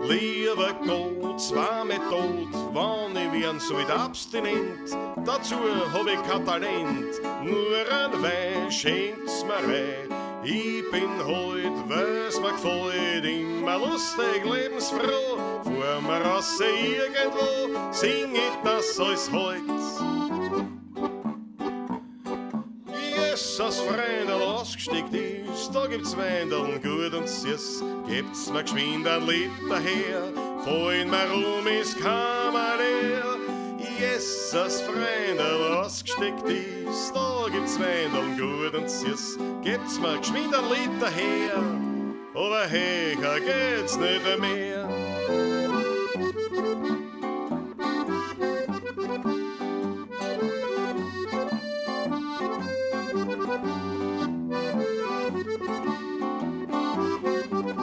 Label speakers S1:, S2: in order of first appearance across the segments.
S1: Lieber Gott, zwar mit Tod, wann ich wern sollt abstinent, dazu hab ich kein Talent, nur ein Wein schenkt's mir rein. Ich bin heut, weil's mir gefällt, immer lustig, lebensfroh, fahr mir raus irgendwo, sing ich das alles heut. Jesus, Freundl, ausgesteckt ist, da gibt's Weindeln gut und süß. Gebt's mir geschwind ein Liter her, fallen mir rum ist Kammer leer. Jesus, Freundl, ausgesteckt ist, da gibt's Weindeln gut und süß. Gebt's mir geschwind ein Liter her, aber höher geht's nicht mehr.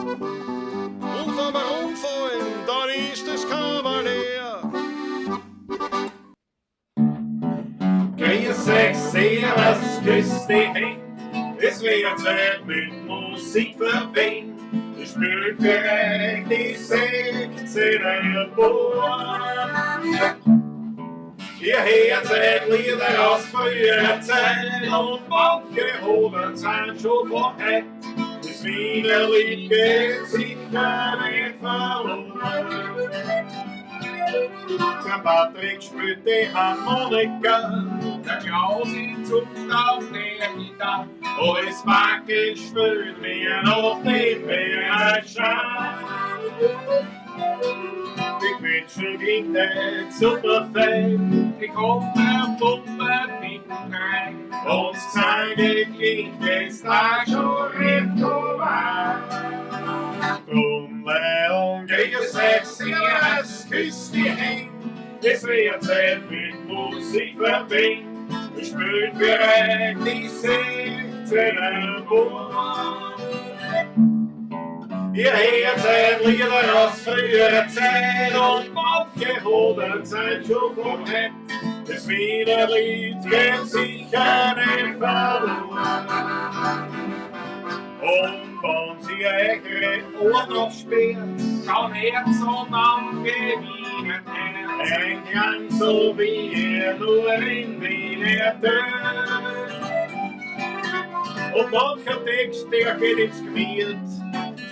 S1: Und wenn wir umfallen, dann ist es Kavalier.
S2: Grüß euch, servus, küss die Händ. Es wird Zeit mit Musik verwöhnt. Ich spielt für euch die 16er Bord. Ihr hört ein Lieder aus früherer Zeit und manche holen sind schon von heut. Das Wiener Lied geht sicher nicht verloren. Der Patrick spielt die Harmonika, der Klaus zupft auf der Gitarre und das Martin spielt mir noch den Führerschein. Die Quetschen klingt echt super fein, die kommen Pumpe hinten rein. Und das Zeige klingt jetzt da schon recht vorbei. Drum und grüß euch, servus, küss die Händ. Es wird Zeit mit Musik verwöhnt. Wir spielen für euch die 16er Bord. Ihr hört ein Lieder aus früherer Zeit und manche holen sind schon vom Head. Das Wiener Lied geht sicher nicht verloren. Und wenn sie eure Ohren aufsperrt,
S3: Schauen Herz und Auge wie ein Herz.
S2: Ein Klang so wie er nur in Wien ertönt. Und mancher Text, der geht ins Gemüt,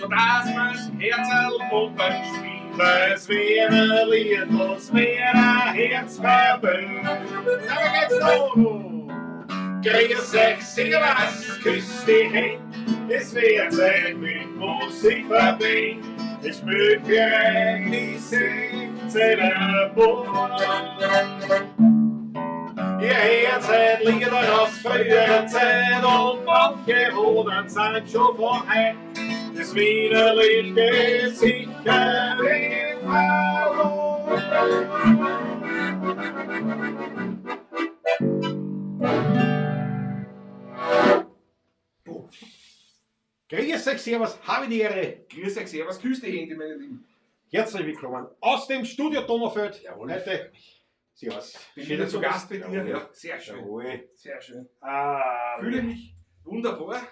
S3: so dass man's Herzl unten spielt.
S2: Weil's Wiener Lied, was mir ein Herz verböhnt. Da geht's los! Grüß euch, servus, küss die Händ. Es wird Zeit mit Musik verwöhnt. Es spielt für euch die 16er Bord. Ihr hört ein Lieder aus früherer Zeit und manche holen sind schon von heut. Das Wiener Lied geht sicher nicht verloren.
S4: Grüß euch, servus, habe die Ehre.
S3: Grüß euch, servus, küss die Hände, meine Lieben.
S4: Herzlich willkommen aus dem Studio Donaufeld.
S3: Jawohl.
S4: Heute, servus.
S3: Bin
S4: Schön,
S3: wieder
S4: dass
S3: zu
S4: du
S3: Gast bei
S4: bist.
S3: dir. Ja, sehr schön.
S4: Jawohl.
S3: Sehr schön.
S4: Ah,
S3: Fühle mich wunderbar.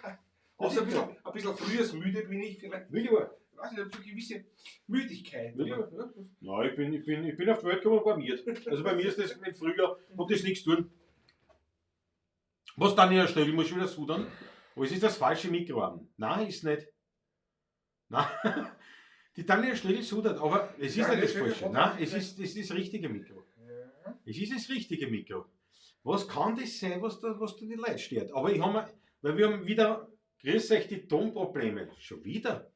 S3: Außer ein bisschen frühes müde bin ich vielleicht.
S4: Müde war.
S3: Ich weiß nicht, ich hab so eine gewisse Müdigkeit.
S4: Müde
S3: aber, ja.
S4: Nein, ich bin auf die Welt gekommen und war miert. Also bei mir ist das im Frühjahr und das nichts tun. Was dann in der Stelle muss ich wieder sudern. Aber es ist das falsche Mikro an. Nein, ist nicht. Nein. Die Tanja Schlögl sudert, aber es ist
S3: Ja,
S4: nicht das
S3: Schlögl
S4: falsche.
S3: hat
S4: Nein,
S3: das
S4: es ist das richtige Mikro.
S3: Ja.
S4: Es ist das richtige Mikro. Was kann das sein, was da die Leute stört? Aber ich habe mir, weil wir haben wieder, grüß euch die Tonprobleme. Schon wieder?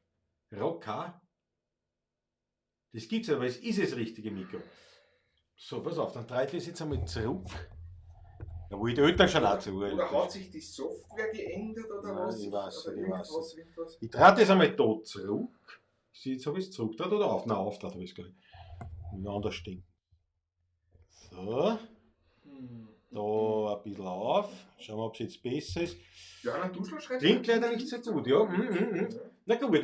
S4: Rock K. Das gibt's aber, es ist das richtige Mikro. So, pass auf, dann dreht das jetzt einmal zurück. Ja, wo ich die Eltern schon auch zu.
S3: Oder hat sich die Software geändert oder
S4: Nein,
S3: was?
S4: ich weiß
S3: Oder
S4: nicht, ich weiß
S3: irgendwas, irgendwas.
S4: Ich drehe das einmal da zurück. Sieh, jetzt habe ich es zurückgedreht oder auf? Nein, aufgedreht habe ich es gar nicht. Miteinander stinken. So, da ein bisschen auf. Schauen wir, ob es jetzt besser ist.
S3: Ja, dann du schon schreibst.
S4: Klingt leider nicht so gut, ja. Na gut,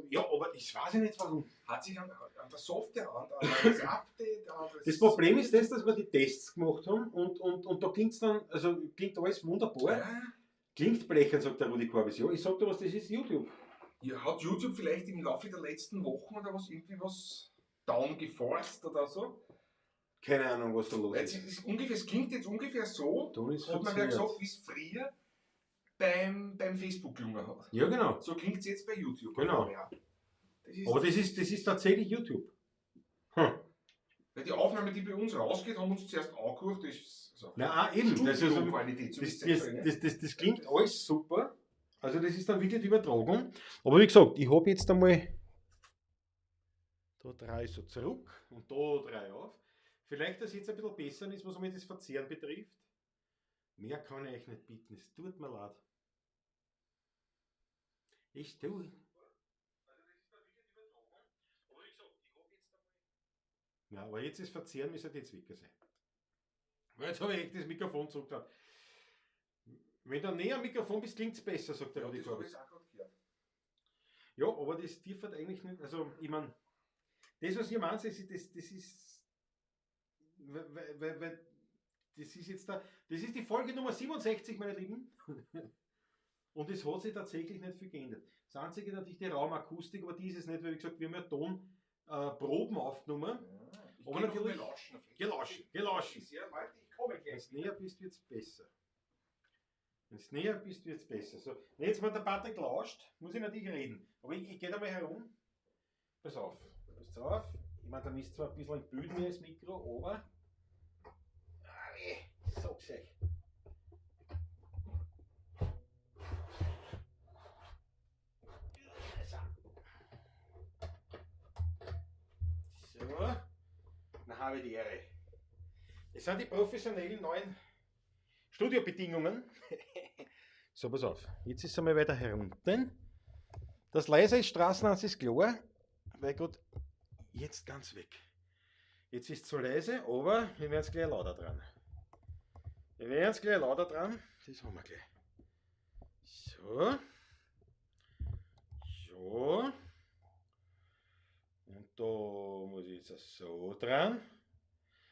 S4: ja, aber ich weiß ja nicht warum.
S3: Hat sich an der Software, an das Update, an das
S4: Das Problem ist das, dass wir die Tests gemacht haben und da klingt's dann, also klingt alles wunderbar.
S3: Ja.
S4: Klingt blechern, sagt der Rudi Korbis. Ja, ich sag dir was, das ist YouTube.
S3: Ja, hat YouTube vielleicht im Laufe der letzten Wochen oder was irgendwie was down geforst oder so?
S4: Keine Ahnung, was da los
S3: Jetzt
S4: ist.
S3: ist ungefähr, es klingt jetzt ungefähr so,
S4: Ton ist
S3: hat man ja
S4: verzerrt.
S3: gesagt, wie es früher beim Facebook gelungen hat.
S4: Ja, genau.
S3: So klingt es jetzt bei YouTube.
S4: Genau.
S3: Ja. Das ist,
S4: Aber das ist tatsächlich YouTube.
S3: Weil die Aufnahme, die bei uns rausgeht, haben wir uns zuerst angehört. Das ist so
S4: Na, ah, eben. Das, ist also,
S3: Studioqualität, so
S4: das,
S3: wie es
S4: das,
S3: jetzt
S4: das, das, das klingt alles super. Also das ist dann wirklich die Übertragung. Aber wie gesagt, ich habe jetzt einmal da drei so zurück und da drei auf. Vielleicht, dass jetzt ein bisschen besser ist, was einmal das Verzehren betrifft. Mehr kann ich euch nicht bieten. Es tut mir leid. Ich tue. Ja, aber jetzt ist Verzehren, müsste jetzt weg sein. Weil jetzt habe ich echt das Mikrofon zurückgetan. Wenn du näher am Mikrofon bist, klingt es besser, sagt der
S3: Ja,
S4: Rudi
S3: das habe
S4: Korbitz.
S3: ich auch gerade gehört.
S4: Ja, aber das dürfte eigentlich nicht. Also, ich meine, das, was ihr meint, das, das ist. Weil, das ist jetzt da, das ist die Folge Nummer 67, meine Lieben. Und es hat sich tatsächlich nicht viel geändert. Das Einzige natürlich die Raumakustik, aber die ist es nicht, weil wie gesagt, wir haben ja Tonproben aufgenommen.
S3: Ja, ich
S4: Aber
S3: geh noch
S4: natürlich-
S3: mal lauschen.
S4: Geh lauschen, geh lauschen.
S3: Ja, warte, ich komme
S4: Wenn
S3: gleich.
S4: du näher bist, wird es besser. Wenn du näher bist, wird es besser. So, und jetzt, wenn der Patrick lauscht, muss ich natürlich reden. Aber ich gehe da mal herum. Pass auf. Pass auf. Ich meine, da ist zwar ein bisschen ein Bild mehr als Mikro, aber. Ah, weh, ich sag's euch. So. Dann habe ich die Ehre. Das sind die professionellen neuen Studiobedingungen. So, pass auf. Jetzt ist es einmal weiter herunten. Das leise ist Straßenhans ist klar, weil Gott jetzt ganz weg. Jetzt ist es zu leise, aber wir werden es gleich lauter dran. Wir werden es gleich lauter dran. Das haben wir gleich. So. So. Und da muss ich jetzt so dran.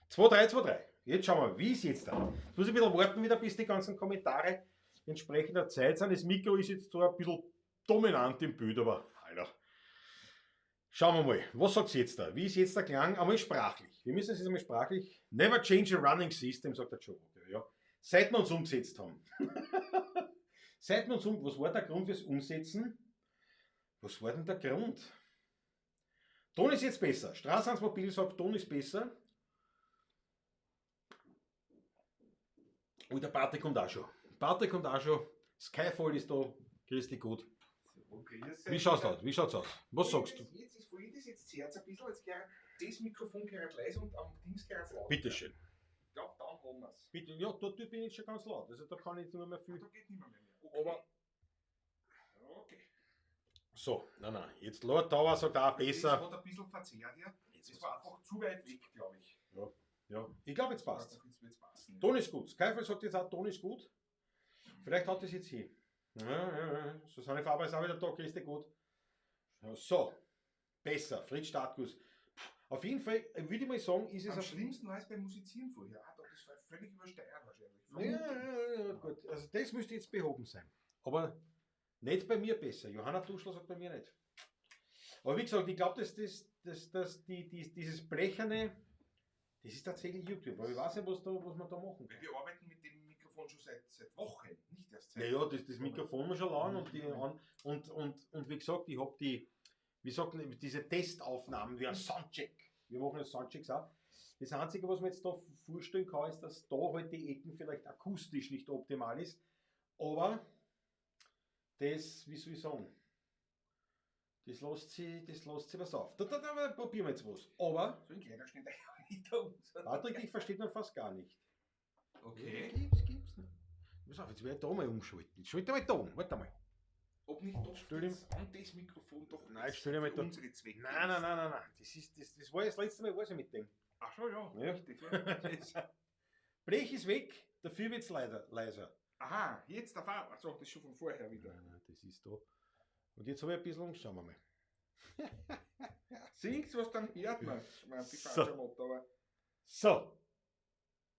S4: 2, 3, 2, 3. Jetzt schauen wir, wie ist jetzt da? Jetzt muss ich ein bisschen warten wieder, bis die ganzen Kommentare entsprechender Zeit sind. Das Mikro ist jetzt zwar ein bisschen dominant im Bild, aber Alter. Schauen wir mal, was sagt jetzt da? Wie ist jetzt der Klang? Einmal sprachlich. Wir müssen es jetzt einmal sprachlich. Never change a running system, sagt der Joe. Ja. Seit wir uns umgesetzt haben. Seit wir uns um. Was war der Grund fürs Umsetzen? Was war denn der Grund? Ton ist jetzt besser. Straßens Mobil sagt, Ton ist besser. Und der Patrick kommt auch schon. Patrick kommt auch schon. Skyfall ist da. Grüß dich gut. Wie schaut's aus? Wie schaut's aus? Was sagst du?
S3: Jetzt ist vorhin das jetzt zerrt ein bisschen, jetzt gehört das Mikrofon gehört leise und am Dings gehört laut.
S4: Bitteschön.
S3: Ich glaube, dann haben wir's.
S4: Bitte, ja, da bin ich schon ganz laut. Also da kann ich jetzt nicht mehr viel.
S3: Da geht nicht mehr mehr. Okay.
S4: Aber
S3: Okay.
S4: so, nein, nein. Jetzt Lord Tower sagt auch besser.
S3: Das hat ein bisschen verzerrt, ja. Das war einfach zu weit weg, glaube ich.
S4: Ja, ich glaube, jetzt passt.
S3: Jetzt wird's passen.
S4: Ton ist gut. Skyfall sagt jetzt auch, Ton ist gut. Vielleicht hat das jetzt hier. Ja, ja, ja. Susanne Faber ist auch wieder da, grüß dich gut. So, besser. Fritz Startguss. Auf jeden Fall, würde ich mal sagen, ist es
S3: Am
S4: ein
S3: schlimmsten war es beim Musizieren vorher. Ah, doch, das war völlig übersteuert wahrscheinlich.
S4: Ja, ja, ja, gut. Also das müsste jetzt behoben sein. Aber nicht bei mir besser. Johanna Duschler sagt bei mir nicht. Aber wie gesagt, ich glaube, dass, das, dass, dass dieses Blecherne, das ist tatsächlich YouTube. Aber ich weiß nicht, was, da, was man da machen kann.
S3: Weil wir arbeiten mit dem Mikrofon schon seit Wochen, nicht erst seit.
S4: Naja, das Mikrofon muss schon lang und, die, an, und wie gesagt, ich habe die, wie sagt man, diese Testaufnahmen, wie ein Soundcheck. Wir machen ja Soundchecks auch. Das Einzige, was man jetzt da vorstellen kann, ist, dass da halt die Ecken vielleicht akustisch nicht optimal ist. Aber das, wie soll ich sagen, das lässt sich was auf. Da probieren wir jetzt was. Aber,
S3: So ein kleiner Schnitt hinter uns.
S4: Patrick, ich verstehe dann fast gar nicht.
S3: Okay.
S4: Gibt's nicht. Pass auf, jetzt werde ich da mal umschalten. Jetzt schalte ich mal da um. Warte mal.
S3: Ob nicht doch
S4: Stell ihm-
S3: das, an das Mikrofon doch
S4: Nein, jetzt stell dir mal
S3: für
S4: da-
S3: unsere Zwecke.
S4: Nein, nein, nein, nein, nein. Das war ja das letzte Mal, weiß ich mit dem.
S3: Ach so, ja.
S4: Ja.
S3: Richtig, ja.
S4: Blech ist weg, dafür wird es leider leiser.
S3: Aha, jetzt der Fahr. Achso, das ist schon von vorher wieder.
S4: Nein, nein, das ist da. Und jetzt habe ich ein bisschen, schauen wir mal.
S3: Singt's, was dann hört man. Ich meine, die
S4: So.
S3: fahren schon laut, aber
S4: So.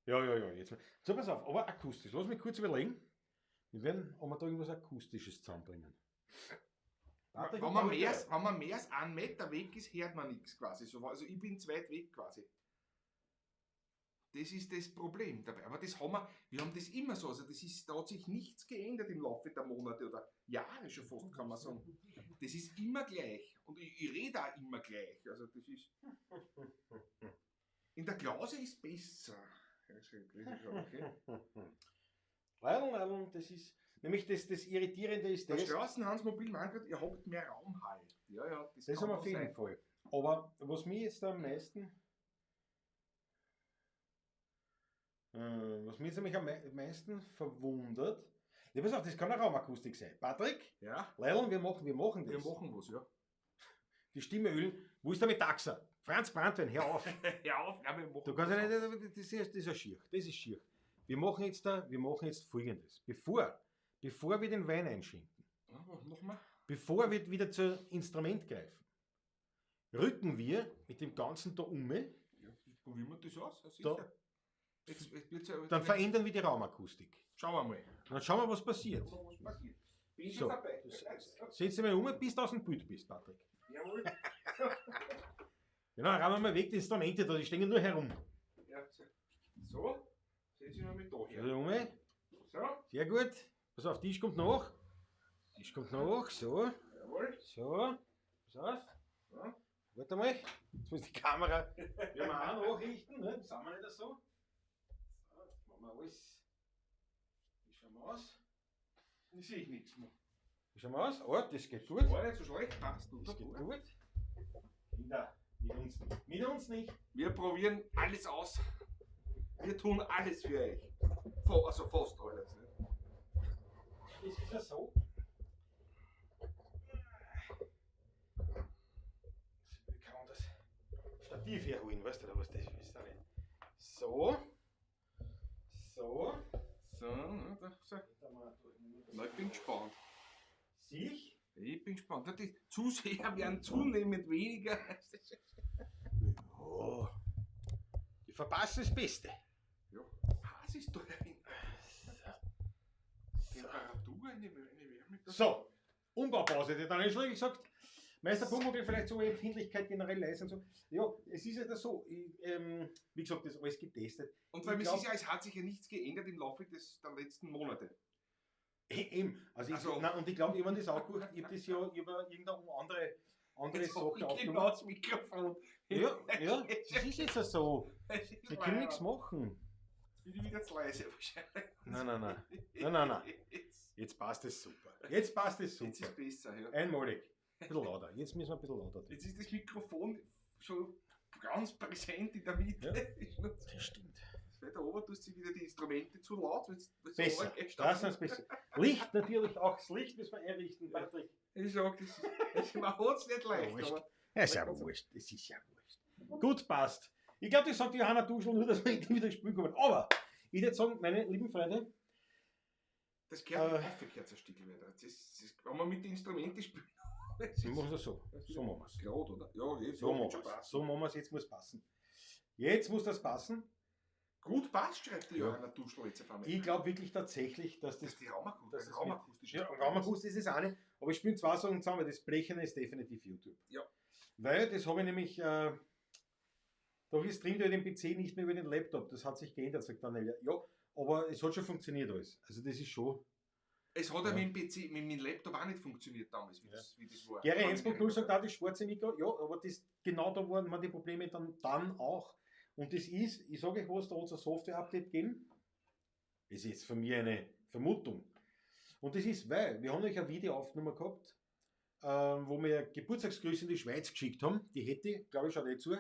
S4: Ja, ja, ja, jetzt mal. So, pass auf, aber akustisch. Lass mich kurz überlegen. Wir werden, ob wir da irgendwas Akustisches zusammenbringen. Patrick
S3: Wenn
S4: und
S3: man
S4: Paul
S3: mehr,
S4: drei.
S3: wenn man mehr als einen Meter weg ist, hört man nichts quasi. So, also ich bin zu weit weg quasi. Das ist das Problem dabei. Aber das haben wir haben das immer so. Also das ist, da hat sich nichts geändert im Laufe der Monate oder Jahre schon fast, kann man sagen. Das ist immer gleich. Und ich rede auch immer gleich. Also das ist. In der Klause ist besser. Ja, das ist schon, okay.
S4: Leidl, Leidl, das ist. Nämlich das Irritierende ist
S3: Der
S4: das.
S3: Straßenhans Mobil meint, ihr habt mehr Raum halt. Ja, ja, das,
S4: Das
S3: kann
S4: haben wir auf
S3: schon
S4: jeden
S3: sein.
S4: Fall. Aber was mich jetzt am meisten. Was mich jetzt nämlich am meisten verwundert. Ja, pass auf, das kann eine Raumakustik sein. Patrick,
S3: Ja,
S4: Leidl, wir machen
S3: wir
S4: das.
S3: machen was, ja.
S4: Die Stimme ölen. Wo ist der Metaxa? Franz Brandwein, hör auf.
S3: Hör auf, nein, wir machen
S4: Du kannst ja
S3: was.
S4: nicht, das ist ja schier. Das ist schier. Wir machen jetzt Folgendes. Bevor wir den Wein einschenken,
S3: Ja, was machen wir?
S4: bevor wir wieder zum Instrument greifen, rücken wir mit dem Ganzen da um,
S3: Ja, probieren wir das aus, ja, sicher.
S4: Da-
S3: Jetzt wird's ja,
S4: dann verändern wir die Raumakustik.
S3: Schauen wir mal.
S4: Und dann schauen wir, was passiert.
S3: Schauen wir, was passiert. Bin
S4: So.
S3: schon dabei.
S4: Setz dich mal um, bis du aus dem Bild bist, Patrick.
S3: Jawohl.
S4: Genau, räumen wir mal weg, die Instrumente da, die stehen nur herum.
S3: Ja, so. So, setz ich noch mit da her.
S4: Also, um.
S3: So,
S4: Sehr gut. Pass auf, Tisch kommt nach. Tisch kommt nach, so,
S3: jawohl.
S4: so. Pass auf.
S3: Ja.
S4: Warte mal, jetzt muss die Kamera werden wir auch nachrichten, ne? Das sind wir nicht so. So, jetzt machen wir alles. Wie schauen wir aus?
S3: Da sehe ich nichts mehr.
S4: Wie schauen wir aus? Oh, das geht gut.
S3: War nicht so schlecht, passt.
S4: Das
S3: Oder?
S4: geht gut. Kinder, mit uns nicht. Mit uns nicht.
S3: Wir probieren alles aus. Wir tun alles für euch. Also fast alles. Ne?
S4: Es ist ja so. Wie kann man das Stativ herholen, weißt du, oder was das ist? Auch nicht. So. So.
S3: So, ne, da, so. Na, ich bin gespannt.
S4: Sich.
S3: Ich bin gespannt. Die Zuseher werden zunehmend weniger.
S4: Oh. Die verpassen das Beste.
S3: Ja, was ist da drin? Temperatur, eine Wärme.
S4: So, Umbaupause, die dann schon gesagt. Meister Pumuckl, vielleicht so Empfindlichkeit generell leise und so. Ja, es ist ja das so, ich, wie gesagt, das ist alles getestet.
S3: Und weil
S4: Ich
S3: es
S4: glaub-
S3: ist ja, es hat sich ja nichts geändert im Laufe der letzten Monate.
S4: Eben, also ich,
S3: Also-
S4: nein, und ich glaube, ich habe das auch geguckt, ich habe das ja über irgendeine andere
S3: Jetzt hab
S4: Sache
S3: ich
S4: aufgenommen.
S3: genau das Mikrofon.
S4: Ja, ja, das ist jetzt ja so.
S3: Das ist
S4: Wir können
S3: leider.
S4: nichts machen.
S3: Jetzt bin ich wieder zu leise wahrscheinlich.
S4: Nein, nein, nein. Nein, nein, nein.
S3: Jetzt,
S4: Jetzt passt es super. Jetzt passt es
S3: jetzt
S4: super.
S3: ist besser, ja.
S4: Einmalig. Ein bisschen lauter. Jetzt müssen wir ein bisschen lauter tun.
S3: Jetzt ist das Mikrofon schon ganz präsent in der Mitte.
S4: Ja. Das stimmt.
S3: Weil da oben tust du wieder die Instrumente zu laut. Wenn's
S4: Besser.
S3: runtergehst.
S4: Das ist besser. Licht natürlich auch. Das Licht müssen wir einrichten, Patrick.
S3: Ich sag, das ist, das, man hat's nicht leicht.
S4: Wurscht.
S3: Aber
S4: Ja, ist ja wurscht. Das ist ja wurscht. Gut, passt. Ich glaube, das sagt Johanna Duschl nur, dass wir endlich wieder spielen kommen. Aber ich würde sagen, meine lieben Freunde,
S3: das gehört
S4: Äh.
S3: aufgekehrt, ein Stück weiter. Das, wenn man mit den Instrumenten spielt, das
S4: wir
S3: ist
S4: machen es so. So machen wir es.
S3: gerade, oder? Ja, jetzt
S4: So machen
S3: schon
S4: wir es.
S3: passen.
S4: So machen wir es. Jetzt muss passen. Jetzt muss das passen.
S3: Gut passt, schreibt die
S4: Ja.
S3: Johanna Duschl jetzt auf einmal.
S4: Ich glaube wirklich tatsächlich, dass
S3: Das
S4: das
S3: ist die Raumakustik.
S4: das ist
S3: Raumakustik.
S4: Ja, Raumakustik ist es auch nicht. Aber ich spiele zwei Sachen zusammen, weil das Blecherne ist definitiv YouTube.
S3: Ja.
S4: Weil das habe ich nämlich, da streamt ja den PC nicht mehr über den Laptop. Das hat sich geändert, sagt Daniel. Ja, aber es hat schon funktioniert alles. Also das ist schon.
S3: Es hat ja
S4: Ja.
S3: mit dem PC, mit dem Laptop auch nicht funktioniert damals, wie, das, wie das war.
S4: Gary 1.0 sagt auch das schwarze Mikro. Ja, aber das, genau da waren die Probleme dann auch. Und das ist, ich sage euch was, da hat es ein Software-Update gegeben. Das ist jetzt von mir eine Vermutung. Und das ist, weil wir haben nämlich ein Video aufgenommen gehabt, wo wir Geburtstagsgrüße in die Schweiz geschickt haben. Die Hetty, glaube ich, schaut eh zu.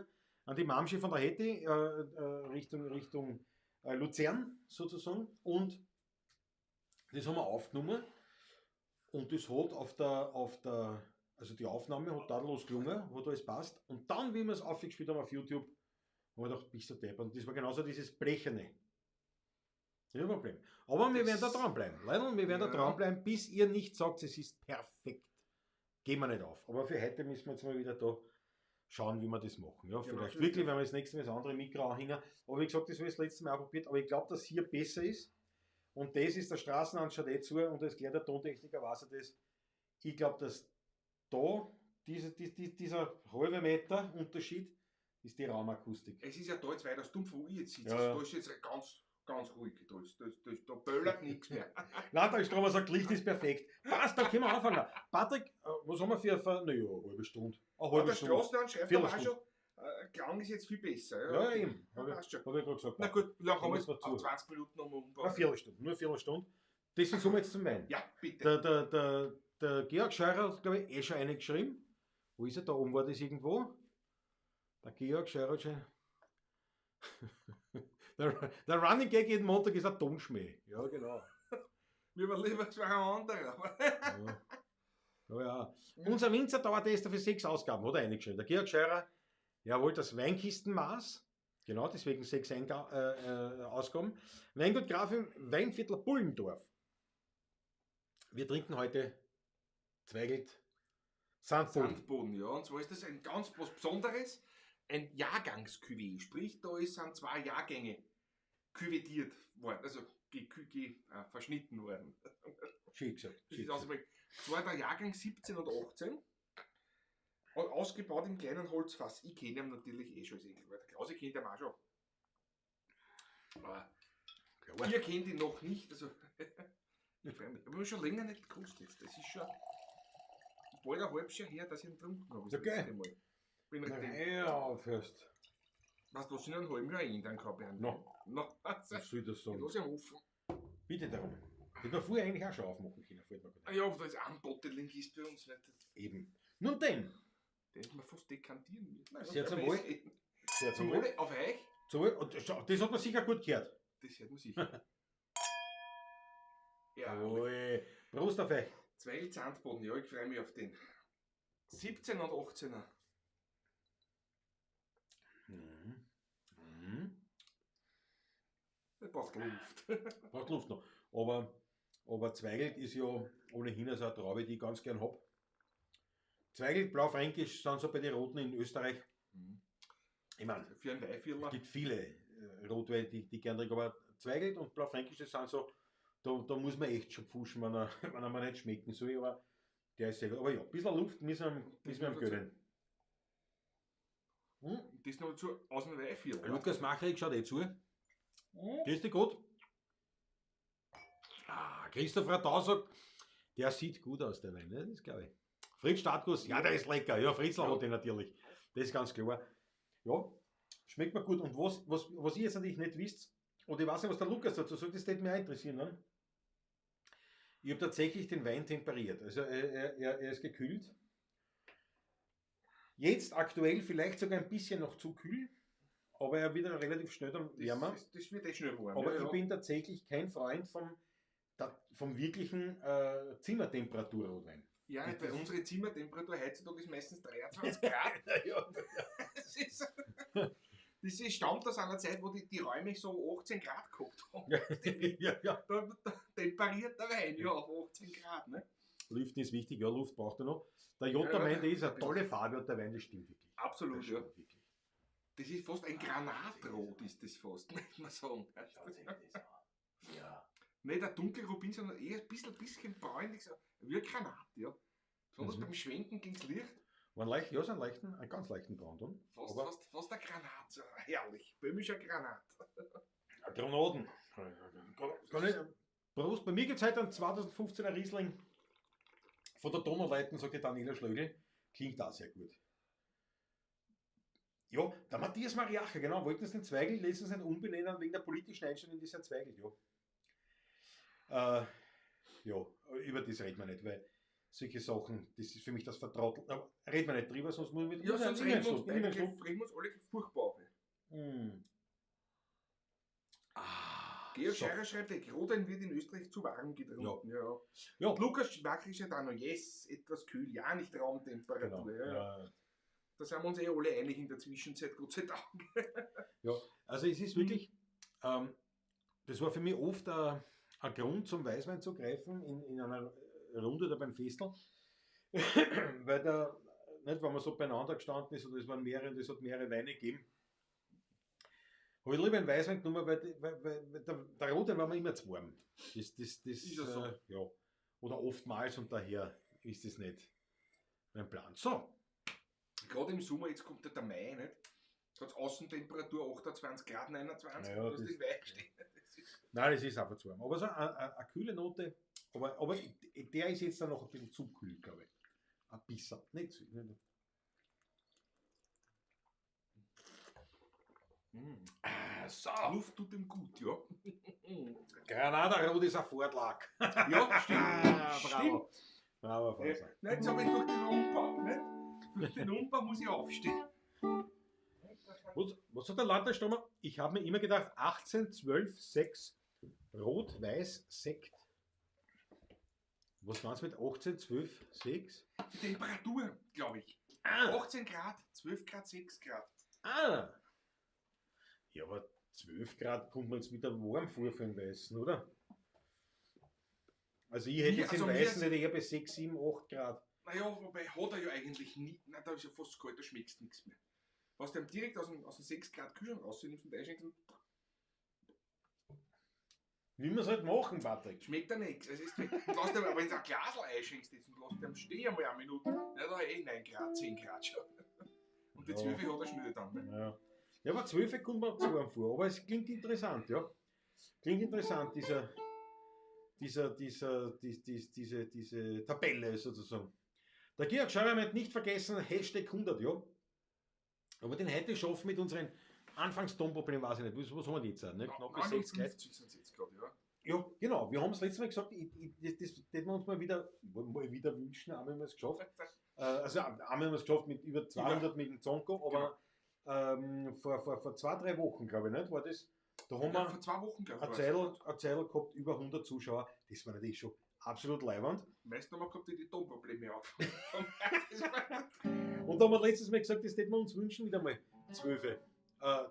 S4: An die Mamschi von der Hetty, Richtung Luzern sozusagen. Und das haben wir aufgenommen. Und das hat also die Aufnahme hat tadellos gelungen, hat alles passt. Und dann, wie wir es aufgespielt haben auf YouTube, haben wir gedacht, bist du depp. Und das war genauso dieses Blecherne. Das ist ein Problem. Aber wir werden da dranbleiben. Leider, wir werden da
S3: Ja.
S4: dranbleiben, bis ihr nicht sagt, es ist perfekt. Gehen wir nicht auf. Aber für heute müssen wir jetzt mal wieder da schauen, wie wir das machen. Ja, vielleicht wirklich, wenn wir das nächste Mal das andere Mikro anhängen. Aber wie gesagt, das habe ich das letzte Mal auch probiert. Aber ich glaube, dass hier besser ist. Und das ist der Straßenhand schaut eh zu und als gelernter Tontechniker weiß er das. Ich glaube, dass da, dieser halbe Meter Unterschied ist die Raumakustik.
S3: Es ist ja da jetzt weiter stumpf, wo ich jetzt sitze.
S4: Ja, ja.
S3: Da ist jetzt ganz, ganz ruhig. Da böllert nichts mehr.
S4: Nein, der Stromer sagt, Licht ist perfekt. Passt, da können wir anfangen. Patrick, was haben wir für naja, eine halbe Stunde. Eine
S3: Aber
S4: halbe
S3: der
S4: Stunde.
S3: Straßenrand schreibt aber auch
S4: Viertelstunde.
S3: schon, Klang ist jetzt viel besser.
S4: Ja, ja, eben.
S3: Ja, passt schon.
S4: Hab ich gerade gesagt.
S3: Na gut, wie lange haben wir
S4: Müssen
S3: jetzt?
S4: wir
S3: Auf
S4: zu.
S3: 20 Minuten nochmal umbauen.
S4: Eine Viertelstunde, nur eine Viertelstunde. Deswegen kommen wir jetzt zum Wein.
S3: Ja, bitte.
S4: Der Georg Scheurer hat, glaube ich, eh schon eine geschrieben. Wo ist er? Da oben war das irgendwo. Der Georg Scheurer hat schon. Der Running Gag jeden Montag ist ein Tonschmäh. Ja, genau.
S3: Mir war lieber, es war ein anderer.
S4: Ja. Ja, ja. Unser Winzer Dauertester für 6 Ausgaben hat er eingeschrieben. Der Georg Scheurer, jawohl, das Weinkistenmaß. Genau, deswegen 6 Ausgaben. Weingut Graf im Weinviertel Pullendorf. Wir trinken heute Zweigelt Sandboden.
S3: Sandboden, ja. Und zwar ist das ein ganz was Besonderes, ein Jahrgangscuvée. Sprich, da sind 2 Jahrgänge küvetiert worden, also verschnitten worden.
S4: Schön gesagt.
S3: Das
S4: Schön
S3: ist
S4: gesagt.
S3: ausgeprägt. Zwar der Jahrgang 17 und 18 und ausgebaut im kleinen Holzfass. Ich kenne ihn natürlich eh schon als Enkel, weil der Klausi kennt ihn auch schon. Aber
S4: Klar.
S3: ihr kennt ihn noch nicht, also ich freue mich. Ich habe ihn schon länger nicht gekostet. Das ist schon bald ein halbes Jahr her, dass ich ihn getrunken habe. Das
S4: Okay.
S3: letzte Mal. Bin
S4: Na,
S3: richtig.
S4: hör auf, hörst.
S3: Weißt du, was ich in einem halben Jahr ändern kann, Bernd?
S4: No.
S3: No. Also,
S4: Was soll ich das
S3: ich
S4: sagen?
S3: lass ihn offen.
S4: Bitte darum. Hätte man früher eigentlich auch schon aufmachen können, fällt mir gerade
S3: Ah
S4: ein.
S3: ja, aber da ist ein Botteling ist bei uns nicht.
S4: Eben. Nun denn.
S3: Den hätten wir fast dekantieren müssen. Nein,
S4: Sehr zum
S3: aber
S4: Wohl.
S3: es-
S4: Sehr
S3: Zum Wohle, auf euch.
S4: Zum Wohl. Und schau, das hat man sicher gut gehört.
S3: Das hört man sicher. Ja,
S4: Jawohl. Prost auf euch.
S3: Zweigelt Sandboden, ja, ich freue mich auf den. 17 und 18er.
S4: Mhm. Mhm.
S3: Der braucht Luft.
S4: Braucht Luft noch. Aber Zweigelt ist ja ohnehin so eine Traube, die ich ganz gern hab. Zweigelt, Blaufränkisch sind so bei den Roten in Österreich.
S3: Mhm.
S4: Ich meine,
S3: Für einen Weihviertler.
S4: es gibt viele Rotweine, die gern trinken, aber Zweigelt und Blaufränkisch, das sind so, da muss man echt schon pfuschen, wenn er, wenn er mir nicht schmecken soll, aber der ist sehr gut. Aber ja, ein bisschen Luft müssen wir ihm gönnen. Hm?
S3: Das noch dazu aus dem Weihviertel.
S4: Lukas Macherik schaut eh zu.
S3: Mhm.
S4: Grüß dich Gott. Ah, Christoph Radau sagt, der sieht gut aus, der Wein, ne? Das glaube ich. Fritz Startguss, ja, der ist lecker. Ja, Fritzl
S3: Ja.
S4: hat den natürlich. Das ist ganz klar. Ja, schmeckt mir gut. Und was ihr jetzt natürlich nicht wisst, und ich weiß nicht, was der Lukas dazu sagt, das würde mich auch interessieren. Ne? Ich habe tatsächlich den Wein temperiert. Also er ist gekühlt. Jetzt aktuell vielleicht sogar ein bisschen noch zu kühl, aber er wird dann relativ schnell dann wärmer.
S3: Das wird eh schnell warm.
S4: Aber
S3: ja,
S4: ich
S3: ja.
S4: bin tatsächlich kein Freund vom wirklichen Zimmertemperatur-Rotwein.
S3: Ja, nicht, weil unsere Zimmertemperatur heutzutage ist meistens 23 Grad.
S4: Ja.
S3: Das stammt aus einer Zeit, wo die Räume so 18 Grad gehabt haben.
S4: Ja, ja.
S3: Da temperiert der Wein ja auf 18 Grad. Ne?
S4: Lüften ist wichtig, ja, Luft braucht er noch. Der Jota
S3: Ja, ja.
S4: meinte, ist eine tolle Farbe und der Wein, das stimmt wirklich.
S3: Absolut,
S4: Das
S3: ja.
S4: stimmt wirklich.
S3: Das ist fast ein Granatrot, ist das fast, möchte man sagen.
S4: Ja.
S3: Nicht ein dunkelrubin, sondern eher ein bisschen bräunlich, so wie ein Granat, ja. Besonders
S4: Mhm.
S3: beim Schwenken gegens Licht,
S4: War ein leicht, ja, so einen leichten, einen ganz leichten Braunton.
S3: fast,
S4: Aber
S3: fast ein Granat, so herrlich, böhmischer Granat.
S4: Granaten. Kann ich, Prost, bei mir gibt es heute einen 2015er Riesling von der Donauleiten, sagt die Daniela Schlögl. Klingt auch sehr gut. Ja, der Matthias Mariacher, genau, wollten sie den Zweigel letztens nicht umbenennen wegen der politischen Einstellung dieser Zweigel, ja. Ja, über das reden wir nicht, weil solche Sachen, das ist für mich das Vertrotteln. Aber reden wir nicht drüber, sonst muss ich mit.
S3: Ja, sonst
S4: Nimm einen
S3: reden wir uns
S4: Schluck, nimm einen
S3: beide
S4: Schluck.
S3: reden wir uns alle furchtbar auf.
S4: Ah,
S3: Georg
S4: so.
S3: Scheirer schreibt, der Rotwein wird in Österreich zu warm getrunken. Ja. Ja.
S4: Ja.
S3: Und Lukas Wackel schreibt auch noch, yes, etwas kühl, ja, nicht Raumtemperatur.
S4: Genau.
S3: Ja.
S4: Ja.
S3: Da sind wir uns eh alle einig in der Zwischenzeit, Gott sei Dank.
S4: Ja, also es ist wirklich, das war für mich oft ein Grund, zum Weißwein zu greifen in einer Runde oder beim Festel, weil da, nicht, wenn man so beieinander gestanden ist oder es waren mehrere und es hat mehrere Weine gegeben, habe ich lieber einen Weißwein genommen, weil der Rotwein war mir immer zu warm. Das
S3: Ist ja so.
S4: ja. Oder oftmals und daher ist das nicht. mein Plan. So,
S3: Gerade im Sommer, jetzt kommt ja der Mai, nicht? Da hat Außentemperatur 28 Grad, 29,
S4: Ja,
S3: du hast
S4: das-
S3: den Wein stehen. Das ist-
S4: nein, das ist einfach zu warm. Aber so eine kühle Note, aber der ist jetzt dann noch ein bisschen zu kühl, glaube ich. Ein bisschen. Nicht zu. Nicht.
S3: Mm.
S4: Ah, so.
S3: Luft tut ihm gut, ja.
S4: Granada Rot ist ein Fortlag.
S3: Ja, stimmt.
S4: Ah, bravo.
S3: Stimmt.
S4: Bravo,
S3: Ja.
S4: Faser.
S3: Nein, jetzt habe ich durch den Umbau, nicht? Durch den Umbau muss ich aufstehen.
S4: Was hat der Landesstürmer? Ich habe mir immer gedacht, 18, 12, 6, Rot, Weiß, Sekt. Was meinst du mit 18, 12, 6?
S3: Die Temperatur, glaube ich.
S4: Ah,
S3: 18 Grad, 12 Grad, 6 Grad.
S4: ah. Ja, aber 12 Grad kommt man jetzt wieder warm vor für den Weißen, oder? Also ich hätte
S3: Mir-
S4: jetzt
S3: also
S4: den
S3: mir
S4: Weißen
S3: ist-
S4: hätte ich eher bei 6, 7, 8 Grad.
S3: Naja, wobei hat er ja eigentlich nie. Nein, da ist ja fast kalt, da schmeckst nichts mehr. Was du ihm direkt aus dem 6 Grad Kühlschrank rausnimmst und einschenkst,
S4: Wie wir es halt machen, Patrick.
S3: schmeckt er nichts. Es ist, und lass dem, aber wenn du ein Glasl einschenkst jetzt und lässt dem stehen einmal eine Minute, na, da eh 9 Grad, 10 Grad schon. Und die
S4: Ja.
S3: 12 hat er schnell dann. Ne?
S4: Ja. Ja, aber 12 kommt man zu warm vor. Aber es klingt interessant, ja. Klingt interessant, diese Tabelle sozusagen. Der Georg Scheuer meint nicht vergessen, Hashtag 100, ja. Aber den heute schaffen mit unseren Anfangstonproblemen, weiß ich nicht. Was haben wir jetzt? Ne? Knappe 60 Leute.
S3: 59 sind es jetzt gerade, ja.
S4: Ja, genau. Wir haben es letztes Mal gesagt, das hätten wir uns mal wieder wünschen, einmal haben wir es geschafft. Also einmal haben wir es geschafft mit über 200 mit dem Zonko, aber vor 2, 3 Wochen, glaube ich, nicht, war das. Da haben
S3: Ja,
S4: wir
S3: vor 2 Wochen, glaube ich.
S4: eine Zeitl gehabt, über 100 Zuschauer. Das war natürlich schon absolut leiwand.
S3: Meistens haben wir gehabt, die die Tonprobleme auf.
S4: Und da haben wir letztes Mal gesagt, das hätten wir uns wünschen, wieder mal 12.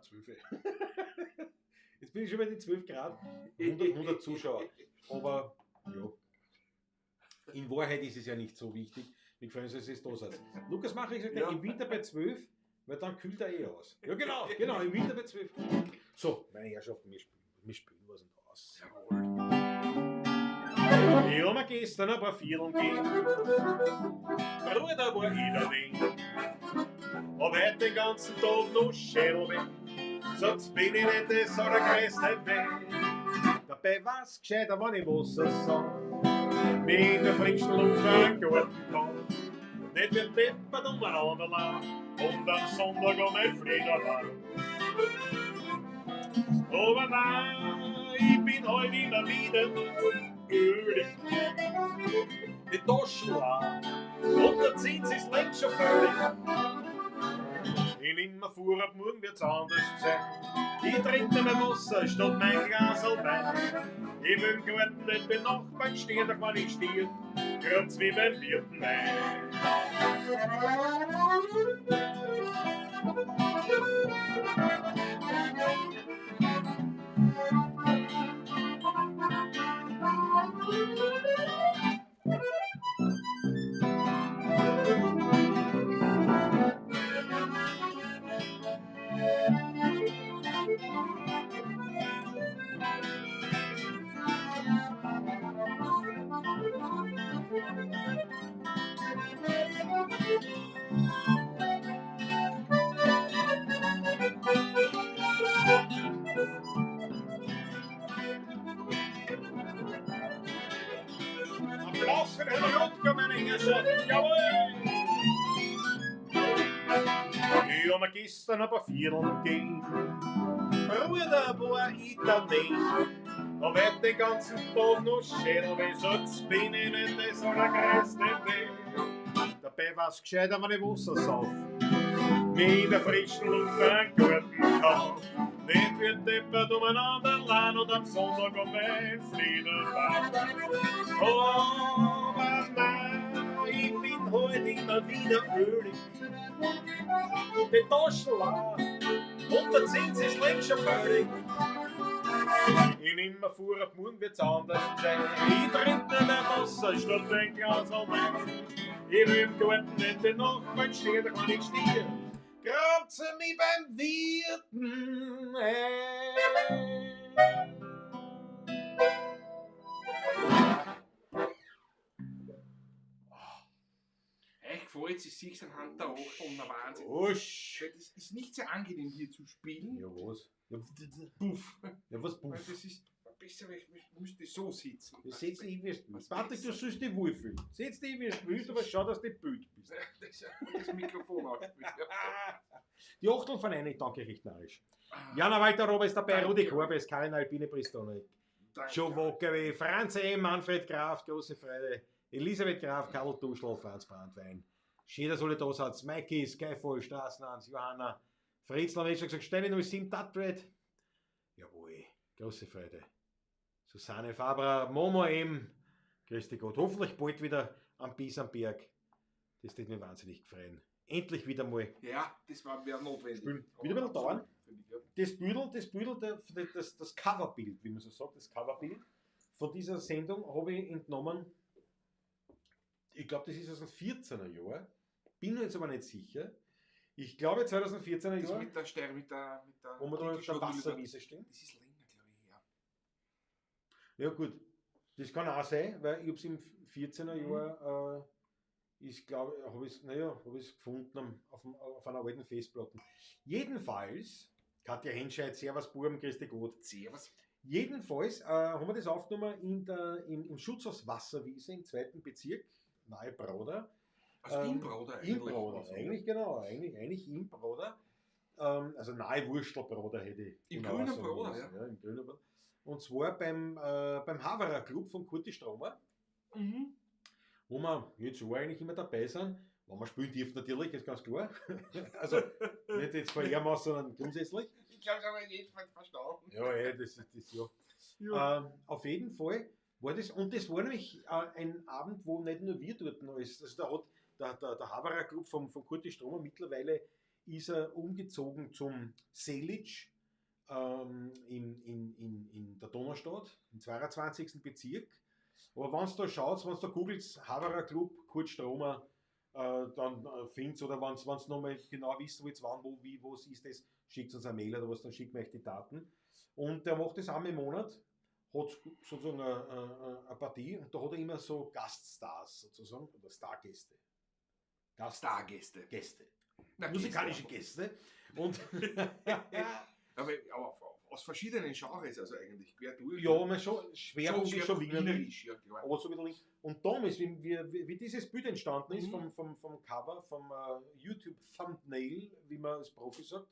S4: 12. Jetzt bin ich schon bei den 12 Grad, 100 Zuschauer. Aber ja, in Wahrheit ist es ja nicht so wichtig. Wie gefällt es, dass es da seid. Lukas Macher gesagt,
S3: Ja.
S4: im Winter bei 12, weil dann kühlt er eh aus. Ja, genau, im Winter bei 12. So, meine Herrschaften, wir spielen was und aus.
S3: Jawohl.
S4: Ich hab mir gestern ein paar Vierteln gegeben. Bruder war ich da wenig. Hab heute den ganzen Tag noch Schädelweh. Sonst bin ich nicht das allergrößte Weh. Dabei war's gescheiter, wenn ich Wasser sauf. Mich in der frischen Luft einen Garten kauf. Nicht wie deppert umeinander lauf. Und am Sonntag um ein Flieger war. Aber nein, ich bin heute immer wieder nur ölig. Die Taschen leer und der Zins ist längst schon völlig. Ich nimm mir vor, ab morgen wird's anders sein. Ich trink nicht mehr Wasser statt mein Glas Wein. Ich will im Garten nicht den Nachbarn stehen, doch wenn ich stehe, grunz wie beim Wirten ein. Applaus für den Herrn Rutger, meine Herrschaften, jawohl! Ich hab mir gestern ein paar Vierteln gegeben, Bruder war ich daneben. Hab heute den ganzen Tag noch Schädelweh, sonst bin ich nicht das allergrößte Weh. Dabei war's gescheiter, wenn ich Wasser sauf. Mich in der frischen Luft einen Garten kauf. Nicht wie deppert umeinander allein und am Sonntag um ein Fliederbein. Aber nein, ich bin heute immer wieder ölig. Die Taschen leer und der Zins ist längst schon völlig. Ich nimm mir vor, ab morgen wird's anders sein. Ich trink nicht mehr Wasser statt ein Glas Wein. Ich will im Garten nicht den Nachbarn stehen, doch wenn ich stehe, grabt sie mich beim Wirten ein.
S3: Echt gefällt es, ich sehe es anhand der Achteln, der Wahnsinn.
S4: Usch.
S3: Weil das ist nicht sehr angenehm hier zu spielen.
S4: Ja, was? Ja,
S3: Puff.
S4: ja was
S3: Weil
S4: Puff?
S3: das ist besser, weil ich müsste so sitzen.
S4: Ja, setz dich, wie du
S3: Was
S4: Patrick, du
S3: besser.
S4: sollst dich wohlfühlen. Setz dich, wie du willst, aber schau, dass du nicht blöd bist.
S3: Das, das Mikrofon ausspielen. Ja.
S4: Die Achteln von einer, danke recht narrisch. Jana Walter Rober ist dabei,
S3: Danke.
S4: Rudi Korbes, Karin Alpine Pristonek,
S3: Danke.
S4: Joe Wockewe, Franz M., Manfred Graf, große Freude, Elisabeth Graf, Karl Duschl, Franz Brandwein. Schön, dass alle da seid. Mikey, Skyfall, Straßenhans, Johanna, Fritz, haben schon gesagt, Steine 07, Tatred. Jawohl, große Freude. Susanne Fabra, Momo M., grüß dich Gott. Hoffentlich bald wieder am Bisamberg. Das würde mich wahnsinnig freuen. Endlich wieder mal
S3: Ja, das wäre notwendig.
S4: Spielen. Wieder ein bisschen dauern.
S3: Finde ich, ja.
S4: Das Büdel, das Coverbild, wie man so sagt, das Coverbild von dieser Sendung habe ich entnommen. Ich glaube, das ist aus dem 14er Jahr. Bin mir jetzt aber nicht sicher. Ich glaube 2014er
S3: Das
S4: Jahr,
S3: mit der Stern, mit der, mit der
S4: wo wir da auf der
S3: Titelschnur-
S4: Wasserwiese stehen.
S3: Das ist länger, glaube ich, her.
S4: Ja gut, das kann auch sein, weil ich habe es im 14er
S3: Mhm.
S4: Jahr, ich glaube, habe ich es naja, hab ich's gefunden auf einer alten Festplatte. Jedenfalls, Katja Henscheid, Servus Burm, Christi Gott.
S3: Servus.
S4: Jedenfalls haben wir das aufgenommen im Schutzhaus Wasserwiese im zweiten Bezirk, nahe Broder.
S3: Also im Broder eigentlich.
S4: Im Broder, eigentlich genau, eigentlich im Broder. Also nahe Wurstelbroder hätte ich.
S3: Im
S4: genauer
S3: grünen
S4: sagen
S3: Broder,
S4: müssen, ja. Im grünen Broder. Und zwar beim Haverer Club von Kurti Stromer,
S3: Mhm.
S4: wo wir jetzt so eigentlich immer dabei sind. Wenn wir spielen dürfen natürlich, ist ganz klar. Also nicht jetzt von ihm aus, sondern grundsätzlich.
S3: Ich glaube, das haben wir jedenfalls verstanden.
S4: Ja, ey, das ist das ja. Auf jeden Fall war das, und das war nämlich ein Abend, wo nicht nur wir dort als, also da hat der Haverer Club vom Kurti Stromer, mittlerweile ist er umgezogen zum Selic in der Donaustadt, im 22. Bezirk. Aber wenn du da schaut, wenn du da googelt, Haverer Club, Kurt Stromer, dann findest oder wenn du nochmal genau wissen wollt, wann, wo, wie, was ist das, schickt uns eine Mail oder was, dann schicken wir euch die Daten. Und der macht das einmal im Monat, hat sozusagen eine Partie und da hat er immer so Gaststars sozusagen, oder Stargäste.
S3: Stargäste.
S4: Gäste.
S3: Na,
S4: Musikalische Gäste. Und
S3: Aber aus verschiedenen Genres, also eigentlich quer durch.
S4: ja, man schon, Schwerpunkt ist schon wienerisch.
S3: wienerisch, ja klar.
S4: Aber so ein bisschen, und damals, wie dieses Bild entstanden ist,
S3: Mhm.
S4: vom Cover, vom YouTube Thumbnail, wie man als Profi sagt,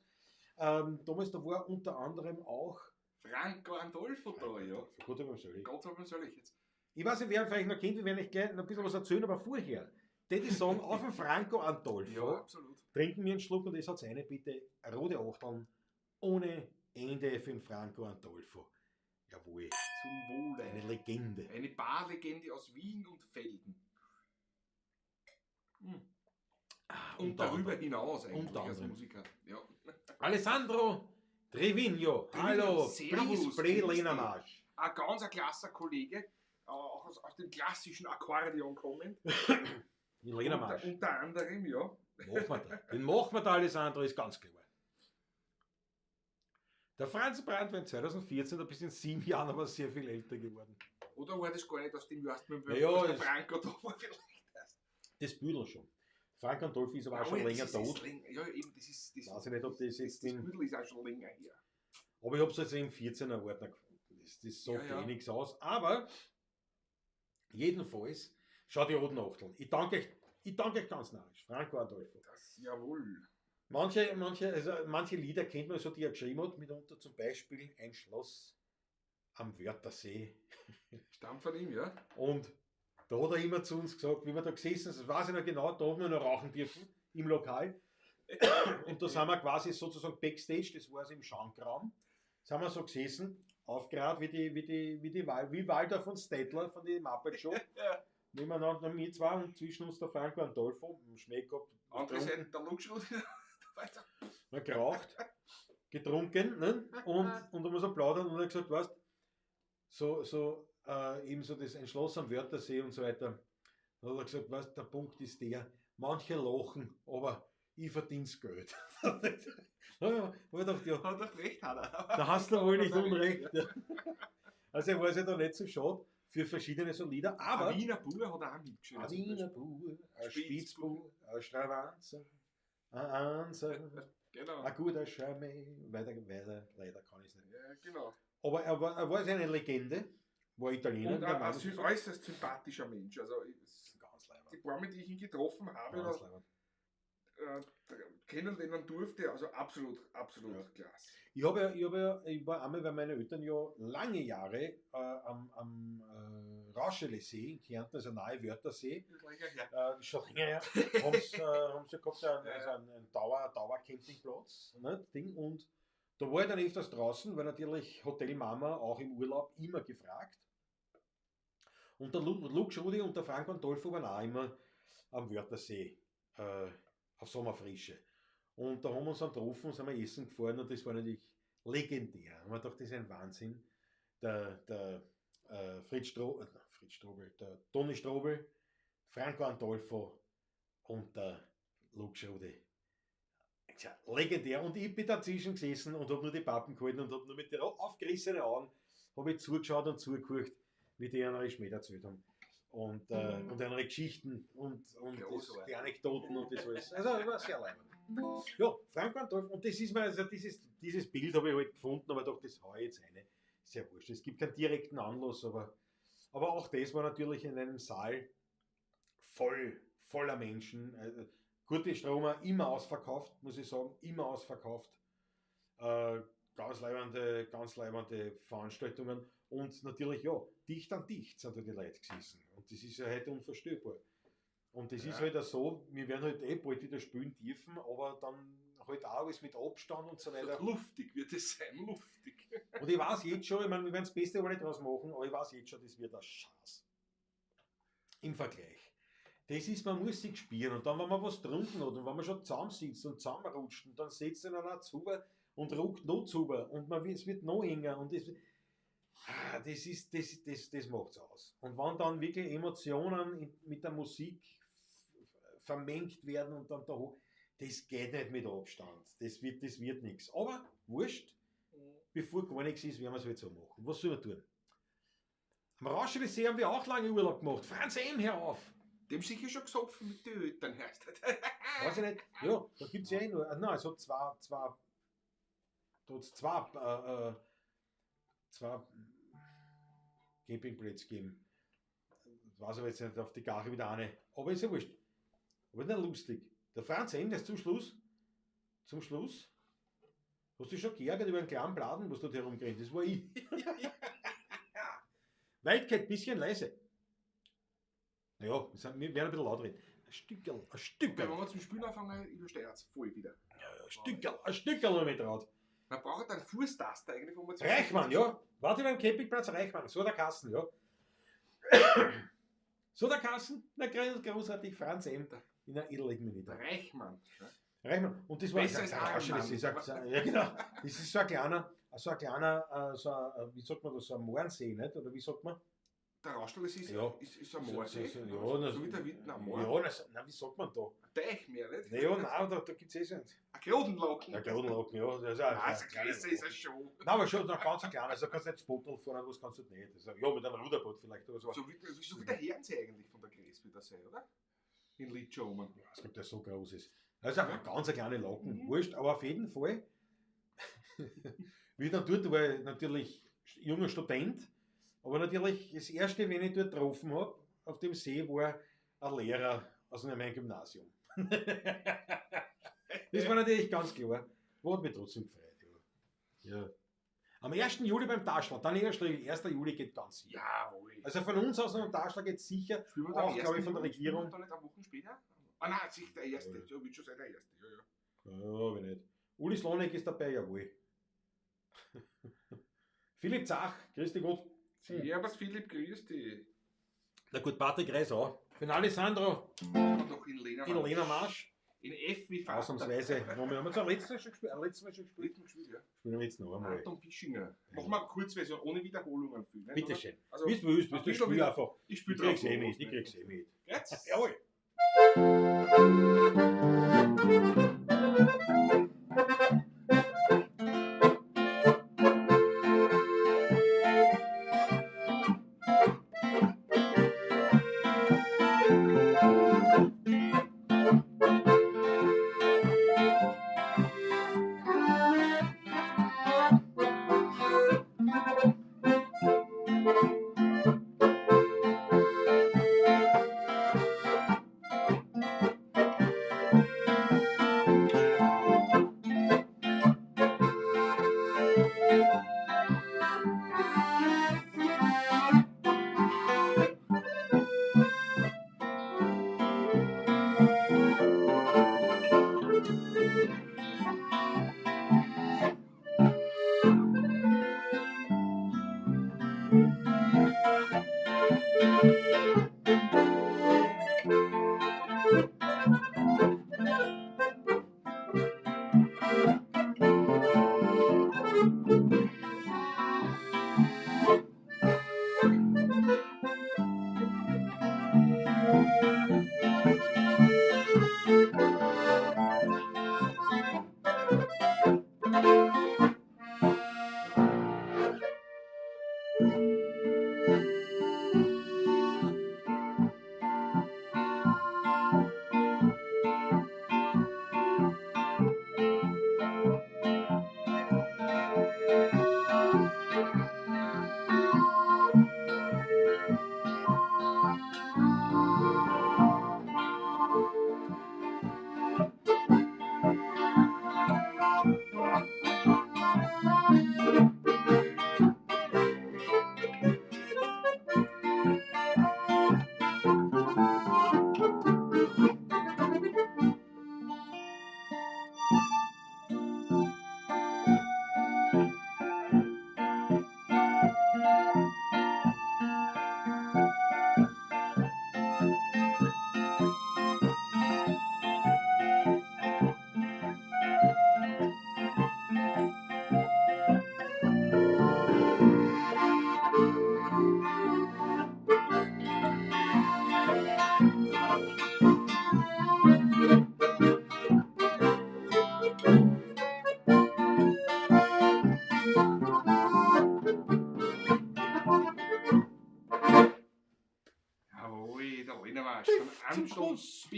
S4: damals, da war unter anderem auch
S3: Franco Andolfo da, ja.
S4: Gott hab ihn selig.
S3: Gott hab ihn selig jetzt.
S4: Ich weiß nicht, wer vielleicht noch kennt, wir werden euch gleich noch ein bisschen was erzählen, aber vorher, das ich sagen, auf den Franco Andolfo,
S3: Ja, absolut.
S4: trinken wir einen Schluck und es hat eine bitte rote Achteln ohne Ende für den Franco Andolfo. Jawohl,
S3: Zum Wohle.
S4: eine Legende.
S3: Eine Barlegende aus Wien und Velden. Mhm. Und
S4: Unter
S3: darüber
S4: anderem.
S3: hinaus eigentlich
S4: Unter
S3: als
S4: anderem.
S3: Musiker. Ja.
S4: Alessandro Trevino, hallo,
S3: Servus,
S4: Please play
S3: grüß
S4: Lena
S3: dich.
S4: Marsch.
S3: Ein ganz ein klasser Kollege, auch aus dem klassischen Akkordeon kommend.
S4: In Lena Marsch.
S3: Unter anderem, ja.
S4: Machen wir da. Den machen wir da, Alessandro, ist ganz klar. Der Franz Brandwein 2014, da bist du in 7 Jahren aber sehr viel älter geworden.
S3: Oder war das gar nicht aus dem Jahr,
S4: Ja, ja,
S3: als der
S4: es-
S3: Franco da war vielleicht erst.
S4: Das Büdel schon. Frank Andolfi ist aber auch
S3: Ja,
S4: schon
S3: das
S4: länger
S3: ist, ist
S4: tot.
S3: länger. Ja, eben, das ist, das,
S4: Weiß ich nicht, ob das jetzt
S3: das
S4: in.
S3: Büdel ist auch schon länger her.
S4: Aber ich habe es jetzt im 14er Ordner gefunden. Das sagt
S3: Ja, ja.
S4: eh nichts aus. Aber jedenfalls, schaut die roten Achteln. Ich danke euch ganz narrisch. Franco Adolfo.
S3: Das, jawohl.
S4: Manche Lieder kennt man so, die er geschrieben hat, mitunter zum Beispiel Ein Schloss am Wörthersee.
S3: Stammt von ihm, ja.
S4: Und da hat er immer zu uns gesagt, wie wir da gesessen sind, das weiß ich noch genau, da haben wir noch rauchen dürfen im Lokal. Und da sind wir quasi sozusagen Backstage, das war also im Schankraum, sind wir so gesessen, aufgerad wie wie Walter von Stettler von der Muppet Show.
S3: Ja.
S4: Nebeneinander wir zwei und zwischen uns der Franco Andolfo, im Schmäh gehabt,
S3: Andere
S4: getrunken.
S3: Seite, der Luxus. Weiter.
S4: Man geraucht, getrunken, ne? Und da muss er plaudern und er hat gesagt, weißt, eben so das ein Schloss am Wörthersee und so weiter. Dann hat er gesagt, weißt, der Punkt ist der, manche lachen, aber ich verdien's Geld. Da hab ich gedacht, ja,
S3: Hat er recht, hat er.
S4: da hast du wohl nicht unrecht. Ja. Also er war sich da nicht so schade für verschiedene so Lieder, aber
S3: Ein Wiener Bub hat er auch mitgeschrieben.
S4: ein Wiener Bub, ein
S3: Spitzbub.
S4: Spitzbub, Ein Stravanzer, ein Anser,
S3: Genau.
S4: ein guter Charme. Weiter, weiter, leider kann ich es nicht.
S3: Ja, genau.
S4: Aber er war eine Legende, war Italiener.
S3: Und
S4: wie der
S3: ein
S4: Name schon sagt.
S3: äußerst sympathischer Mensch. Also
S4: Ganz leibend.
S3: die paar, mit die ich ihn getroffen habe
S4: Ganz
S3: oder
S4: leibend.
S3: kennenlernen durfte, also absolut, absolut
S4: Ja.
S3: klasse.
S4: Ich habe ja, ich habe ja, ich war einmal, weil meine Eltern ja lange Jahre am Rauschelesee in Kärnten, also nahe Wörthersee,
S3: Ist länger her.
S4: schon länger her, haben sie gehabt,
S3: Ja.
S4: also einen Dauercampingplatz, ne, Ding, und da war ich dann öfters draußen, weil natürlich Hotelmama auch im Urlaub immer gefragt. Und der Luke Schrudi und der Frank Antolfo waren auch immer am Wörthersee auf Sommerfrische. Und da haben wir uns dann getroffen, sind wir essen gefahren und das war natürlich legendär. Und man dachte, das ist ein Wahnsinn. Der Fritz Strobel, der Toni Strobel, Franco Antolfo und der Luke Schrudi. Tja, legendär. Und ich bin dazwischen gesessen und habe nur die Pappen gehalten und habe nur mit den aufgerissenen Augen habe ich zugeschaut und zugehört, wie die ihre Schmäh erzählt haben. Und ihre Geschichten und das, die Anekdoten und das alles. Also, das war sehr leibend. Ja, Franco Antolfo. Und das ist mir, also dieses Bild habe ich halt gefunden, aber doch, das hau ich jetzt eine. Ist ja wurscht. Es gibt keinen direkten Anlass, aber auch das war natürlich in einem Saal voller Menschen. Also, Gute Stromer, immer ausverkauft, muss ich sagen, immer ausverkauft. Ganz leibende Veranstaltungen und natürlich, ja, dicht an dicht sind da die Leute gesessen. Und das ist ja heute unvorstellbar. Und das ist halt auch so, wir werden halt eh bald wieder spielen dürfen, aber dann halt auch alles mit Abstand und so weiter.
S3: Luftig wird es sein, luftig.
S4: Und ich weiß jetzt schon, ich meine, wir werden das Beste alle draus machen, aber ich weiß jetzt schon, das wird ein Schatz. Im Vergleich. Das ist, man muss sich spielen und dann, wenn man was getrunken hat und wenn man schon zusammensitzt und zusammenrutscht und dann setzt einer noch zu und ruckt noch zu und man, es wird noch enger und das macht's aus. Und wenn dann wirklich Emotionen mit der Musik vermengt werden und dann da hoch, das geht nicht mit Abstand. Das wird nichts. Aber wurscht, bevor gar nichts ist, werden wir es halt so machen. Was sollen wir tun? Am Rauschelesee haben wir auch lange Urlaub gemacht. Franz M., hör auf!
S3: Dem sicher schon gesoffen mit den Eltern, heißt das.
S4: Weiß ich nicht. Ja, da gibt es ja eh nur. Nein, es hat zwei Campingplätze gegeben. Ich weiß aber jetzt nicht, auf die Gache wieder eine. Aber ist ja wurscht. Aber nicht lustig. Der Franz M., der ist zum Schluss. Hast du dich schon geärgert über einen kleinen Bladen, was dort herumgerannt ist? Das war ich. Weit geht ein bisschen leise. Naja, wir werden ein bisschen laut reden. Ein Stückerl.
S3: Wenn wir zum Spielen anfangen, übersteuert es voll wieder.
S4: Ja, ein Stückerl noch mit Rad.
S3: Man braucht einen Fußtaster eigentlich, wo man zum
S4: Reichmann, ja. Warte beim Campingplatz Reichmann. So der Kassen, ja. So der Kassen. Na, großartig, Franz M. In einer edeligen Minute.
S3: Reichmann. Ja.
S4: Reichmann. Und das war
S3: Besser als Reichmann.
S4: Ja, genau. Das ist so ein kleiner, wie sagt man das, so ein Moorensee, nicht? Oder wie sagt man?
S3: Der Rauschtelesee ist,
S4: ja.
S3: ist ein Moorsee.
S4: So, ja,
S3: so wie der Wittner Moor.
S4: Ja, na, wie sagt man da?
S3: Ein Teichmeer, nicht?
S4: Naja, nein, da gibt es eh so.
S3: Ein Krodenlocken.
S4: Ein Krodenlocken, ja. Das ist auch,
S3: also, größer ist er schon.
S4: Nein, aber schon noch ganz ein kleiner. Also kannst du nicht das Boot fahren, was kannst du nicht. Also, ja, mit einem Ruderboot vielleicht oder so.
S3: So wie der Herrensee eigentlich von der Größe wird das sein, oder? In Litschomen.
S4: Ja, es gibt der so groß ist. Das ist einfach ganz eine kleine Locken. Wurscht, aber auf jeden Fall, wie ich dann dort war, ich natürlich junger Student. Aber natürlich, das erste, wenn ich dort getroffen habe, auf dem See, war ein Lehrer aus meinem Gymnasium. Das war natürlich ganz klar. War hat mich trotzdem gefreut. Ja. Ja. Am 1. Juli beim Taschler, dann erst, 1. Juli geht ganz sicher.
S3: Jawohl.
S4: Also von uns aus am Taschler geht es sicher, auch glaube ich von der Regierung.
S3: Dann nicht eine Woche später? Ah nein, sicher der erste. Ja, wird schon sein der erste. Ja, ja.
S4: Ja, wenn nicht. Uli Slonek ist dabei, jawohl. Philipp Zach, grüß dich Gott.
S3: Servus Philipp, grüß dich.
S4: Na gut, Patrick Reis auch. Für den Alessandro.
S3: Noch in Lena
S4: In Lena Marsch.
S3: In F wie Vater.
S4: Ausnahmsweise. Haben wir zum letzten Mal schon gespielt? Letztes Mal schon gespielt?
S3: Letztes Mal gespielt, ja.
S4: Spielen wir jetzt noch einmal.
S3: Anton Pischinger. Machen wir eine Kurzversion, ohne Wiederholungen. Viel, nicht,
S4: Bitte schön.
S3: Also,
S4: wie du willst, ich spiel einfach.
S3: Ich spiele
S4: drauf. Ich krieg's eh mit.
S3: Jetzt?
S4: Jawohl.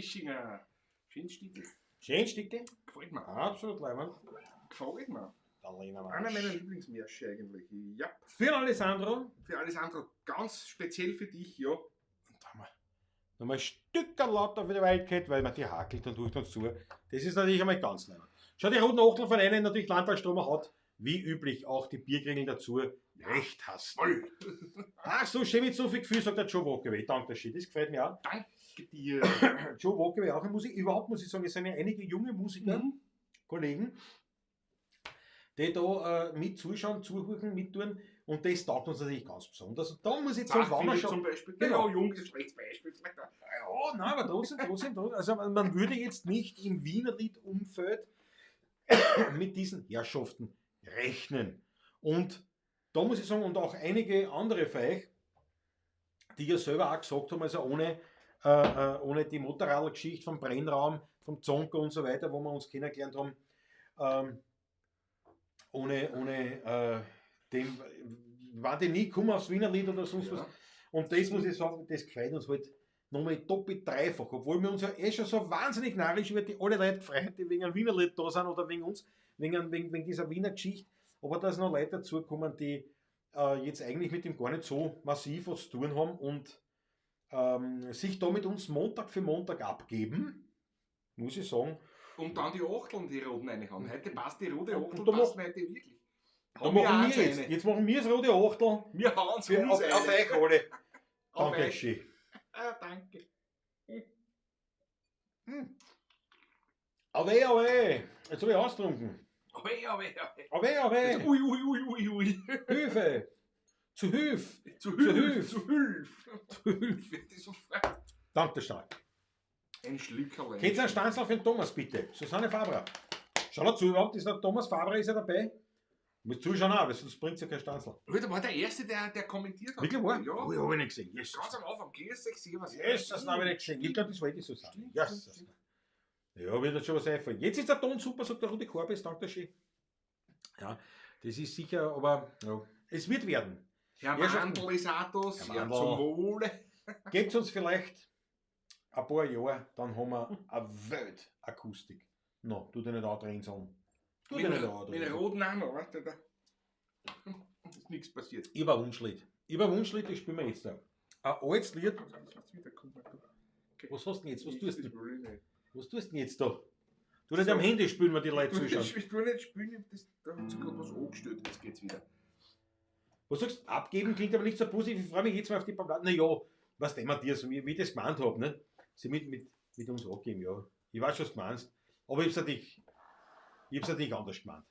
S3: Ischinger. Schön Stickel.
S4: Schön Stickel.
S3: Gefällt mir.
S4: Absolut leibend.
S3: Gefällt mir.
S4: Dann lehnen wir
S3: Einer meiner Lieblingsmärsche eigentlich. Ja.
S4: Für Alessandro.
S3: Für Alessandro, ganz speziell für dich, ja.
S4: Und da haben wir nochmal ein Stück lauter für die Welt geht, weil man die hakelt und tut uns zu. Das ist natürlich einmal ganz leibend. Schau, die roten Achtel von einem natürlich Landtagstromer hat, wie üblich, auch die Bierkringel dazu. Recht hast.
S3: Voll.
S4: Ach so, schön mit so viel Gefühl, sagt der Joe Walker. Ich danke dir, schön. Das gefällt mir auch.
S3: Danke dir.
S4: Joe Walker auch ein Musiker. Überhaupt muss ich sagen, es sind ja einige junge Musiker, Kollegen, die da mit zuschauen, zuhören, mittun. Und das taugt uns natürlich ganz besonders. Und da muss ich jetzt sagen, wenn wir schon.
S3: zum Beispiel.
S4: Genau.
S3: Genau, jung ist ein schlechtes Beispiel. Vielleicht auch.
S4: Ja, nein, aber trotzdem. Also man würde jetzt nicht im Wienerlied-Umfeld mit diesen Herrschaften rechnen. Und da muss ich sagen, und auch einige andere von euch, die ja selber auch gesagt haben, also ohne die Motorradgeschichte vom Brennraum, vom Zonker und so weiter, wo wir uns kennengelernt haben, ohne dem waren die nie gekommen aufs Wienerlied oder sonst was. Und das muss ich sagen, das gefällt uns halt nochmal doppelt dreifach, obwohl wir uns ja eh schon so wahnsinnig narrisch über die alle Leute gefreut, die wegen einem Wienerlied da sind oder wegen uns, wegen dieser Wiener Geschichte. Aber dass noch Leute dazukommen, die jetzt eigentlich mit dem gar nicht so massiv was zu tun haben und sich da mit uns Montag für Montag abgeben, muss ich sagen.
S3: Und dann die Achteln, die roten reinhauen. Heute passt die rote Achtel,
S4: da
S3: passt heute wirklich.
S4: Da machen wir jetzt. Jetzt machen wir das rote Achtel.
S3: Wir hauen es
S4: auf euch alle.
S3: Auf
S4: Danke,
S3: euch.
S4: schön.
S3: Ah, danke.
S4: Aweh, aweh. Jetzt habe ich austrunken.
S3: Aweh, aweh, aweh.
S4: Aweh, aweh.
S3: Ui, ui, ui, ui, ui.
S4: Hilfe. Zu Hilf.
S3: Zu
S4: Zu
S3: Hilf.
S4: Hilf.
S3: Zu Hilf.
S4: Zu Hilf.
S3: Wird die sofort.
S4: Danke stark.
S3: Ein Schlückerl.
S4: Geht's einen Stanzl für den Thomas, bitte? Susanne Fabrer. Schau mal zu, überhaupt ist der Thomas Fabrer ist ja dabei. Du musst zuschauen auch, weil sonst bringt's ja kein Stanzl.
S3: Der war der Erste, der kommentiert hat.
S4: Wirklich wahr?
S3: Ja.
S4: Oh, ich hab ihn nicht gesehen. Jesus.
S3: Ganz am Anfang. Grüß dich, servus.
S4: Jesus, das habe ich nicht gesehen. Ich glaube, das war die Susanne.
S3: Stimmt,
S4: Jesus.
S3: stimmt.
S4: Ja, wird das schon was einfallen. Jetzt ist der Ton super, sagt der Rudi Korbes, danke schön. Ja, das ist sicher, aber ja, es wird werden.
S3: Herr
S4: Ja, schon.
S3: Mandl ist auch da, sehr
S4: Mandl.
S3: zum Wohle.
S4: Gebt uns vielleicht ein paar Jahre, dann haben wir eine Weltakustik. No, tu dich nicht andrehen sollen. Tu dich
S3: Mit,
S4: nicht
S3: mit
S4: andrehen.
S3: roten auch noch, weißt du? Da ist nichts passiert.
S4: Ich habe ein Wunschlied. Ich habe ein Wunschlied, das spielen wir jetzt da. Ein altes Lied. Was hast du denn jetzt? Was tust du denn?
S3: Das will ich nicht.
S4: Was tust du denn jetzt da? Du nicht am Handy spielen, wenn die Leute zuschauen.
S3: Ich will nicht spielen, da hat sich gerade was angestellt. Jetzt geht's wieder.
S4: Was sagst du? Abgeben klingt aber nicht so positiv. Ich freue mich jetzt mal auf die paar Platten. Naja, was denn, Matthias, wie ich das gemeint habe, ne? Sie mit uns abgeben, ja. Ich weiß schon, was du meinst. Aber ich hab's natürlich, anders gemeint.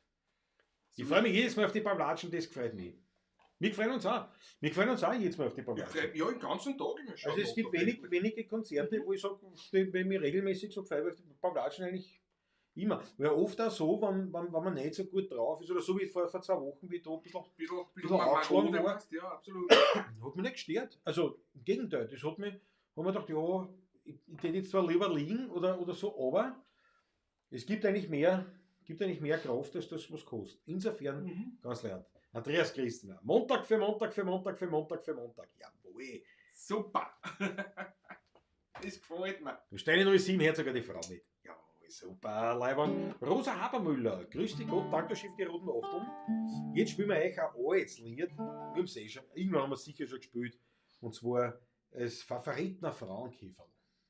S4: Ich freue mich jedes Mal auf die Pavlatschen, das gefreut mich. Wir freuen uns auch. Wir freuen uns auch jedes Mal auf die
S3: Ich
S4: Pavlatschen.
S3: freu, ja, den ganzen Tag immer schon.
S4: Also es gibt wenige Konzerte, wo ich sage, wenn ich mich regelmäßig so freue, auf die Pavlatschen eigentlich immer. Weil oft auch so, wenn man nicht so gut drauf ist oder so wie vor 2 Wochen, wie ich da ein bisschen
S3: bisschen
S4: angeschlagen
S3: marode
S4: war.
S3: warst, ja, absolut.
S4: Hat mich nicht gestört. Also im Gegenteil, das hat mich, hat mir gedacht, ja, ich hätte jetzt zwar lieber liegen oder so, aber es gibt eigentlich mehr Kraft, als das, was kostet. Insofern ganz lernt. Andreas Christner, Montag für Montag für Montag für Montag für Montag. Jawohl.
S3: Super. Das gefällt mir.
S4: Da Steine 07 hört sogar die Frau mit. Jawohl, super, Leibern. Rosa Habermüller, grüß dich Gott, danke schön für die roten Achteln. Jetzt spielen wir euch ein altes Lied. Wir haben es eh schon, irgendwann haben wir es sicher schon gespielt. Und zwar das Favoritener Frauenkäferl.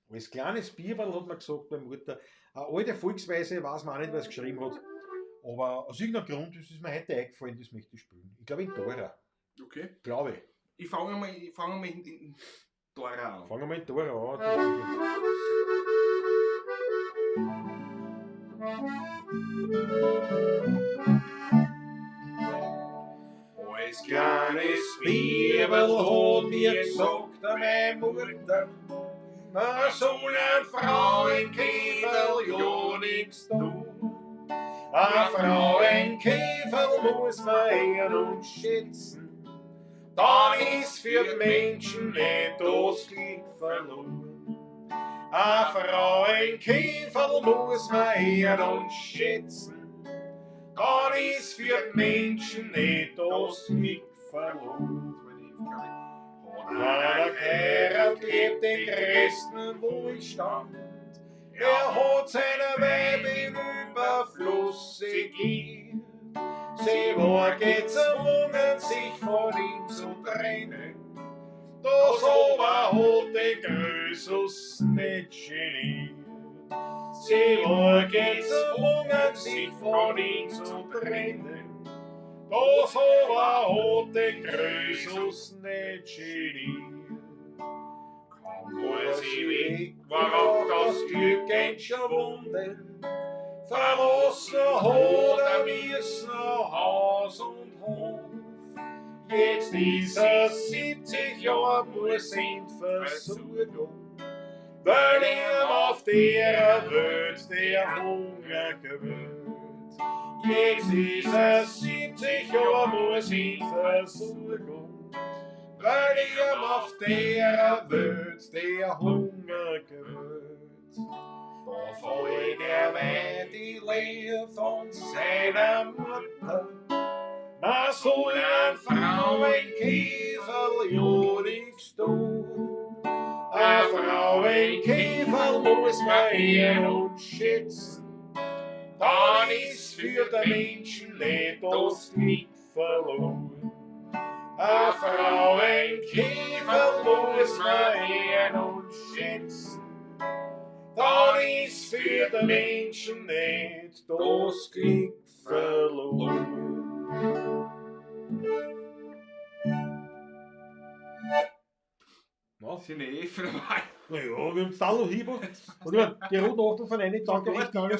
S4: Als kleines Bierberl hat man gesagt, meine Mutter, eine alte Volksweise, weiß man auch nicht, wer es geschrieben hat. Aber aus irgendeinem Grund ist es mir heute eingefallen, das möchte ich spielen. Ich glaube in Dora.
S3: Okay.
S4: Glaube ich.
S3: Ich fange mal, in Dora an.
S4: Fangen wir mal in Dora an.
S3: Als
S4: Kleines Bibel hat mir gesagt, meine Mutter, man soll ein Frauenkäferl ja nix tun. Ein Frauenkäferl muss man ehren und schätzen, dann ist für die Menschen nicht das Glück verloren. Ein Frauenkäferl muss man ehren und schätzen, dann ist für die Menschen nicht das Glück verloren. Einer geheiratet lebt den größten Wohlstand.
S2: Er hat seine Weib im Überfluss segiert. Sie war gezwungen, sich von ihm zu trennen. Das aber hat den Krösus nicht geniert. Sie war gezwungen, sich von ihm zu trennen. Das aber hat den Krösus nicht geniert. Kaum war sie weg, war auch das Glück entschwunden. Verlassen hat er müssen Haus und Hof. Jetzt ist er 70 Jahre, muss in Versorgung, weil ihm auf der Welt der Hunger gewöhnt. Jetzt ist er 70 Jahre, muss in Versorgung, weil ihm auf der Welt der Hunger gewöhnt. Da folgt er mir die Lehre von seiner Mutter. Man soll ein Frauenkäferl ja nichts tun. Ein Frauenkäferl muss man ehren und schätzen. Dann ist für den Menschen nicht das Glück verloren. Ein Frauenkäferl muss man ehren und schätzen. Dann ist für den Menschen nicht das Glück verloren.
S4: Na,
S3: Sind eh vorbei.
S4: naja, wir haben es da noch hingebracht. Und ich meine, die roten Achtel von einem Tag echt lange.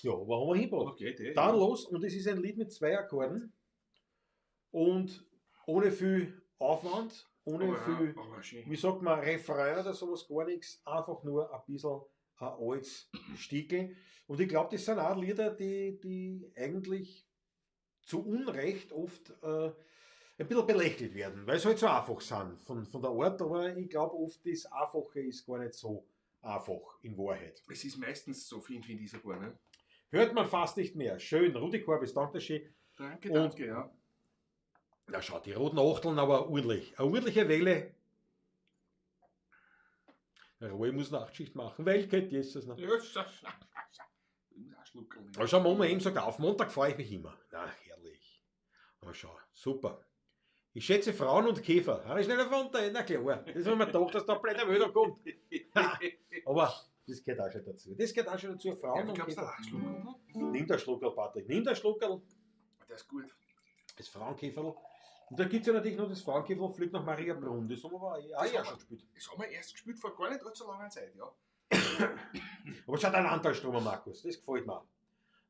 S4: Ja, aber haben wir hingebracht.
S3: Okay, die.
S4: Dann los, und es ist ein Lied mit 2 Akkorden und ohne viel Aufwand, ohne
S3: aber,
S4: viel,
S3: aber schön.
S4: wie sagt man, Refrain oder sowas, gar nichts, einfach nur ein bisschen ein altes Stickel. Und ich glaube, das sind auch Lieder, die eigentlich zu Unrecht oft ein bisschen belächelt werden, weil sie halt so einfach sind von der Art, aber ich glaube oft, das Einfache ist gar nicht so einfach in Wahrheit.
S3: Es ist meistens so, finde ich sogar. Ne?
S4: Hört man fast nicht mehr. Schön, Rudi Korbis, danke schön.
S3: Danke,
S4: Und-
S3: danke, ja.
S4: Na schau, die roten Achteln, aber ordentlich. Eine ordentliche Welle. Der Roy muss Nachtschicht machen, weil geht Jesus noch.
S3: Ja, ich muss auch schlucken.
S4: Aber schau, Mama eben sagt, auf Montag freue ich mich immer. Na, herrlich. Aber schau, super. Ich schätze Frauen und Käfer. Habe ich schnell erfunden? Na klar. Das haben wir gedacht, dass da blöder Wöder kommt. Aber das gehört auch schon dazu. Das gehört auch schon dazu. Frauen
S3: Ja,
S4: und
S3: glaubst du,
S4: Käfer.
S3: auch Schluckerl noch?
S4: Nimm das Schluckerl, Patrick. Nimm das Schluckerl.
S3: Der ist gut.
S4: Das Frauenkäferl. Und da gibt es ja natürlich noch das Frauenkäferl fliegt nach Mariabrunn. Das haben wir aber auch
S3: Das
S4: ja
S3: haben
S4: schon
S3: wir.
S4: gespielt.
S3: Das haben wir erst gespielt vor gar nicht allzu langer Zeit, ja.
S4: Aber schaut ein Anteilstromer, Markus. Das gefällt mir.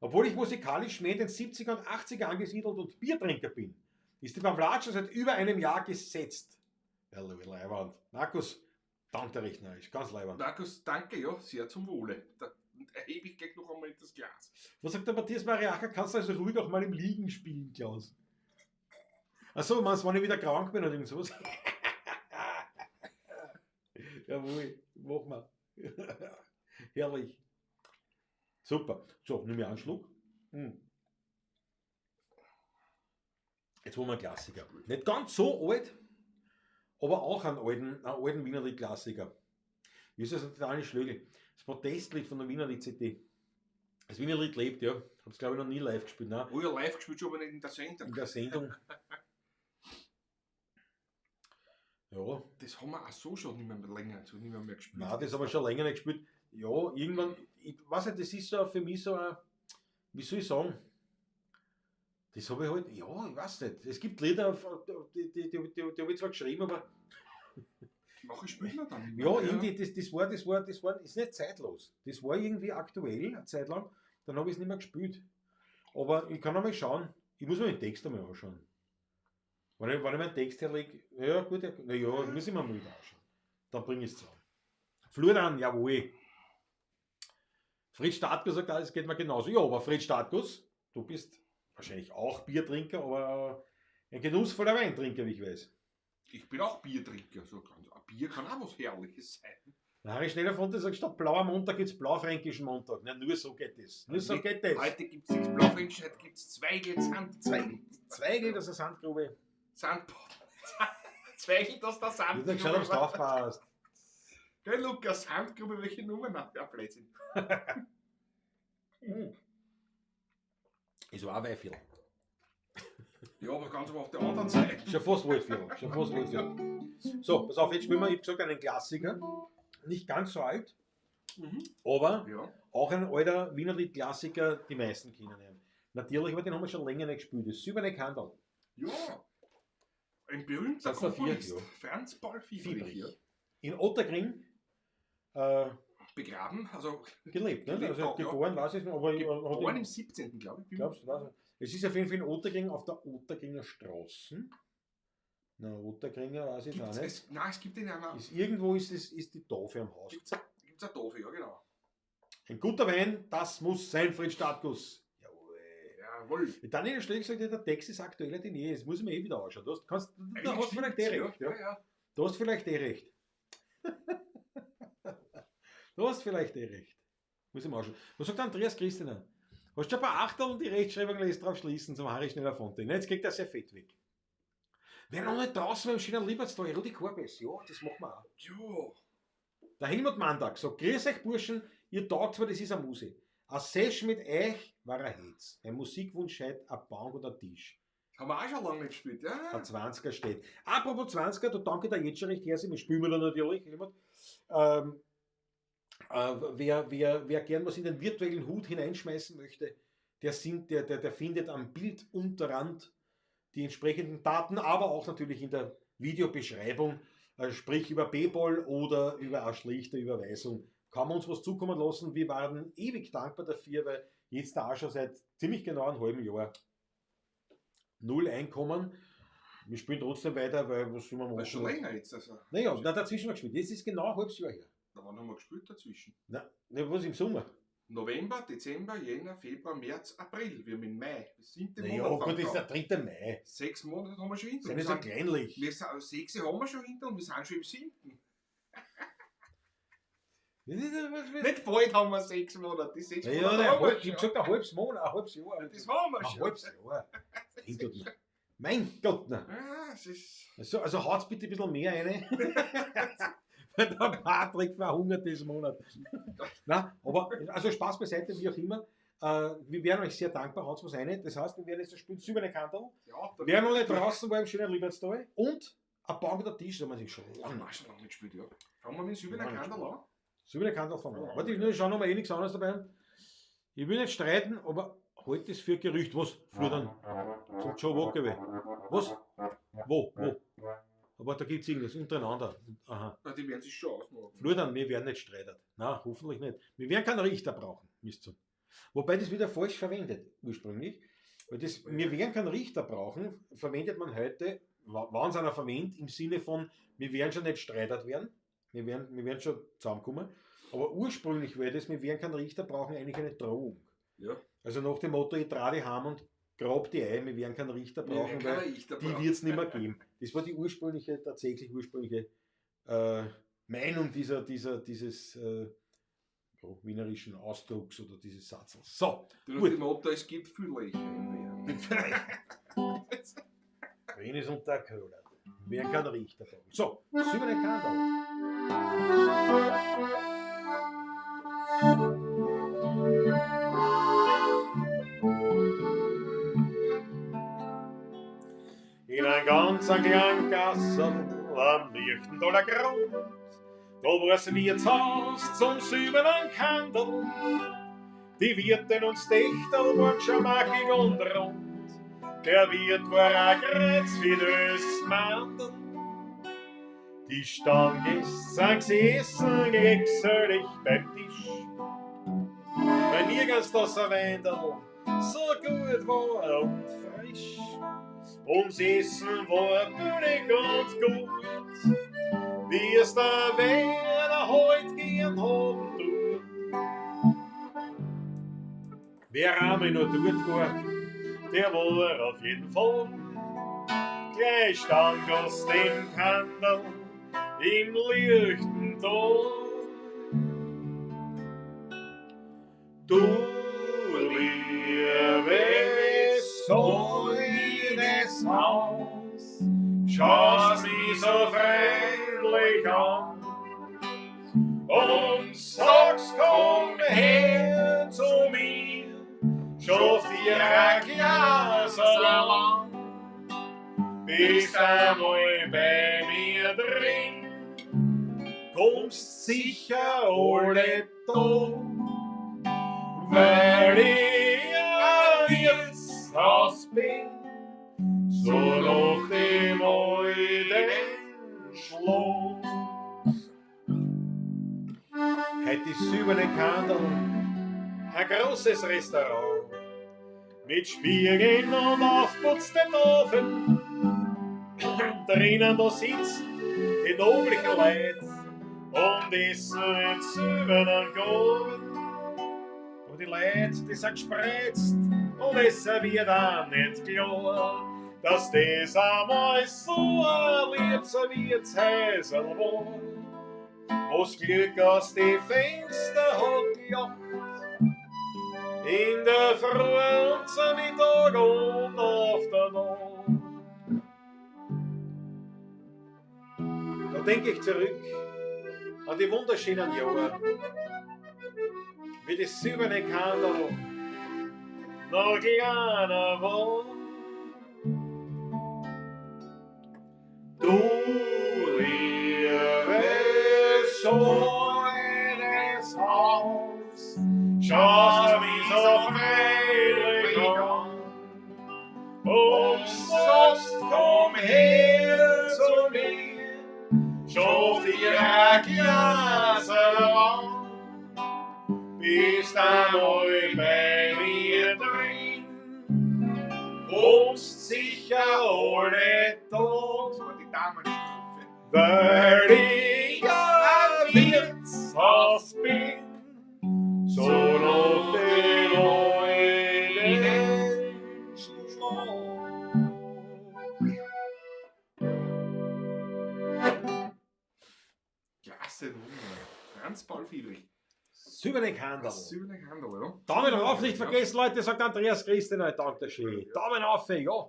S4: Obwohl ich musikalisch mehr in den 70er und 80er angesiedelt und Biertrinker bin, ist die Pavlatscha seit über einem Jahr gesetzt. Ja, Leiwand. Markus, danke dir recht, ist ganz leiwand.
S3: Markus, danke, ja, sehr zum Wohle. Da erhebe ich gleich noch einmal das Glas.
S4: Was sagt der Matthias Mariacher? Kannst du also ruhig auch mal im Liegen spielen, Klaus? Achso, meinst du, wenn ich wieder krank bin oder irgend sowas? Jawohl, mach mal. Herrlich. Super. So, nimm mir einen Schluck. Mm. Jetzt wollen wir einen Klassiker. Nicht ganz so alt, aber auch einen alten Wienerlied-Klassiker. Wie ist das ein Daniel Schlögl? Das Protestlied von der Wienerlied-CD. Das Wienerlied lebt, ja. Hab's, glaube ich, noch nie live gespielt. Nein.
S3: Oh ja, live gespielt schon, aber nicht in der Sendung.
S4: In der Sendung. Ja.
S3: Das haben wir auch so schon nicht mehr länger, so nicht mehr gespielt.
S4: Nein, das haben wir schon länger nicht gespielt. Ja, irgendwann, ich weiß nicht, das ist so für mich so ein, wie soll ich sagen, das habe ich halt, ja, ich weiß nicht. Es gibt Lieder, die habe ich zwar geschrieben, aber.
S3: Mache ich später dann.
S4: Ja, irgendwie, das war, ist nicht zeitlos. Das war irgendwie aktuell, eine Zeit lang, dann habe ich es nicht mehr gespielt. Aber ich kann einmal schauen, ich muss mir den Text einmal anschauen. Wenn ich meinen Text herlege, ja gut, naja, muss ich mir mal wieder anschauen. Dann bringe ich es zusammen. Florian, jawohl. Fritz Statkus sagt, es geht mir genauso. Ja, aber Fritz Statkus, du bist wahrscheinlich auch Biertrinker, aber ein genussvoller Weintrinker, wie ich weiß.
S3: Ich bin auch Biertrinker. So ganz, ein Bier kann auch was Herrliches sein.
S4: Der Harry Schneller sagt, statt blauer Montag gibt es blaufränkischen Montag. Na, nur so geht es. Nur so geht es.
S3: Heute gibt es nichts Blaufränkisch, heute gibt es Zweigel, Sand.
S4: Zweigel aus der Sandgrube.
S3: Sandboden. Zweigel aus der
S4: Ich
S3: Sandgrube.
S4: hab geschaut, ob du aufpasst.
S3: Gell, Lukas, Handgrube, welche Nummer? Na, ja, Blödsinn.
S4: Ist auch Weihviertel.
S3: Ja, aber ganz auf der anderen Seite.
S4: Schon fast Waldviertel. Schon fast Waldviertel. So, pass auf, jetzt spielen wir, ich hab gesagt, einen Klassiker. Nicht ganz so alt, aber
S3: Ja.
S4: auch ein alter Wienerlied-Klassiker, die meisten kennen ihn. Natürlich, aber den haben wir schon länger nicht gespielt. Das Silberne Kandel.
S3: Ja. Ein berühmter
S4: Das war vier,
S3: Komponist.
S4: ja.
S3: Franz Paul Fiebrich.
S4: Fiebrich.
S3: Ja.
S4: In Otterkring
S3: Begraben, also
S4: gelebt, ne?
S3: Gelebt
S4: Also
S3: auch, ja.
S4: geboren, weiß ich nicht, aber hat
S3: geboren
S4: ihn-
S3: im 17. glaube ich.
S4: Glaubst du, weiß ich nicht. Es ist auf jeden Fall in Otterkring auf der Otterkringer Straße. Na, Otterkringer weiß ich auch
S3: Gibt's
S4: nicht.
S3: es, nein, es gibt in einer.
S4: Ist, irgendwo ist, es, ist die Tafel am Haus.
S3: Gibt's eine Tafel, ja, genau.
S4: Ein guter Wein, das muss sein, Fritz Statkus. Jawohl.
S3: Jawohl.
S4: Daniel Schläger sagt, ja, der Text ist aktueller denn je. Das muss ich mir eh wieder anschauen. Du hast, kannst, da hast du vielleicht eh
S3: ja.
S4: recht. Ja.
S3: Ja, ja.
S4: Du hast vielleicht eh recht. Du hast vielleicht eh recht. Muss ich mal anschauen. Was sagt Andreas Christina? Hast du schon ein paar Achtel und die Rechtschreibung lässt drauf schließen zum Harry schneller Fonte. Jetzt kriegt er sehr fett weg. Wer noch nicht draußen beim schönen Liebertstal, Rudi Korbes. Ja, das machen wir auch.
S3: Ja.
S4: Der Helmut Mandak sagt, grüß euch Burschen, ihr taugt zwar, das ist eine Muse. Ein Sesh mit euch war ein Hetz. Ein Musikwunsch heute, ein Bank oder ein Tisch.
S3: Haben wir auch schon lange nicht gespielt, ja?
S4: Ein 20er steht. Apropos 20er, da danke dir jetzt schon recht herzlich, wir spielen wir da natürlich, Helmut. Wer gern was in den virtuellen Hut hineinschmeißen möchte, der findet am Bildunterrand die entsprechenden Daten, aber auch natürlich in der Videobeschreibung, sprich über PayPal oder über eine schlichte Überweisung. Kann man uns was zukommen lassen. Wir waren ewig dankbar dafür, weil jetzt da auch schon seit ziemlich genau einem halben Jahr null Einkommen. Wir spielen trotzdem weiter, weil was soll man machen?
S3: Das ist schon länger jetzt. Also.
S4: Naja, na, dazwischen haben wir gespielt. Jetzt ist genau ein halbes Jahr her.
S3: Da wann haben wir gespielt dazwischen?
S4: Na, na, was im Sommer?
S3: November, Dezember, Jänner, Februar, März, April. Wir haben im Mai. Das siebte
S4: Naja,
S3: Monat.
S4: gut, das ist
S3: fängt
S4: der
S3: an.
S4: 3. Mai.
S3: 6 Monate haben wir schon hinter
S4: Sind
S3: uns.
S4: nicht so kleinlich.
S3: Wir sind, 6 haben wir schon hinter und wir sind schon im 7. Nicht bald haben wir 6 Monate. Die 6
S4: Naja,
S3: Monate
S4: nein,
S3: haben wir
S4: halb, ich
S3: schon.
S4: hab gesagt, ein halbes Monat, ein halbes Jahr.
S3: Das haben wir
S4: Ein
S3: schon.
S4: halbes Jahr. Mein Gott, nein. Mein Gott, nein.
S3: Ja, es ist.
S4: Also haut's bitte ein bisschen mehr rein. Weil der Patrick verhungert diesen Monat. Na, aber, also Spaß beiseite, wie auch immer. Wir wären euch sehr dankbar, haut's was rein. Das heißt, wir werden jetzt das Spiel Silberne Kandel.
S3: Ja, da
S4: Wer noch nicht draußen war im schönen Liebertstal und ein Bank oder Tisch, da haben wir sich schon
S3: Haben
S4: lange.
S3: wir schon lange nicht gespielt, ja. Fangen wir mit dem Silbernen
S4: Lange
S3: Kandel an.
S4: Silberne Kandel fangen wir an. Warte, ich will schauen, ob wir eh nichts anderes dabei haben. Ich will nicht streiten, aber halt das für Gerücht. Was? Fludern. Zum Joe Walker. Was? Wo? Wo? Aber da gibt es irgendwas untereinander. Aha.
S3: Na, die werden sich schon ausmachen.
S4: Fludern, wir werden nicht streiten. Na, hoffentlich nicht. Wir werden keinen Richter brauchen, Mist. Wobei das wieder falsch verwendet, ursprünglich. Weil das, wir werden keinen Richter brauchen, verwendet man heute, wann es einer verwendet, im Sinne von, wir werden schon nicht streitert werden, wir werden schon zusammenkommen. Aber ursprünglich wäre das, wir werden keinen Richter brauchen, eigentlich eine Drohung.
S3: Ja.
S4: Also nach dem Motto, ich trage die heim und grab die ein, wir werden keinen Richter
S3: Wir
S4: brauchen,
S3: werden
S4: weil
S3: keinen Richter
S4: die
S3: brauchen.
S4: wird es nicht mehr geben. Das war die ursprüngliche, tatsächlich ursprüngliche Meinung dieses wienerischen Ausdrucks oder dieses Satzes. So,
S3: Du nach
S4: gut.
S3: dem Motto, es gibt viel Löcher im Wehr.
S4: Wen ist unter Köhler? Wer kann Richter brauchen? So, Silberne Kandel. In einem ganz kleinen Gassel am Lichtendaler Grund, da war's Wirtshaus zum silbernen Kandel. Die Wirtin und Stechtel waren schon mackig und rund. Der Wirt war ein Kreuz wie das Mandel. Die Stammgäste sind gesessen, glückselig beim Tisch. Weil nirgends das ein Weindel so gut war und frisch. Ums Essen war billig und gut, wie es der Werner heut gern haben tut. Wer einmal noch dort war, der war auf jeden Fall gleich Stammgast im Kandel im Lichtental. Du liebes holdes Haus, schaust mich so freundlich an.
S2: Schaff dir ein Glas an, bist einmal bei mir drin, kommst sicher alle da, weil ich ein Wirtshaus bin, so nach dem alten Schlag.
S4: Heute ist silberne Kandel,
S2: ein großes Restaurant mit Spiegeln und aufputzten Tafeln. Drinnen da sitzen die noblichen Leute und essen in silbernen Gabeln. Und die Leute, die sind gespreizt und es wird auch nicht klar, dass das einmal so ein liebes Wirtshäusl war, wo's Glück aus die Fenster hat gelacht. In der Früh und zum Mittag und auf der Nacht.
S4: Da denke ich zurück an die wunderschönen Jahre, wie das silberne Kandel
S2: noch kleiner war. Du liebe schönes Haus, schaust mich so freilich an und sagst, komm her zu mir, schaff dir ein Glas an, bist einmal bei mir drin, kommst sicher alle da.
S3: Das war die Damenstrophe.
S2: Weil ich ein Wirtshaus bin, so nach dem alten Schlag.
S3: Klasse Nummer. Franz Paul Friedrich.
S4: Silberne Kandel.
S3: Das silberne Kandel, ja.
S4: Daumen rauf, nicht vergessen, Leute, sagt Andreas Christenau. Danke schön. Daumen auf, ja.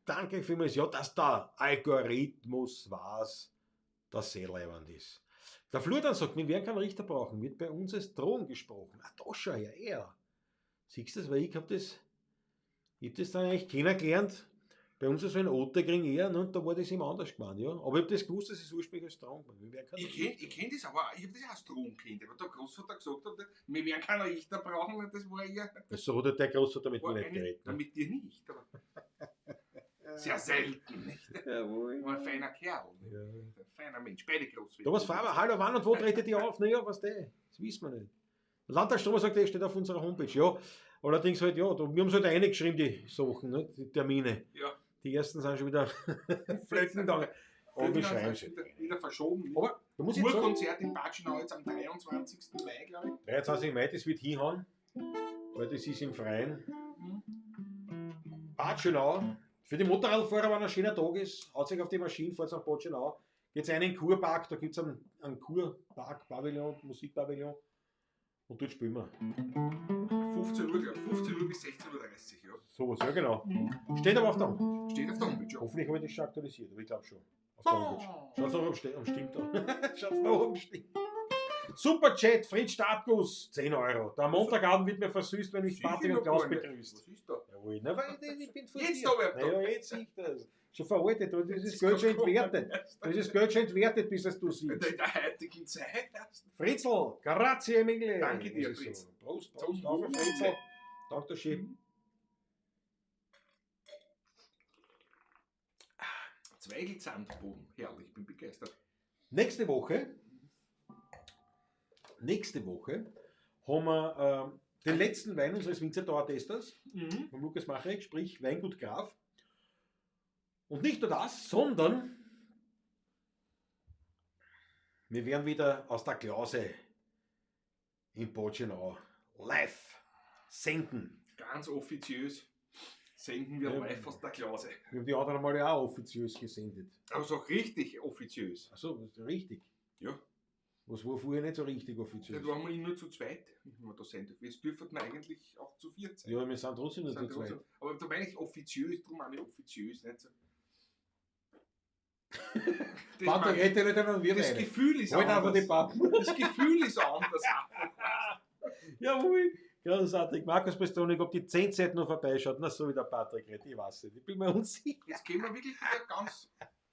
S4: Danke vielmals, ja, dass der Algorithmus weiß, dass sehr leibend ist. Der Florian sagt, wir werden keinen Richter brauchen, wird bei uns als Drohung gesprochen. Ah, da schau her, er. Siehst du das, weil ich hab das dann eigentlich kennengelernt. Bei uns ist so ein Otterkring eher, ne, und da war das immer anders gemeint, ja. Aber ich hab das gewusst, dass es ursprünglich als Drohung war. Wir werden keinen
S3: Ich kenn das aber, ich hab das auch als Drohung kennt. Aber der Großvater gesagt hat, wir werden keinen Richter brauchen, das war eher.
S4: So hat der Großvater mit mir nicht geredet. Ne?
S3: Mit dir nicht, aber. Sehr selten, nicht?
S4: Jawohl.
S3: War ein feiner Kerl. Nicht?
S4: Ja.
S3: Ein feiner Mensch, beide Großväter.
S4: Thomas Faber, hallo, wann und wo tretet ihr auf? Naja, was der? Das wissen wir nicht. Landtag Stromer sagt, der steht auf unserer Homepage. Ja, allerdings halt, ja, da, wir haben es halt reingeschrieben, die Sachen, ne? Die Termine.
S3: Ja.
S4: Die ersten sind schon wieder flöten gegangen. Aber wir schreiben sie.
S3: Wieder verschoben.
S4: Aber da muss ich jetzt sagen,
S3: Urkonzert in Batschenau jetzt am 23. Mai, glaube ich.
S4: 23. Mai, das wird hinhauen, weil das ist im Freien. Bad Schönau. Für die Motorradfahrer, wenn ein schöner Tag ist, haut sich auf die Maschine, fahrt nach Bad Schönau. Geht rein in den Kurpark, da gibt es einen Kurpark, Pavillon, Musikpavillon. Und dort spielen wir.
S3: 15 Uhr, glaube ich. 15 Uhr bis 16:30 Uhr, ja.
S4: Sowas, ja genau. Steht aber auf der Homepage.
S3: Steht auf der Homepage, ja.
S4: Hoffentlich habe ich das schon aktualisiert, aber ich glaube schon. Auf der Homepage. Schaut's noch, ob stimmt da. Schaut's noch, ob stimmt. Super Chat, Fritz Startguss, 10 Euro. Der Montagabend wird mir versüßt, wenn ich Patrick und Klaus begrüßt.
S3: Was ist da?
S4: Jawohl, na, weil ich bin vor
S3: Jetzt
S4: dir.
S3: da, wer da.
S4: Naja, jetzt sehe ich das. Schon veraltet, das ist Geld schon entwertet. Das ist Geld schon entwertet, bis das du siehst.
S3: In der heutigen Zeit erst.
S4: Fritzl, grazie mille.
S3: Danke dir,
S4: Muss ich
S3: Fritz.
S4: sagen. Prost,
S3: Zum
S4: Prost, auf,
S3: Wohl.
S4: Fritzl. Danke schön.
S3: Zweigelzandboden, herrlich, bin begeistert.
S4: Nächste Woche haben wir den letzten Wein unseres Winzertauer-Testers, von Lukas Macharek, sprich Weingut Graf. Und nicht nur das, sondern wir werden wieder aus der Klause in Bad live senden.
S3: Ganz offiziös senden wir
S4: Ja.
S3: live aus der Klause.
S4: Wir haben die anderen Male auch offiziös gesendet.
S3: Aber so richtig offiziös.
S4: Achso, richtig.
S3: Ja.
S4: Was war vorher nicht so richtig offiziös?
S3: Da waren wir nur zu zweit, wenn wir da senden. Jetzt dürften wir eigentlich auch zu viert sein.
S4: Ja, wir sind trotzdem nur zu
S3: Sind
S4: zweit.
S3: trotzdem- Aber da meine ich offiziös, darum meine ich offiziös. Nicht so. Das,
S4: Patrick
S3: meine ich-
S4: hätte nicht einen wir
S3: das
S4: beide.
S3: Gefühl ist
S4: Halt einfach
S3: anders.
S4: die Pappen.
S3: Das Gefühl ist anders.
S4: Jawohl. Großartig. Markus Pistonik, ob die 10 Zeit noch vorbeischaut. Na, so wie der Patrick redet, ich weiß nicht. Ich bin mir unsicher.
S3: Jetzt gehen wir wirklich wieder ganz.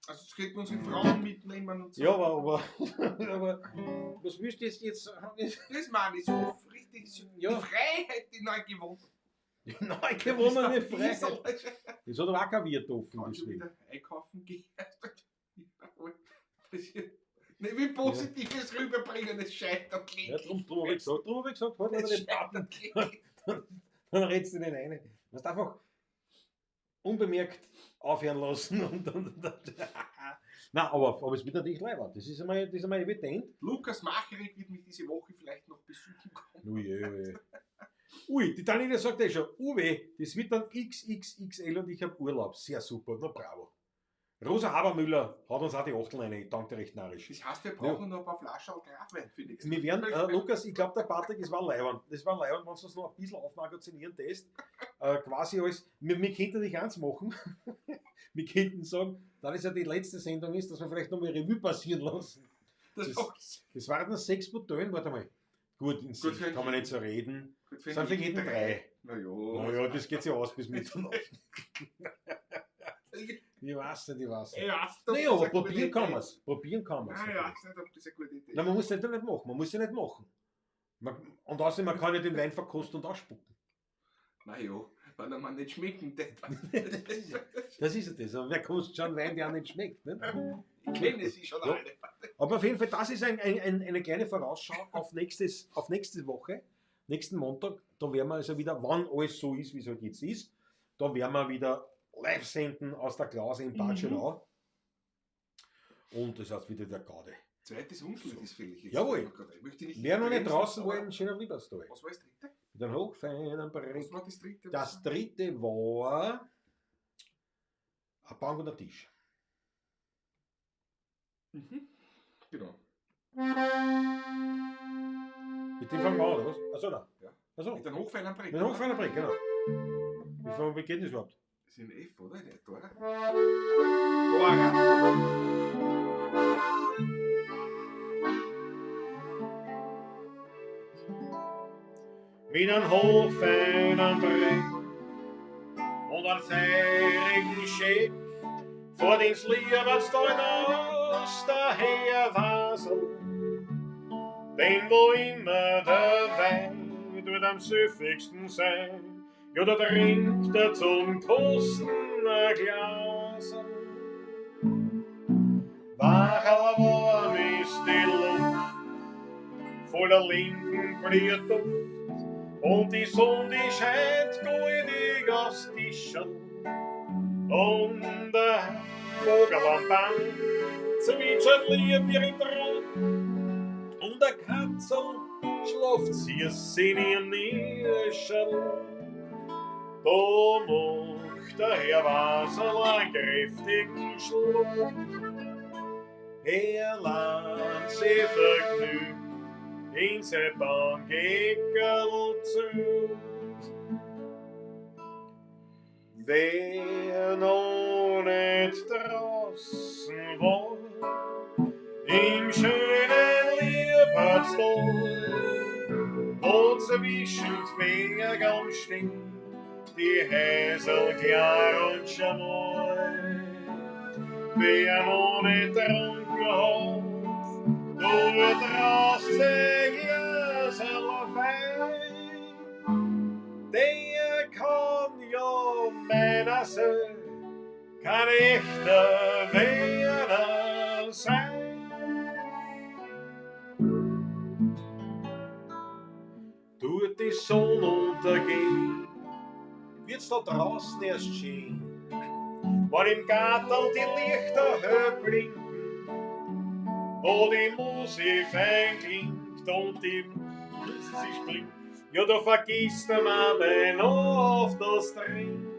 S3: Also, jetzt könnten wir unsere Frauen mitnehmen und so.
S4: Ja, aber was willst du jetzt?
S3: Das meine ich so richtig. So
S4: Ja.
S3: Die Freiheit, die neu gewonnen.
S4: Die neu gewonnene
S3: Das
S4: Freiheit. Das hat aber auch kein Wirt offen,
S3: Kann schon
S4: deswegen.
S3: wieder einkaufen gehen. Das ist, nicht wie Positives rüberbringen, es scheitert
S4: Ja,
S3: kläglich.
S4: drum habe ich gesagt, halt
S3: Es
S4: mal den Pappen,
S3: scheitert kläglich.
S4: dann redst du nicht rein. Du musst einfach unbemerkt aufhören lassen und dann. Nein, aber es wird natürlich leibend. Das ist einmal evident.
S3: Lukas Macherek wird mich diese Woche vielleicht noch besuchen kommen.
S4: Ui, ui, ui. Die Daniela sagt eh schon, Uwe, das wird dann XXXL und ich habe Urlaub. Sehr super, na bravo. Rosa Habermüller hat uns auch die Achtel rein. Ich danke dir recht narrisch.
S3: Das heißt, wir brauchen noch ein paar Flaschen Grafwein für nächstes
S4: Wir werden, Lukas, ich glaube, der Patrick, es war leibend. Das war leibend, wenn sie uns noch ein bisschen aufmagazinieren, test. Quasi alles. Wir könnten natürlich eins machen. Wir könnten sagen, da das ja die letzte Sendung ist, dass wir vielleicht nochmal Revue passieren lassen.
S3: Das
S4: Das waren dann 6 Bouteillen, warte mal. Gut, in Sicht
S3: für
S4: kann man nicht so reden.
S3: Gut, für
S4: Sind für jeden 3.
S3: Naja.
S4: Naja, das geht sich aus bis Mitternacht. Ich weiß nicht, ich weiß nicht.
S3: Ich weiß nicht, ob
S4: Naja,
S3: das
S4: aber
S3: eine gute
S4: probieren kann
S3: Idee
S4: man es. Probieren kann man es.
S3: Nein, ich weiß nicht, ob das eine gute Idee
S4: Nein, man muss es nicht machen. Man muss ja nicht machen. Und außerdem, man kann ja den Wein verkosten und ausspucken.
S3: Naja, weil er mir nicht schmecken tät.
S4: Das ist ja das. Aber wer kostet schon Wein, der auch nicht schmeckt? Ne?
S3: Ich kenne sie schon
S4: Ja.
S3: alle.
S4: Aber auf jeden Fall, das ist eine kleine Vorausschau auf nächste Woche, nächsten Montag. Da werden wir also wieder, wann alles so ist, wie es halt jetzt ist, da werden wir wieder live senden aus der Klause in Bad Schönau. Und das heißt wieder der Gaude.
S3: Zweites Unschuld ist fällig. Jetzt.
S4: Jawohl.
S3: Ich möchte nicht
S4: Wer noch nicht
S3: bremsen,
S4: draußen
S3: aber
S4: war, einen schönen Lieberstall.
S3: Was war das dritte?
S4: Mit einem hochfeinen Brett.
S3: Was war das dritte?
S4: Das dritte war eine Bank und ein Tisch.
S3: Mhm. Genau.
S4: Mit dem fangen wir an, oder was? Achso, nein.
S3: Ja.
S4: Achso,
S3: Mit einem hochfeinen Brett.
S4: mit einem hochfeinen Brett, genau. Wie geht das überhaupt?
S3: Das ist in F, oder? In Dora. Dora.
S4: Mit einem hochfeinen Brett und einem feurigen Scheck vor den Lieberstein aus der Heerwasel. Denn wo immer der Wein tut am süffigsten sein, ja, da trinkt er zum Kosten ein Glas. Wacherl warm ist die Luft, voller Lindenblütenduft, und die Sonne, die scheint goldig aufs Tischerl. Und der Vogel am Baum zwitschert lieb wie im Traum. Und der Katzel schlaft süß in ihrem Nischerl. Da macht der Herr Wasserl einen kräftigen Schluck. Er lernt sich vergnügt in sein Bankeckerl zurück. Wer noch nicht draußen war, im schönen Liebertstal, wo zwischen Berg und Stehen die Häsel klar und schmal. Wer noch nicht trunken hat, nur draußen Gläserl Wein, der kann ja meiner Seele kein echter Werner sein. Tut die Sonne untergehen, wird's da draußen erst schön, wenn im Garten die Lichter hell blinken, wo die Musik fein klingt und die sie springt. Ja, da vergisst man beinahe auf das Trinken.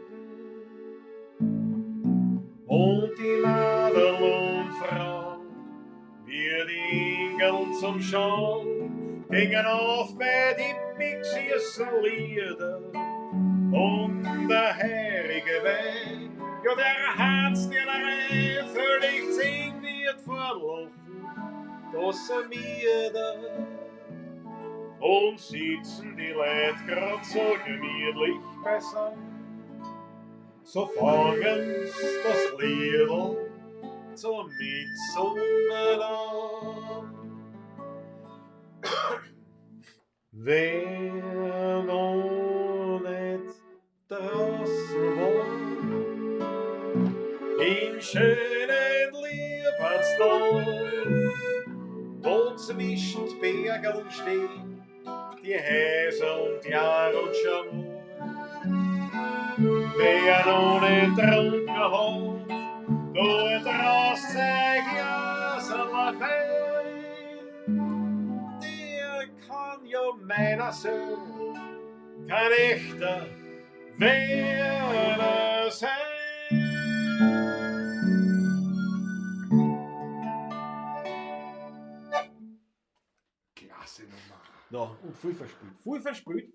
S4: Und die Madel und Frau, wie die Engeln zum Schauen, gingen auf bei die pixiessen Lieder. Und der herrige Wein, ja, der hat's dir rein, völlig zehn wird vor Lachen, dass er mir da.
S2: Und sitzen die Leute grad so gemütlich beisammen, so fangen's das Liedl zum Mitsummen an. Wer noch nicht draußen war, im schönen Liebertsdorf, wo zwischen Bergen stehen die Häser und Jahr und Schamor. Wer noch nicht getrunken hat, da draußen sein Glaserl fein, der kann ja meiner Seele kein echter Werner sein.
S3: Klasse Nummer.
S4: Na, und voll verspielt. Voll verspielt,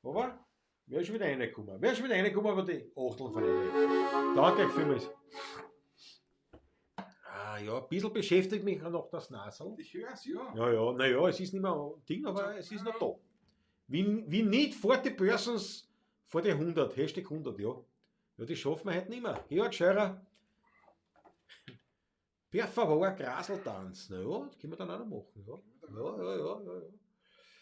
S4: aber wer ist wieder reingekommen? Wer ist wieder reingekommen, aber die Achteln von rein. Danke vielmals. Ah ja, ein bisschen beschäftigt mich noch das Nasel.
S3: Ich hör's, ja.
S4: Ja, ja, naja, es ist nicht mehr ein Ding, aber es ist noch da. Wie nicht 40 Persons vor die 100, Hashtag 100, ja. Ja, das schaffen wir heute nicht mehr. Georg Scheurer, per favor, Graseltanz. Na ja, das können wir dann auch noch machen. Ja, ja, ja, ja, ja.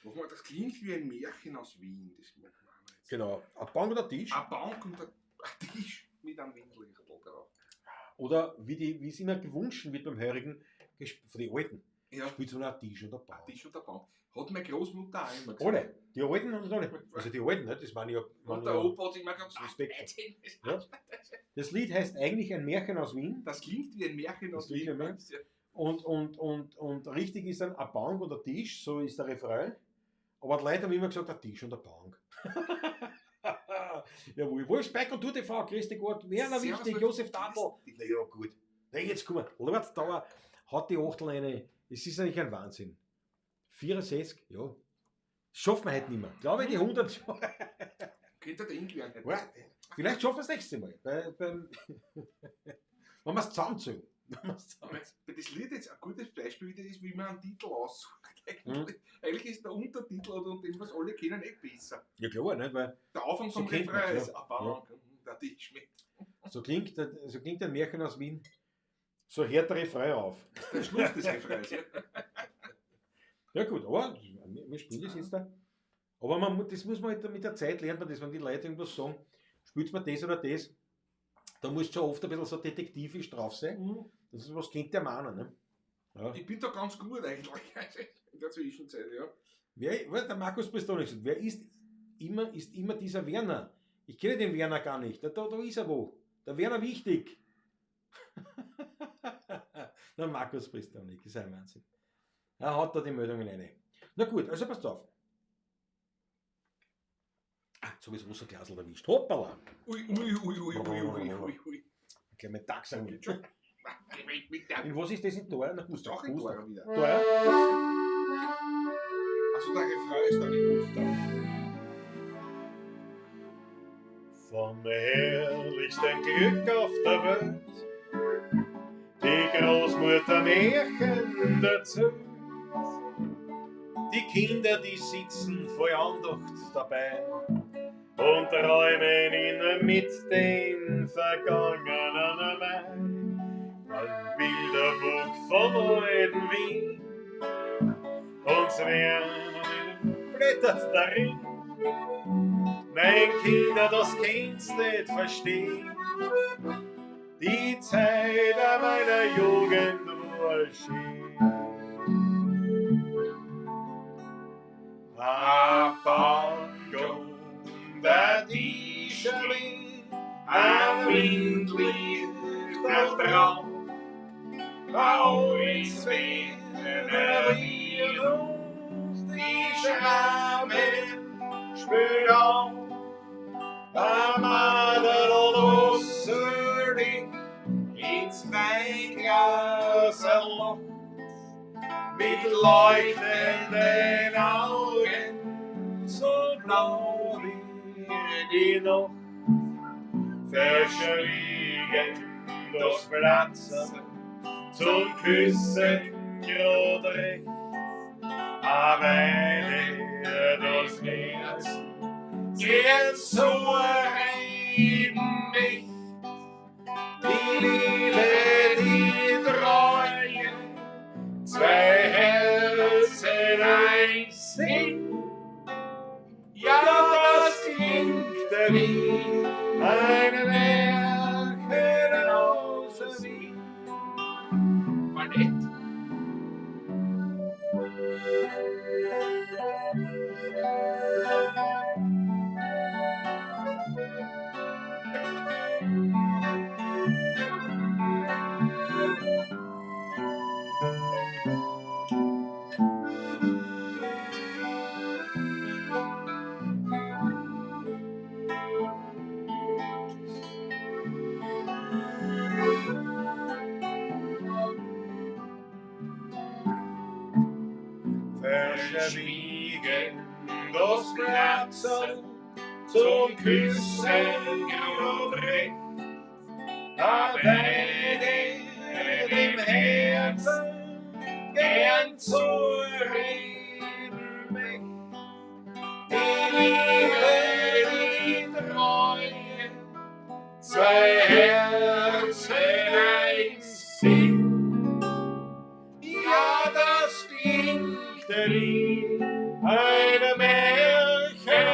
S3: Machen wir, das klingt wie ein Märchen aus Wien. Das machen wir auch noch jetzt.
S4: Genau. Ein Bank oder Tisch.
S3: Eine Bank und ein Tisch mit einem Windlichtel drauf.
S4: Oder wie es immer gewünscht wird beim Heurigen, von den Alten.
S3: Ja,
S4: Spielt so ein Tisch oder Bank.
S3: ein Tisch und eine Bank. Hat meine Großmutter auch immer gesagt.
S4: Alle. Die Alten haben das alle. Also die Alten, ne? Das waren ja. Waren
S3: Und der
S4: ja
S3: Opa hat immer gesagt,
S4: Respekt.
S3: "Ah,
S4: Ja. Das Lied heißt eigentlich ein Märchen aus Wien.
S3: Das klingt wie ein Märchen aus
S4: Das klingt
S3: Wien.
S4: wie ein Und richtig ist dann eine Bank und ein Tisch, so ist der Refrain. Aber die Leute haben immer gesagt, ein Tisch und eine Bank. Jawohl. Wolfsberg und TV, grüß dich Gott, Werner
S3: Servus,
S4: Wichtig,
S3: Wolf.
S4: Josef Tadl.
S3: Grüß dich.
S4: Na ja, gut. Na, jetzt komm mal. Lord Dauer hat die Achtel eine. Es ist eigentlich ein Wahnsinn. 64, ja. Schaffen wir heute nicht mehr. Glaube ich, die 100 schon.
S3: Könnte der Ing werden.
S4: Ja, vielleicht schaffen wir es nächstes Mal. Wenn wir es zusammenzählen. Wenn wir's zusammenzählen.
S3: Das Lied jetzt ein gutes Beispiel wieder ist, wie man einen Titel aussucht. Eigentlich, eigentlich ist der Untertitel oder dem, was alle kennen, eh besser.
S4: Ja klar, nicht? Weil
S3: Der Anfang
S4: So
S3: vom
S4: kennt
S3: Refrain
S4: man's,
S3: ist eine Bank und der Tisch mit.
S4: so klingt ein Märchen aus Wien. So hört der Refrain auf.
S3: Der Schluss des Refrains. Ja.
S4: Ja gut, aber wir spielen das jetzt da. Aber das muss man halt mit der Zeit lernt man das, wenn die Leute irgendwas sagen, spielt man das oder das, da musst du schon oft ein bisschen so detektivisch drauf sein. Das ist was kennt der Mann, ne? Ja.
S3: Ich bin da ganz gut eigentlich in der Zwischenzeit, ja.
S4: Der Markus Pristoni sagt, wer ist immer dieser Werner? Ich kenne den Werner gar nicht. Da ist er wo. Der Werner Wichtig. Der Markus Pristoni, ist ein Wahnsinn. Er haut da die Meldungen rein. Na gut, also passt auf. Ah, jetzt habe ich das Wasserglasl erwischt. Hoppala.
S3: Ui, ui, ui, ui, ui, ui, ui, ui.
S4: Gleich mit Taxa.
S3: Geht schon. Geh weg mit der.
S4: In was ist das in Teuer? Na,
S3: Ist
S4: Gustav.
S3: auch in
S4: Gustav.
S3: Teuer wieder.
S4: Teuer?
S3: Also der Refrain ist dann in Gustav.
S2: Vom herrlichsten Glück auf der Welt, die Großmutter Märchen erzählt. Die Kinder, die sitzen voll Andacht dabei und träumen ihnen mit den vergangenen Mai. Ein Bilderbuch vom alten Wien und werden blättert darin. Nein, Kinder, das kannst nicht verstehen. Die Zeit meiner Jugend war schön. A Bank und ein Tischli, ein Windlichter drauf. Alles werden wir uns die Schrammen spüren auf. Am Adel dich ins Weinglas erlockt, mit leuchtenden Augen, so blau wie die Nacht, verschwiegen das Platzen zum Küssen grad recht, eine Weile das Herz gern zu reden mich. Die Liebe, die Treue, zwei Herzen, ein Sinn. Ja, das klingt wie ein Märchen aus Wien.
S3: War nett.
S2: Verschwiegen das Platzerl zum Küssen grad recht. Da werde dem Herzen gern zu reden möcht. Die Liebe, die Treue, zwei Herzen, ein Sinn. Ja, das klingt wie ein Märchen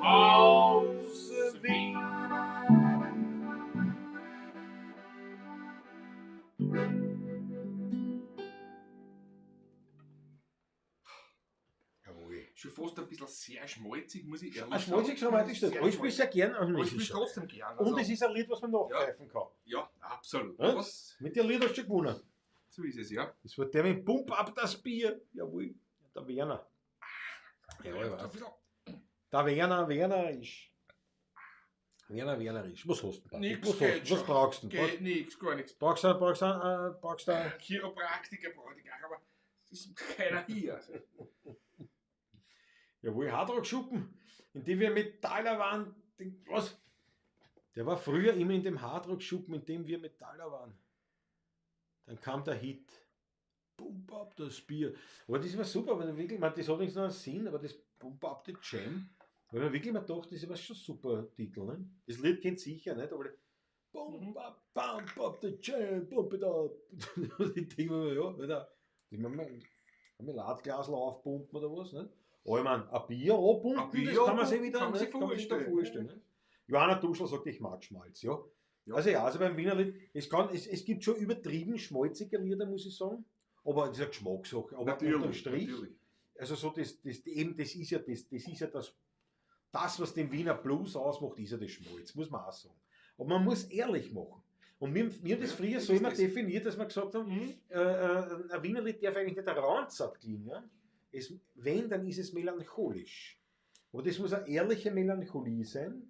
S2: aus Wien.
S4: Jawohl.
S3: Schon fast ein bisschen sehr schmalzig, muss ich ehrlich
S4: Ah, schmalzig
S3: sagen.
S4: schon weit ist das.
S3: Sehr
S4: Aber ich spiele
S3: schmalzig.
S4: sehr gern.
S3: Aber ich
S4: Es
S3: spiele
S4: ist schon-
S3: trotzdem gern.
S4: Und
S3: Also,
S4: es ist ein Lied, was man nachpfeifen kann.
S3: ja, absolut.
S4: Ja?
S3: Was?
S4: Mit dem Lied hast du schon gewonnen.
S3: So ist es, ja.
S4: Das war der mit Pump ab das Bier. Jawohl. Der Werner. Ja, ich
S3: Ein
S4: weiß.
S3: bisschen
S4: Der Werner, Werner ist. Werner, Werner ist. Was hast du denn?
S3: Nix
S4: Was, hast
S3: geht
S4: du? Was
S3: schon.
S4: brauchst du denn?
S3: Geht nix, gar nichts.
S4: Brauchst du, brauchst du, brauchst du,
S3: Chiropraktiker brauche ich auch, aber es ist keiner hier. Also.
S4: Jawohl, Hardrock-Schuppen, in dem wir Metaller waren. Den, was? Der war früher immer in dem Hardrock-Schuppen, in dem wir Metaller waren. Dann kam der Hit. Pump up das Bier. Aber das war super, weil wirklich, ich meine, das hat nicht so einen Sinn, aber das Pump up the Jam, weil man wirklich mal gedacht, das ist aber schon ein super Titel. Ne? Das Lied kennt sicher nicht, aber Pump up, pump up the Jam, pump it up. Und ich denke mir, ja, Alter, die haben wir Ladglasl aufpumpen oder was, nicht? Aber ich meine, ein Bier anpumpen,
S3: Ein Bier
S4: das kann man sich
S3: anpumpen,
S4: wieder,
S3: kann man
S4: nicht,
S3: sich
S4: kann man sich da
S3: vorstellen.
S4: vorstellen. Ne? Johanna Duschl sagt, ich mag Schmalz, ja.
S3: Ja.
S4: Also ja, also beim Wienerlied, es gibt schon übertrieben schmalzige Lieder, muss ich sagen. Aber das ist eine Geschmackssache. Aber unterm Strich,
S3: natürlich.
S4: also so das, das, eben, das ist ja das, das ist ja das, das, was den Wiener Blues ausmacht, ist ja das Schmalz, muss man auch sagen. Aber man muss ehrlich machen. Und wir haben das
S3: Ja,
S4: früher
S3: das
S4: so
S3: ist
S4: immer
S3: das.
S4: definiert, dass wir gesagt haben,
S3: Mhm.
S4: ein Wienerlied darf eigentlich nicht ein Ranzat klingen. Es, wenn, dann ist es melancholisch. Aber das muss eine ehrliche Melancholie sein.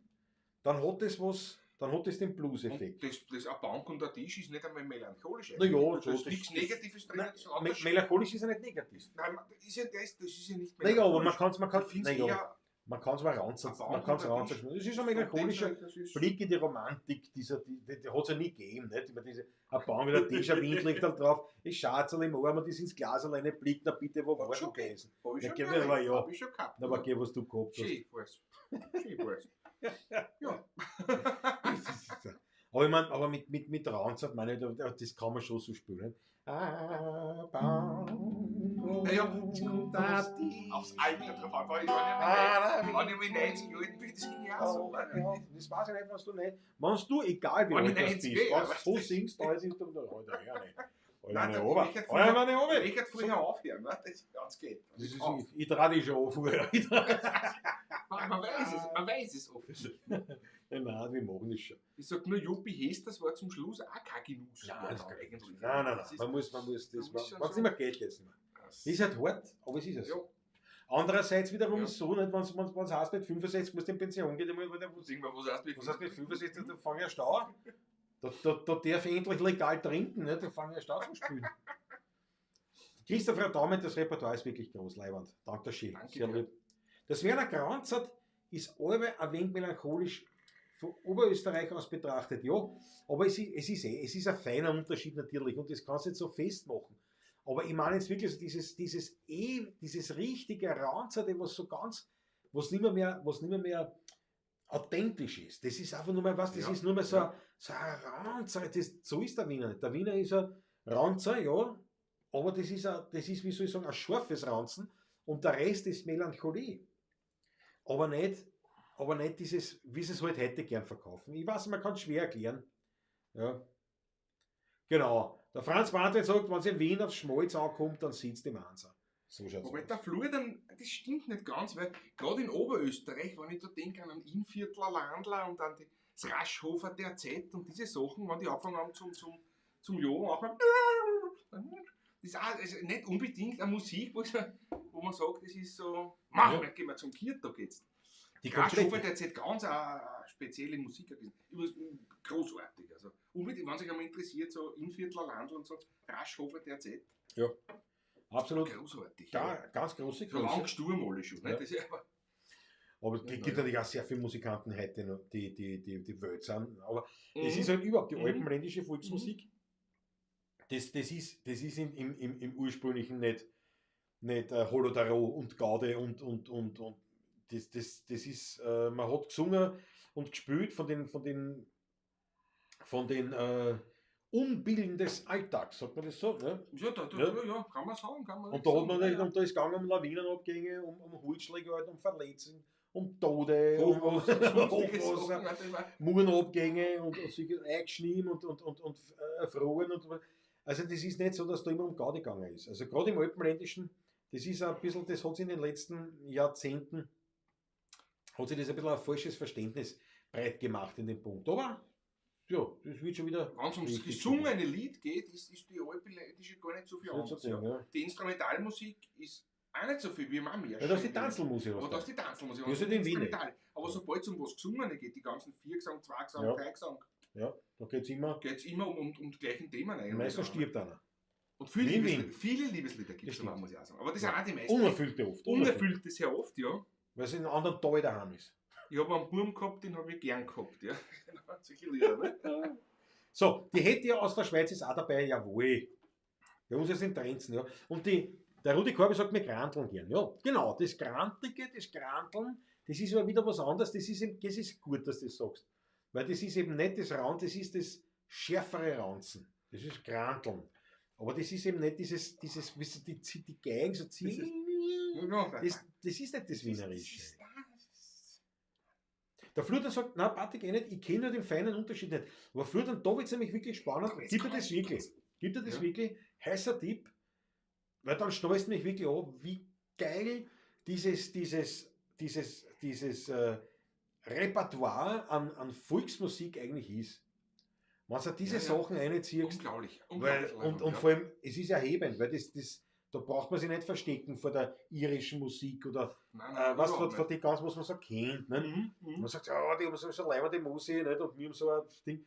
S4: Dann hat es was, dann hat es den Blues-Effekt.
S3: Und das eine Bank und der Tisch ist nicht einmal melancholisch.
S4: Na ja,
S3: eigentlich.
S4: so,
S3: da ist
S4: das-
S3: nichts
S4: das-
S3: Negatives drin.
S4: Nein,
S3: das ist anders.
S4: melancholisch ist ja nicht negativ.
S3: Nein, man- das ist ja, das, das ist ja nicht
S4: Naja, aber man
S3: melancholisch.
S4: kann es, man kann,
S3: Ich find's
S4: naja,
S3: eher
S4: man kann's mal ransetzen,
S3: Ein Bank
S4: man kann's
S3: und ein
S4: ransetzen.
S3: Tisch.
S4: Das ist ein melancholischer
S3: Das ist-
S4: Blick in die Romantik, dieser, die hat es ja nie gegeben. Nicht? Ich meine, diese, ein Baum mit einem Tisch, ein Wind liegt da drauf, ich Schatzerl im Arm und das ins Glas alleine blickt, na bitte, wo
S3: Hat
S4: war
S3: schon
S4: schon gewesen?
S3: Hab ich
S4: Ja,
S3: schon
S4: geh,
S3: gehabt,
S4: aber ja.
S3: Hab ich schon gehabt.
S4: Na, aber geh, was du gehabt hast.
S3: Schön war's. Schön war's. Ja.
S4: Aber ich meine, aber mit Ranzert, meine ich, das kann man schon so spielen. Ah, Baum,
S3: Naja, es kommt dann aufs Alter drauf an. Wenn ich wenn ich mal 90 Jahre alt bin, das ging ja auch so.
S4: Ja, das weiß ich nicht, was du nicht. Wenn du, egal wie
S3: Wenn
S4: alt
S3: ich
S4: du
S3: 90
S4: bist,
S3: bin,
S4: wenn
S3: ja,
S4: du so singst, da ist es dann, Alter, ja nicht. Alter,
S3: Nein,
S4: meine
S3: da-
S4: Ober.
S3: ich hätte
S4: Alter,
S3: früher-
S4: meine Ober.
S3: Ich hätte früher aufhören, ne? Das ist ganz geht.
S4: Das ist, ich trage dich schon auf. vorher. Ich trage-
S3: Man weiß es oft.
S4: Nein, nein, wir machen das schon.
S3: Ich sag nur, Juppie Hess, das war zum Schluss auch kein Genuss.
S4: Nein, das
S3: eigentlich.
S4: eigentlich. Nein, nein,
S3: Das
S4: nein.
S3: ist-
S4: Man muss das.
S3: man muss schon
S4: Wenn es
S3: so-
S4: nicht mehr geht, geht's nicht mehr.
S3: das-
S4: Ist halt hart, aber es ist es.
S3: Ja.
S4: Andererseits wiederum
S3: Ja.
S4: ist es so, nicht, wenn's heißt, mit 65 musst du in Pension gehen, dann muss man-
S3: Sing mal, was heißt mit
S4: was heißt mit 65, da fange ich erst an. Da darf ich endlich legal trinken, nicht? Da fange ich erst an zu spielen. Christopher Daumen, das Repertoire ist wirklich groß, Leiwand. Danke schön.
S3: Danke
S4: Sehr
S3: dir.
S4: lieb. Das Werner Kranzert ist allweil ein wenig melancholisch von Oberösterreich aus betrachtet, ja. Aber es ist ein feiner Unterschied natürlich und das kannst du nicht so festmachen. Aber ich meine jetzt wirklich so dieses richtige Ranzerte, was so ganz, was nicht mehr mehr authentisch ist. Das ist einfach nur mehr was, das
S3: Ja,
S4: ist nur mehr so,
S3: ja.
S4: so ein Ranzer. Das, so ist der Wiener nicht. Der Wiener ist ein Ranzer, ja, aber das ist, wie soll ich sagen, ein scharfes Ranzen und der Rest ist Melancholie. Aber nicht dieses, wie sie es halt heute gern verkaufen. Ich weiß, man kann es schwer erklären. Ja. Genau. Der Franz Martin sagt, wenn es in Wien aufs Schmalz ankommt, dann sitzt im Ansa. So schaut's
S3: Wobei
S4: aus.
S3: der Flur dann, das stimmt nicht ganz, weil gerade in Oberösterreich, wenn ich da denke an einen Innviertler Landler und an das Raschhofer der Z und diese Sachen, wenn die angefangen haben zum Jahr, auch das ist auch, also nicht unbedingt eine Musik, wo man sagt, das ist so, mach,
S4: Ja.
S3: gehen wir zum Kirtag jetzt.
S4: Die
S3: Raschhofer
S4: komplette.
S3: der Z, ganz eine spezielle Musik gewesen. Großartig. Also unbedingt, wenn sich einmal interessiert, so Innviertler Landl und so, Raschhofer der Z,
S4: Ja, absolut.
S3: großartig.
S4: Da,
S3: ja.
S4: ganz große
S3: So lang
S4: Größe.
S3: Sturm alle schon. Ne?
S4: Ja.
S3: Das ist ja aber,
S4: Aber es
S3: Ja,
S4: gibt
S3: ja.
S4: natürlich auch sehr viele Musikanten heute, noch, die Welt sind. Aber es
S3: Mhm.
S4: ist halt überhaupt die
S3: Mhm.
S4: alpenländische Volksmusik. Das ist im ursprünglichen nicht Holodaro und Gaude und das ist, man hat gesungen und gespielt von den Unbilden des Alltags, sagt man das so? Ne?
S3: Ja,
S4: Ja.
S3: ja, kann man sagen. Kann man
S4: Und da hat man
S3: sagen,
S4: nicht,
S3: ja,
S4: und da ist gegangen um Lawinenabgänge, um Holzschläge, halt, um Verletzungen, um Tode, um
S3: Hochwasser, sonstige
S4: Hochwasser,
S3: Sachen, also ich
S4: Murenabgänge und solche eingeschnien und erfroren und also das ist nicht so, dass da immer um Gaudi gegangen ist. Also gerade im Alpenländischen, das ist ein bisschen, das hat sich in den letzten Jahrzehnten, hat sich das ein bisschen ein falsches Verständnis breit gemacht in dem Punkt. Aber ja, das wird schon wieder.
S3: Wenn es ums
S4: richtig
S3: gesungene Lied geht, ist die alpenländische gar nicht so viel anders.
S4: sein.
S3: Ja.
S4: Ja.
S3: Die Instrumentalmusik ist auch nicht so viel, wie man mehr.
S4: Ja, das ist die Tanzelmusik.
S3: Aber
S4: was
S3: da
S4: da
S3: ist die Tanzelmusik.
S4: Das ist in Wien.
S3: Instrumental. Aber sobald es um was Gesungene geht, die ganzen Viergesang, Zweigesang,
S4: Ja.
S3: Dreigesang,
S4: Ja, da geht es immer.
S3: geht es immer um die gleichen Themen eigentlich.
S4: Meistens stirbt einer.
S3: Und viele,
S4: Wie in
S3: Liebeslieder,
S4: Wien.
S3: viele Liebeslieder gibt
S4: Das
S3: es aber,
S4: stimmt.
S3: muss ich auch sagen. Aber das
S4: Ja.
S3: sind auch die meisten.
S4: Unerfüllte oft.
S3: Unerfüllte sehr oft, ja.
S4: Weil es in einem anderen Tal daheim ist.
S3: Ich habe einen Burm gehabt, den habe ich gern gehabt, ja. Genau, solche Lieder, ne?
S4: So, die hätte ja aus der Schweiz ist auch dabei, jawohl. Bei uns ist in Trenzen, ja. Und der Rudi Korbi sagt, wir granteln gern. Ja, genau, das Grantige, das Granteln, das ist aber wieder was anderes. Das ist gut, dass du das sagst. Weil das ist eben nicht das Rand, das ist das schärfere Ranzen. Das ist Granteln. Aber das ist eben nicht dieses, weißt du, die Geigen so ziehen.
S3: Ja,
S4: Das ist nicht das Wienerische.
S3: Das ist,
S4: Der Flurdan sagt, nein, Patrick, eh nicht, ich kenne nur den feinen Unterschied nicht. Aber Flurdan, da wird es nämlich wirklich spannend.
S3: Aber jetzt
S4: Gib dir
S3: kann
S4: das
S3: ich-
S4: wirklich. Gib dir das
S3: Ja.
S4: wirklich. Heißer Tipp. Weil dann schnallst du mich wirklich an, wie geil dieses Repertoire an Volksmusik eigentlich ist. Wenn du diese
S3: Ja, ja.
S4: Sachen reinziehst,
S3: Unglaublich.
S4: weil,
S3: Unglaublich.
S4: und
S3: ja.
S4: vor allem, es ist erhebend, weil da braucht man sich nicht verstecken vor der irischen Musik oder
S3: Nein, nein,
S4: was
S3: überhaupt
S4: vor die ganz, was man so kennt. Ne?
S3: nicht. Mhm, mhm.
S4: Man sagt, ja, die haben so leibende Musik, nicht? Und wir haben so ein Ding.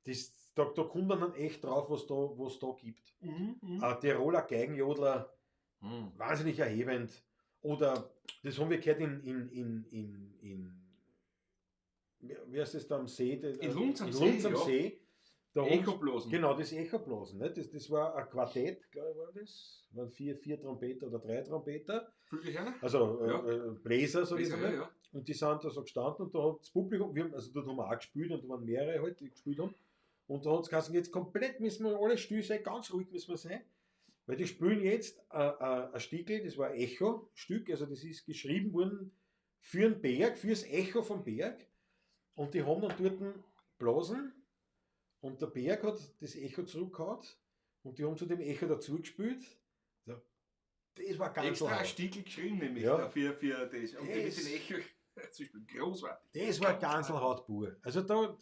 S4: Das, da kommt man dann echt drauf, was da gibt.
S3: Mhm, mhm.
S4: Tiroler Geigenjodler,
S3: Mhm.
S4: wahnsinnig erhebend. Oder, das haben wir gehört in wie heißt das da am See?
S3: In Lunz am
S4: in
S3: See,
S4: Lunz am
S3: ja.
S4: See. Da haben's-
S3: Echoblasen.
S4: Genau, das Echoblasen. Ne? Das war ein Quartett, glaube ich, war das. Waren vier Trompeter oder 3 Trompeter.
S3: Flügelhörner?
S4: Also
S3: Ja.
S4: Bläser, sag ich
S3: Bläser,
S4: jetzt einmal.
S3: ja, ja.
S4: Und die sind da so gestanden und da hat das Publikum, wir haben, also dort haben wir auch gespielt und da waren mehrere halt, die gespielt haben. Und da hat es geheißen, jetzt komplett müssen wir alle still sein, ganz ruhig müssen wir sein. Weil die spielen jetzt ein Stickel, das war ein Echo-Stück, also das ist geschrieben worden für den Berg, fürs Echo vom Berg. Und die haben dann dort Blasen und der Berg hat das Echo zurückgehauen und die haben zu dem Echo dazu gespielt. So, das war ganz
S3: Extra ein
S4: laut.
S3: Stickel geschrieben, nämlich
S4: Ja.
S3: für das. Und die mit
S4: Das-
S3: dem Echo zu spielen. Großartig.
S4: Das war Ganselhaut pur. Also da,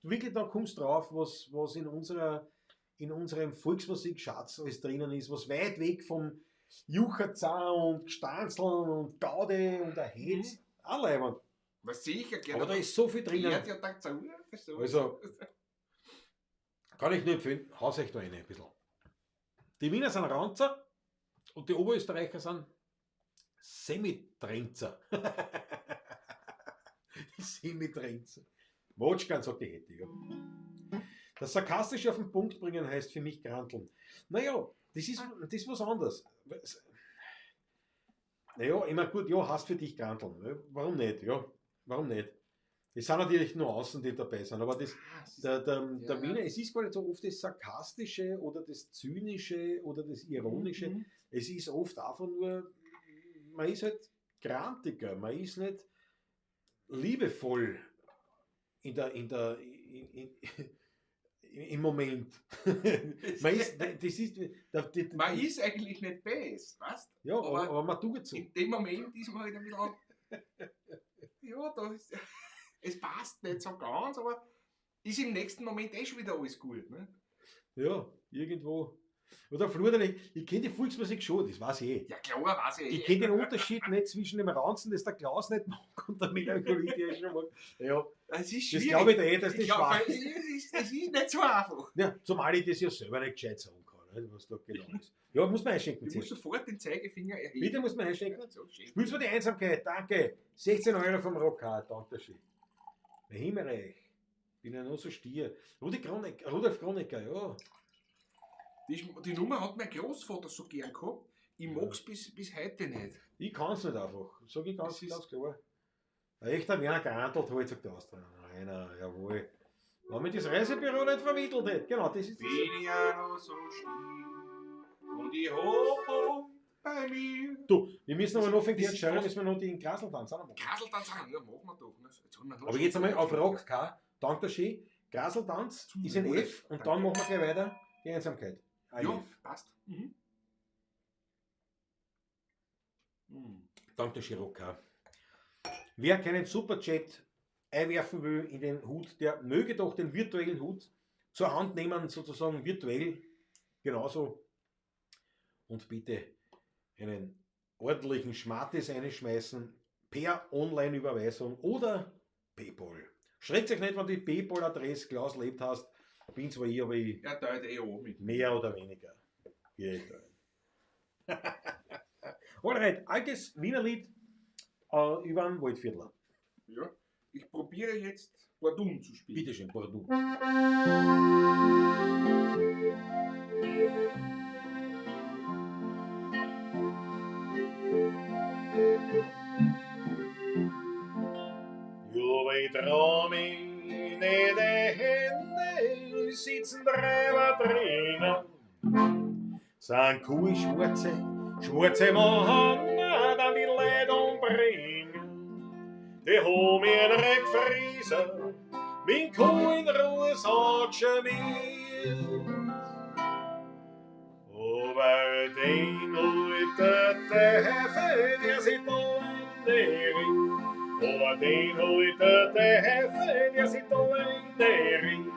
S4: wirklich, da kommst du drauf, was in unserem Volksmusikschatz alles drinnen ist, was weit weg vom Juchazar und Gstanzln und Gaude und der Hetz. Auch leibend.
S3: Was sicher gerne.
S4: Aber da ist so viel drinnen.
S3: Ja, dazu. So.
S4: Also, kann ich nur empfehlen, haus euch da rein ein bisschen. Die Wiener sind Ranzer und die Oberösterreicher sind Semitrenzer. Semitrenzer. Motschkan sagt die hätte, ja. Das Sarkastische auf den Punkt bringen heißt für mich Granteln. Naja, Das ist was anderes. Naja, ich meine, gut, ja, hast für dich Granteln. Ne? Warum nicht? Ja, warum nicht? Es sind natürlich nur Außen, die dabei sind, aber das,
S3: Ah, es ist-
S4: der
S3: Ja,
S4: Wiener,
S3: ja.
S4: es ist gar nicht so oft das Sarkastische oder das Zynische oder das Ironische.
S3: Mhm.
S4: Es ist oft einfach nur, man ist halt grantiger, man ist nicht liebevoll in der, in der, in, in, im Moment. Man ist, das ist, der, die,
S3: Man ist eigentlich nicht böse, weißt?
S4: ja, aber,
S3: aber
S4: aber man tut es so.
S3: In dem Moment ist man halt ein bisschen. Ja, da ist, es passt nicht so ganz, aber ist im nächsten Moment eh schon wieder alles gut. Ne?
S4: Ja, irgendwo. Oder Fluderlich, ich kenne die Volksmusik schon, das weiß ich eh.
S3: Ja, klar, weiß ich eh.
S4: Ich kenne den Unterschied nicht zwischen dem Ranzen, das der Klaus nicht mag, und der Melancholie, die ich schon mag. Ja,
S3: Es ist
S4: das
S3: schwierig.
S4: glaube ich dir eh, dass das
S3: Ich glaub,
S4: schwach
S3: es ist, es ist nicht so einfach.
S4: Ja, zumal ich das ja selber nicht gescheit sagen kann, ne, was da genau ist. Ja, muss man einschenken.
S3: Ich muss
S4: zuerst.
S3: sofort den Zeigefinger erheben.
S4: Bitte muss man einschenken.
S3: Ja, so schön.
S4: Spül's für die Einsamkeit, danke. 16 Euro vom Rock danke schön. Mein Himmelreich, bin ja nur so stier. Rudi Kronecker, Rudolf Kronecker, ja.
S3: Die Nummer hat mein Großvater so gern gehabt. Ich
S4: Ja.
S3: mag's bis heute nicht.
S4: Ich kann's nicht einfach, sag ich ganz,
S3: Es ist-
S4: ganz klar. Ein echter Werner Grantl hat sagt der Austria. Einer, jawohl. Wenn mir das Reisebüro nicht vermittelt hätte, genau, das ist das.
S3: Bin ich ja noch so still und ich hab bei mir.
S4: Du, wir müssen aber noch für den
S3: Das
S4: Gerd
S3: ist
S4: Scheurer
S3: fast-
S4: müssen wir noch den Kraseltanz auch noch machen.
S3: Kraseltanz auch, ja, machen wir doch. Ne? Jetzt haben wir noch
S4: Aber jetzt einmal auf Rock K, danke der schön. Kraseltanz
S3: Zum
S4: ist ein
S3: Wohle.
S4: F und dann machen wir gleich weiter die Einsamkeit. Ein
S3: Ja,
S4: F.
S3: passt. Mhm. Mhm.
S4: Danke, Shiroka. Wer keinen Superchat einwerfen will in den Hut, der möge doch den virtuellen Hut zur Hand nehmen, sozusagen virtuell genauso. Und bitte einen ordentlichen Schmattes einschmeißen per Online-Überweisung oder PayPal. Schreckt euch nicht, wenn die PayPal-Adresse Klaus lebt hast. Bin zwar ich, aber ich
S3: Ja, da eh auch mit.
S4: mehr oder weniger. Geht rein. Alright, altes Wiener Lied über einen Waldviertler.
S3: Ja. Ich probiere jetzt Bordun zu spielen.
S4: Bitte schön, Bordeaux.
S1: Jo, ich trau mich nicht die Hände, sitzen drei drinnen.
S4: Sind cool schwarze, schwarze Männer, dann die Leute umbringen.
S1: Die haben mir einen Reckfrieser, mein Kuh in Ruhe sagt schon mir. Aber den holt der Teufel, der sich da ernährt. Aber den holt der Teufel, der sich da ernährt.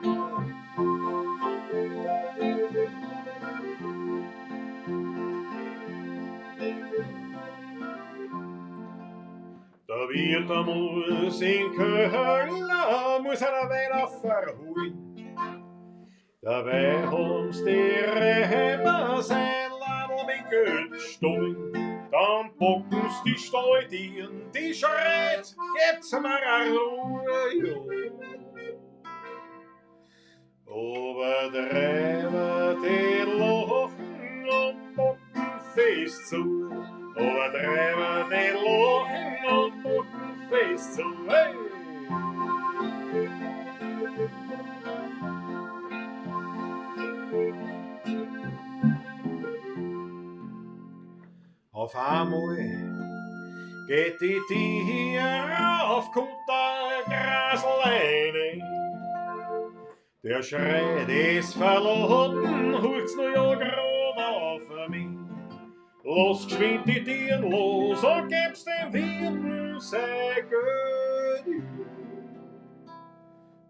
S1: Da wird der muss in Köln, muss einer weiter verholen. Dabei haben's die Räber sein Ladl mit Geld gestohlen. Dann packen's die Stalltieren, die schreit, gebt's mir a Ruhe, jo. Aber Treiber, die lachen und bocken fest zu. Aber Treiber, die lachen und bocken fest zu. Hey!
S4: Auf einmal geht die Tür auf, kommt der Grasl rein. Der schreit, ist verloren, hurt's nur ja grad auf mich. Los geschwind die Tieren los und geb's dem Wirten sein Geld.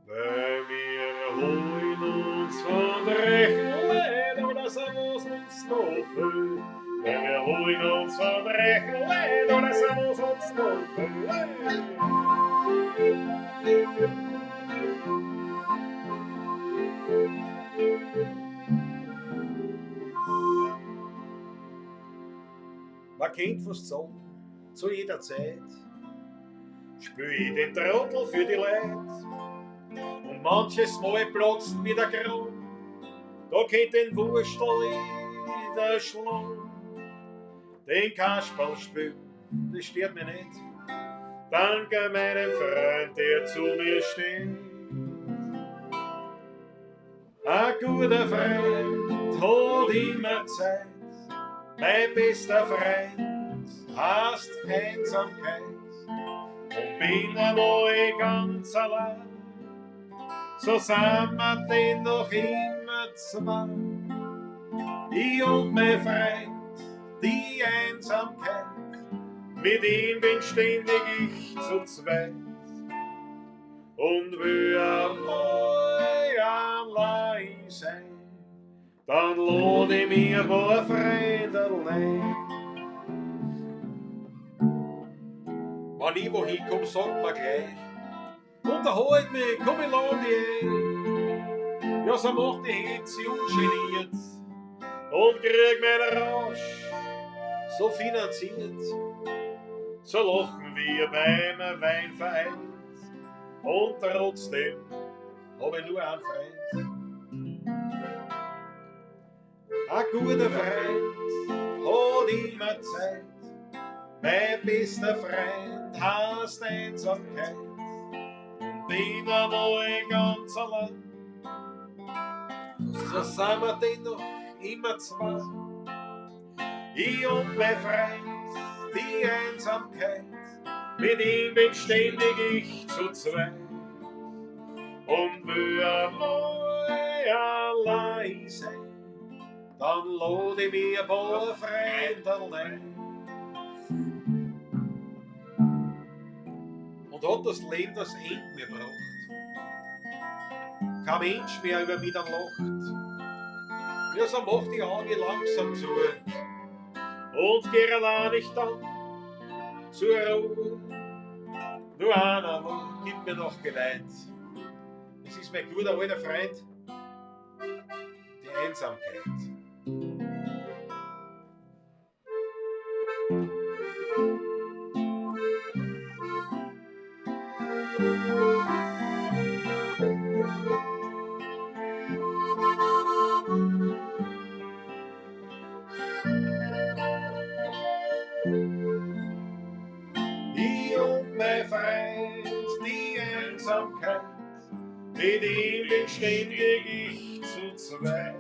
S4: Weil wir holen uns von Rechen Leid, aber das was uns noch fehlt.
S1: Weil wir holen uns von Rechen Leid, aber das was uns noch fehlt.
S4: Man kennt fast sagen, zu jeder Zeit.
S1: Spül ich den Trottel für die Leid. Und manches Mal platzt mir der Grund. Da geht den Wurstel
S2: Freunde schlagen, den Kasperl spielen, das stört mich nicht. Danke meinem Freund, der zu mir steht. Ein guter Freund hat immer Zeit, mein bester Freund hasst Einsamkeit. Und bin einmal ganz allein, so sind wir denn noch immer zwei. Ich und mein Freund, die Einsamkeit, mit ihm bin ständig ich zu zweit. Und will einmal allein sein, dann lad ich mir ein paar Freunde ein. Wenn ich wohin komm, sagt man gleich, unterhalt mich, komm, ich lad dich ein. Ja, so macht die Hitze ungeniert und krieg meinen Rausch so finanziert. So lachen wir beim Wein vereint und trotzdem hab ich nur einen Freund. Ein guter Freund hat immer Zeit, mein bester Freund hasst Einsamkeit und bin einmal ganz allein. So sind wir denn noch immer zwei. Ich und mein Freund, die Einsamkeit, mit ihm bin ständig ich zu zweit. Und will einmal allein sein, dann lad ich mir ein paar Freunde ein. Und hat das Leben das Ende mir gebracht. Kein Mensch mehr über mich dann lacht. Ja, so macht die Augen langsam zu und geh allein nicht dann zur Ruhe. Nur einer gibt mir noch Geleit. Es ist mein guter alter Freund, die Einsamkeit. Ich und mein Freund, die Einsamkeit, mit ihm bin ständig ich zu zweit.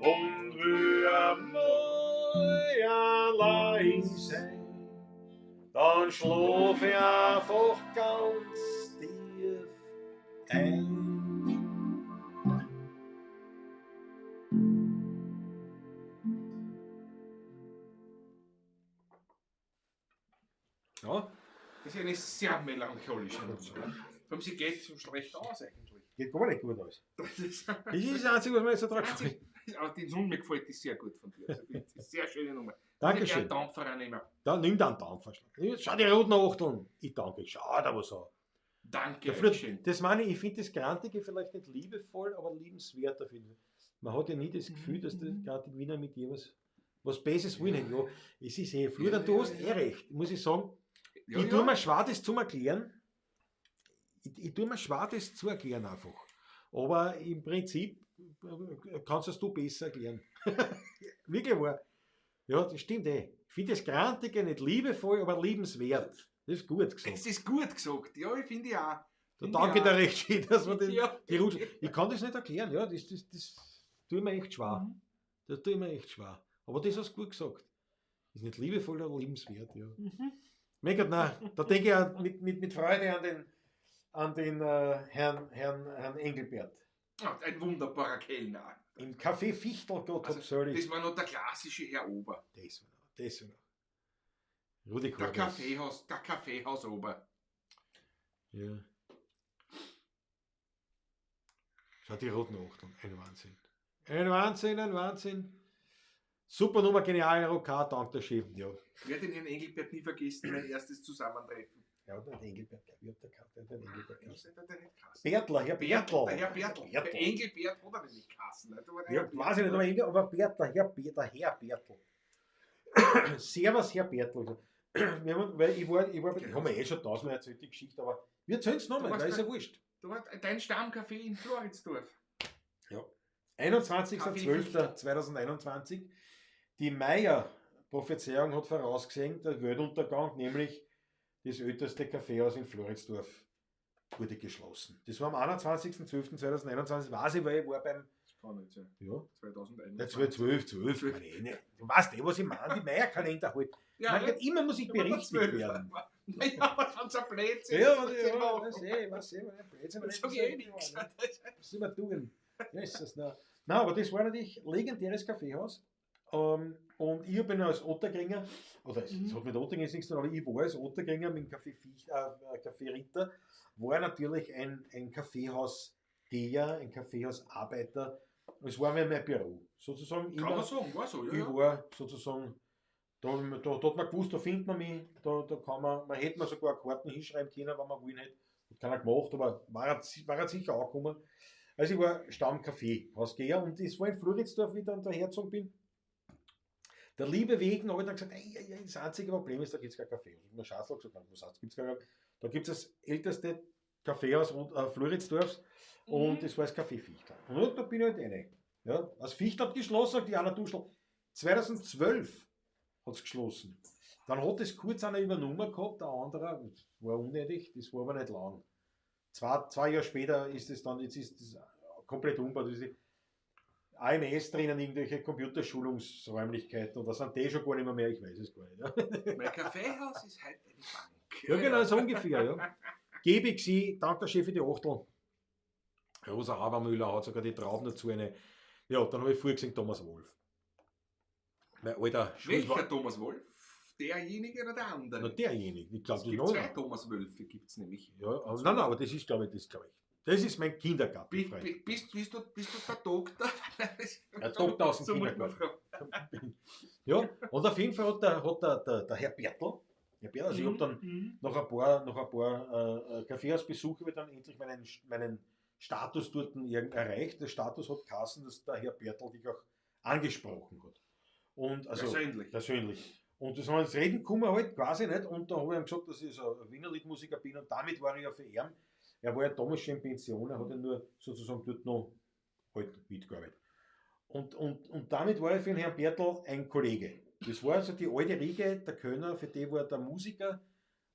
S2: Und will einmal allein sein, dann schlaf ich einfach ganz tief ein. Ja.
S3: Das ist eine sehr melancholische Nummer. Vor allem, sie geht so schlecht aus eigentlich.
S4: Geht gar nicht gut aus.
S3: Das ist
S4: Das ist das Einzige, was mir jetzt so drauf gefällt.
S3: Aber die Summe gefällt dir sehr gut von dir. Also, das ist eine sehr schöne Nummer.
S4: Dankeschön.
S3: Ich Dampfer nehmen.
S4: Da, nimm den Dampfer. Schau die roten Achteln. Ich danke. Schau da was an.
S3: Danke.
S4: Der Flirt,
S3: schön.
S4: das meine ich, ich finde das Grantige vielleicht nicht liebevoll, aber liebenswert auf jeden Fall. Man hat ja nie das Gefühl, dass der Grantig Wiener mit dir was Besseres wollen hat. Ja, es ist eh, Florian, du hast eh recht, muss ich sagen.
S3: Ja,
S4: ich tue mir schwer, das zu erklären. Ich tue mir schwer, das zu erklären einfach. Aber im Prinzip kannst es du besser erklären. Wirklich wahr. Ja, das stimmt eh. Ich finde das Grantige nicht liebevoll, aber liebenswert. Das ist gut gesagt.
S3: Es ist gut gesagt. Ja, ich finde ja.
S4: Da danke dir recht schön, dass man den,
S3: Ja.
S4: die Rutsche. Ich kann das nicht erklären, ja, das tut mir echt schwer.
S3: Mhm.
S4: Das tut mir echt schwer. Aber das hast du gut gesagt. Ist nicht liebevoll, aber liebenswert, ja.
S3: Mhm.
S4: Mein Gott, nein, da denke ich auch mit Freude an den Herrn Engelbert.
S3: Ja, ein wunderbarer Kellner.
S4: Im Café Fichtel, Gott
S3: Also,
S4: hab's selig.
S3: Das war noch der klassische Herr Ober.
S4: Das war noch, das war noch. Rudi
S3: Der
S4: Kordes.
S3: Kaffeehaus, der Kaffeehausober.
S4: Ja. Schau die roten Achteln. Ein Wahnsinn. Ein Wahnsinn, ein Wahnsinn. Super Nummer, genial, Rocker, dank der Chef. Ja.
S3: Ich werde den Herrn Engelbert nie vergessen, mein erstes Zusammentreffen.
S4: Ja, der Engelbert, ich hab der Karte, der Engelbert.
S3: Ich hab der nicht Kassen.
S4: Bertler, Herr Bertl.
S3: Der Herr Bertl.
S4: Bertl.
S3: Der Engelbert hat er nämlich Kassen. Ne? Da war der
S4: Ja,
S3: Herr
S4: weiß ich nicht, aber, Engel, aber Bertl, Herr, der Herr Bertl. Servus, Herr Bertl. Wir haben, weil ich war, ich war, ich habe mir eh schon tausendmal erzählt, die Geschichte, aber wir erzählen es nochmal,
S3: Du warst
S4: weil ist ja
S3: bei-
S4: wurscht.
S3: Du warst dein Stammcafé in Floridsdorf.
S4: Ja. 21.12.2021. Die Meier-Prophezeiung hat vorausgesehen, der Weltuntergang, nämlich das älteste Kaffeehaus in Floridsdorf wurde geschlossen. Das war am 21.12.2021, weiß ich, weil ich war beim.
S3: Das kann nicht sein.
S4: Ja,
S3: 2021.
S4: ja 12, 12, 12. Meine, du weißt eh, was ich meine, die Meier-Kalender halt.
S3: Ja,
S4: Mein Gott, immer muss ich berichtigt werden.
S3: Naja, aber wenn es ein Blödsinn
S4: Ja,
S3: ist, was
S4: ja,
S3: soll ich machen?
S4: weiß eh, weiß eh, Blödsinn,
S3: Das sag ich eh nichts.
S4: Was soll man tun? Jesus, nein. Nein, aber das war natürlich legendäres Kaffeehaus. Und ich bin als Otterkringer, oder es hat mit Otterkringer jetzt nichts zu tun, aber ich war als Otterkringer mit dem Café, Fiech, Café Ritter, war natürlich ein Kaffeehausgeher, ein Kaffeehausarbeiter. Es war mir mein Büro. Sozusagen
S3: Kann
S4: immer,
S3: man sagen, war so, ja.
S4: ich
S3: ja.
S4: war sozusagen, da hat man gewusst, da findet man mich, da kann man, man hätte mir sogar Karten hinschreiben können, wenn man wollen hätte. Hat keiner gemacht, aber war er sicher auch gekommen. Also ich war Stammcafé-Hausgeher und es war in Floridsdorf, wie ich dann dahergezogen bin. Der liebe Wegen habe ich dann gesagt, ey, ey, ey, das einzige Problem ist, da gibt es kein Kaffee. Und ich habe mir gesagt, was heißt, gibt's kein Kaffee? Da gibt es das älteste Kaffeehaus Floridsdorfs und das war das Café Fichtl. Und da bin ich halt rein. Ja, das Fichtl hat geschlossen, die Anna Duschl. 2012 hat es geschlossen. Dann hat es kurz einer übernommen gehabt, der andere, das war unnötig, das war aber nicht lang. Zwei Jahre später ist es dann, jetzt ist das komplett umgebaut. Das ist AMS drinnen, irgendwelche Computerschulungsräumlichkeiten oder sind die schon gar nicht mehr, ich weiß es gar nicht. Ja,
S3: Mein Kaffeehaus ist heute eine Bank.
S4: ja genau, so ungefähr. Ja. Gebe ich sie, dank der Chefin die Achtel. Rosa Habermüller hat sogar die Trauben dazu eine. Ja, dann habe ich vorher gesehen, Thomas Wolf. Mein alter
S3: Welcher Thomas Wolf? Derjenige oder der andere?
S4: Na, derjenige. Ich glaube,
S3: es
S4: das
S3: gibt
S4: ist
S3: zwei
S4: noch.
S3: Thomas Wölfe, gibt es nämlich.
S4: Ja, aber, nein, nein, aber das ist, glaube ich, das glaube ich. Das ist mein Kindergarten.
S3: Bist du der Doktor?
S4: Der Doktor aus dem
S3: So muss man
S4: Kindergarten.
S3: fragen.
S4: Ja, und auf jeden Fall hat der Herr Bertl, Herr Bertl, also ich habe dann
S3: Mhm.
S4: noch ein paar Kaffeehausbesuche, habe ich dann endlich meinen Status dort erreicht. Der Status hat geheißen, dass der Herr Bertl dich auch angesprochen hat. Und also,
S3: Persönlich.
S4: Persönlich. Und das haben wir ins Reden gekommen halt, quasi nicht. Und da habe ich ihm gesagt, dass ich so ein Wienerliedmusiker bin und damit war ich ja für ihn. Er war ja damals schon in Pension, er hat ja nur sozusagen dort noch halt mitgearbeitet. Und damit war ich für den Herrn Bertl ein Kollege. Das war also die alte Riege, der Kölner, für die war der Musiker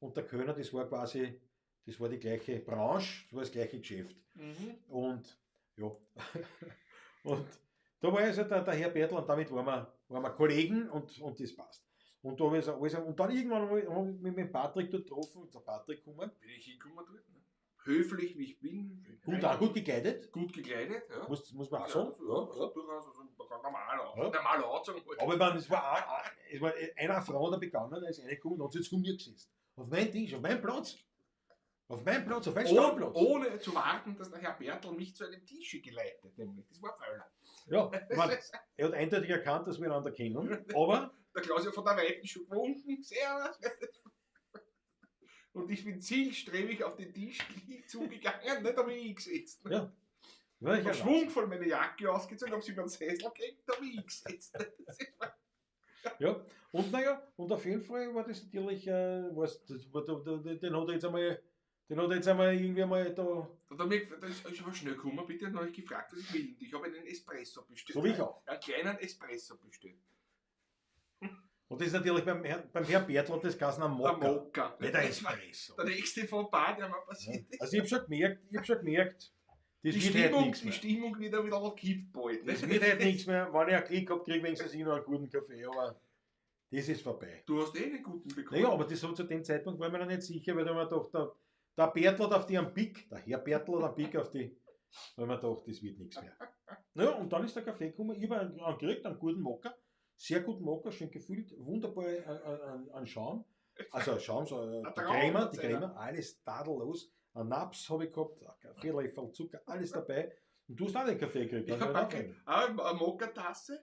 S4: und der Kölner, das war quasi, das war die gleiche Branche, das war das gleiche Geschäft.
S3: Mhm.
S4: Und ja, und da war also der Herr Bertl und damit waren wir Kollegen und das passt. Und da habe ich so alles, und dann irgendwann habe ich mich mit dem Patrick dort getroffen und der Patrick gekommen.
S3: Bin ich hingekommen dort? Ne? Höflich, wie ich bin.
S4: Gut, auch gut gekleidet,
S3: Gut gekleidet, ja.
S4: muss man auch sagen.
S3: Ja, ja, durchaus, also normal auch.
S4: Ja.
S3: Normal angezogen. halt.
S4: Aber ich meine, es war, es war einer Frau da begangen, da ist reingekommen und hat sich zu mir gesetzt. Auf meinen Tisch, auf meinen Platz. Auf meinen Platz, auf meinen Stammplatz.
S3: Ohne zu warten, dass der Herr Bertl mich zu einem Tische geleitet, nämlich. Das war Fehler.
S4: Ja, ich meine, er hat eindeutig erkannt, dass wir einander kennen, aber
S3: Der Klaus hat von der Weiten schon gewunken. Servus. Und ich bin zielstrebig auf den Tisch zugegangen, nicht habe ich eingesetzt.
S4: Ja, ja,
S3: Ich habe schwungvoll meine Jacke ausgezogen, habe sie über den Sessel gehängt, habe ich eingesetzt. Das ist
S4: Ja, und naja, und auf jeden Fall war das natürlich, was, das, war, den hat er jetzt einmal, den hat er jetzt einmal irgendwie einmal da,
S3: Und dann mir, da ist aber schnell gekommen, bitte, und dann habe ich gefragt, was ich will. Und ich habe einen Espresso bestellt.
S4: so wie ich auch.
S3: Einen kleinen Espresso bestellt.
S4: Und das ist natürlich beim Herrn Bertl hat das geheißen ein
S3: Der
S4: Mokka,
S3: Mokka.
S4: nicht ein Espresso.
S3: Der nächste Fauxpas, der mir passiert ist.
S4: Also ich habe schon gemerkt, das
S3: Die
S4: wird heute
S3: Stimmung,
S4: nichts
S3: die
S4: mehr.
S3: Stimmung wird ein bisschen gekippt bald. Ne?
S4: Das wird heute nichts mehr. Wenn ich einen Klick habe, kriege ich wenigstens ich noch einen guten Kaffee, aber das ist vorbei.
S3: Du hast eh einen guten bekommen.
S4: Naja, aber das so zu dem Zeitpunkt war mir noch nicht sicher, weil da haben wir gedacht, der Bertl hat auf die einen Pick, der Herr Bertl hat einen Pick auf die, weil man gedacht, das wird nichts mehr. Naja, und dann ist der Kaffee gekommen, ich habe einen gekriegt, einen guten Mokka, sehr guten Mokka, schön gefüllt, wunderbar an Schaum, also Schaum, so,
S3: Ein
S4: die
S3: Traum,
S4: Crema, die
S3: seiner.
S4: Crema, alles tadellos, ein Naps habe ich gehabt, ein Kaffeelöffel, Zucker, alles dabei. Und du hast auch den Kaffee gekriegt,
S3: Ich
S4: kann ich
S3: habe
S4: mich erinnern.
S3: eine Mokka-Tasse,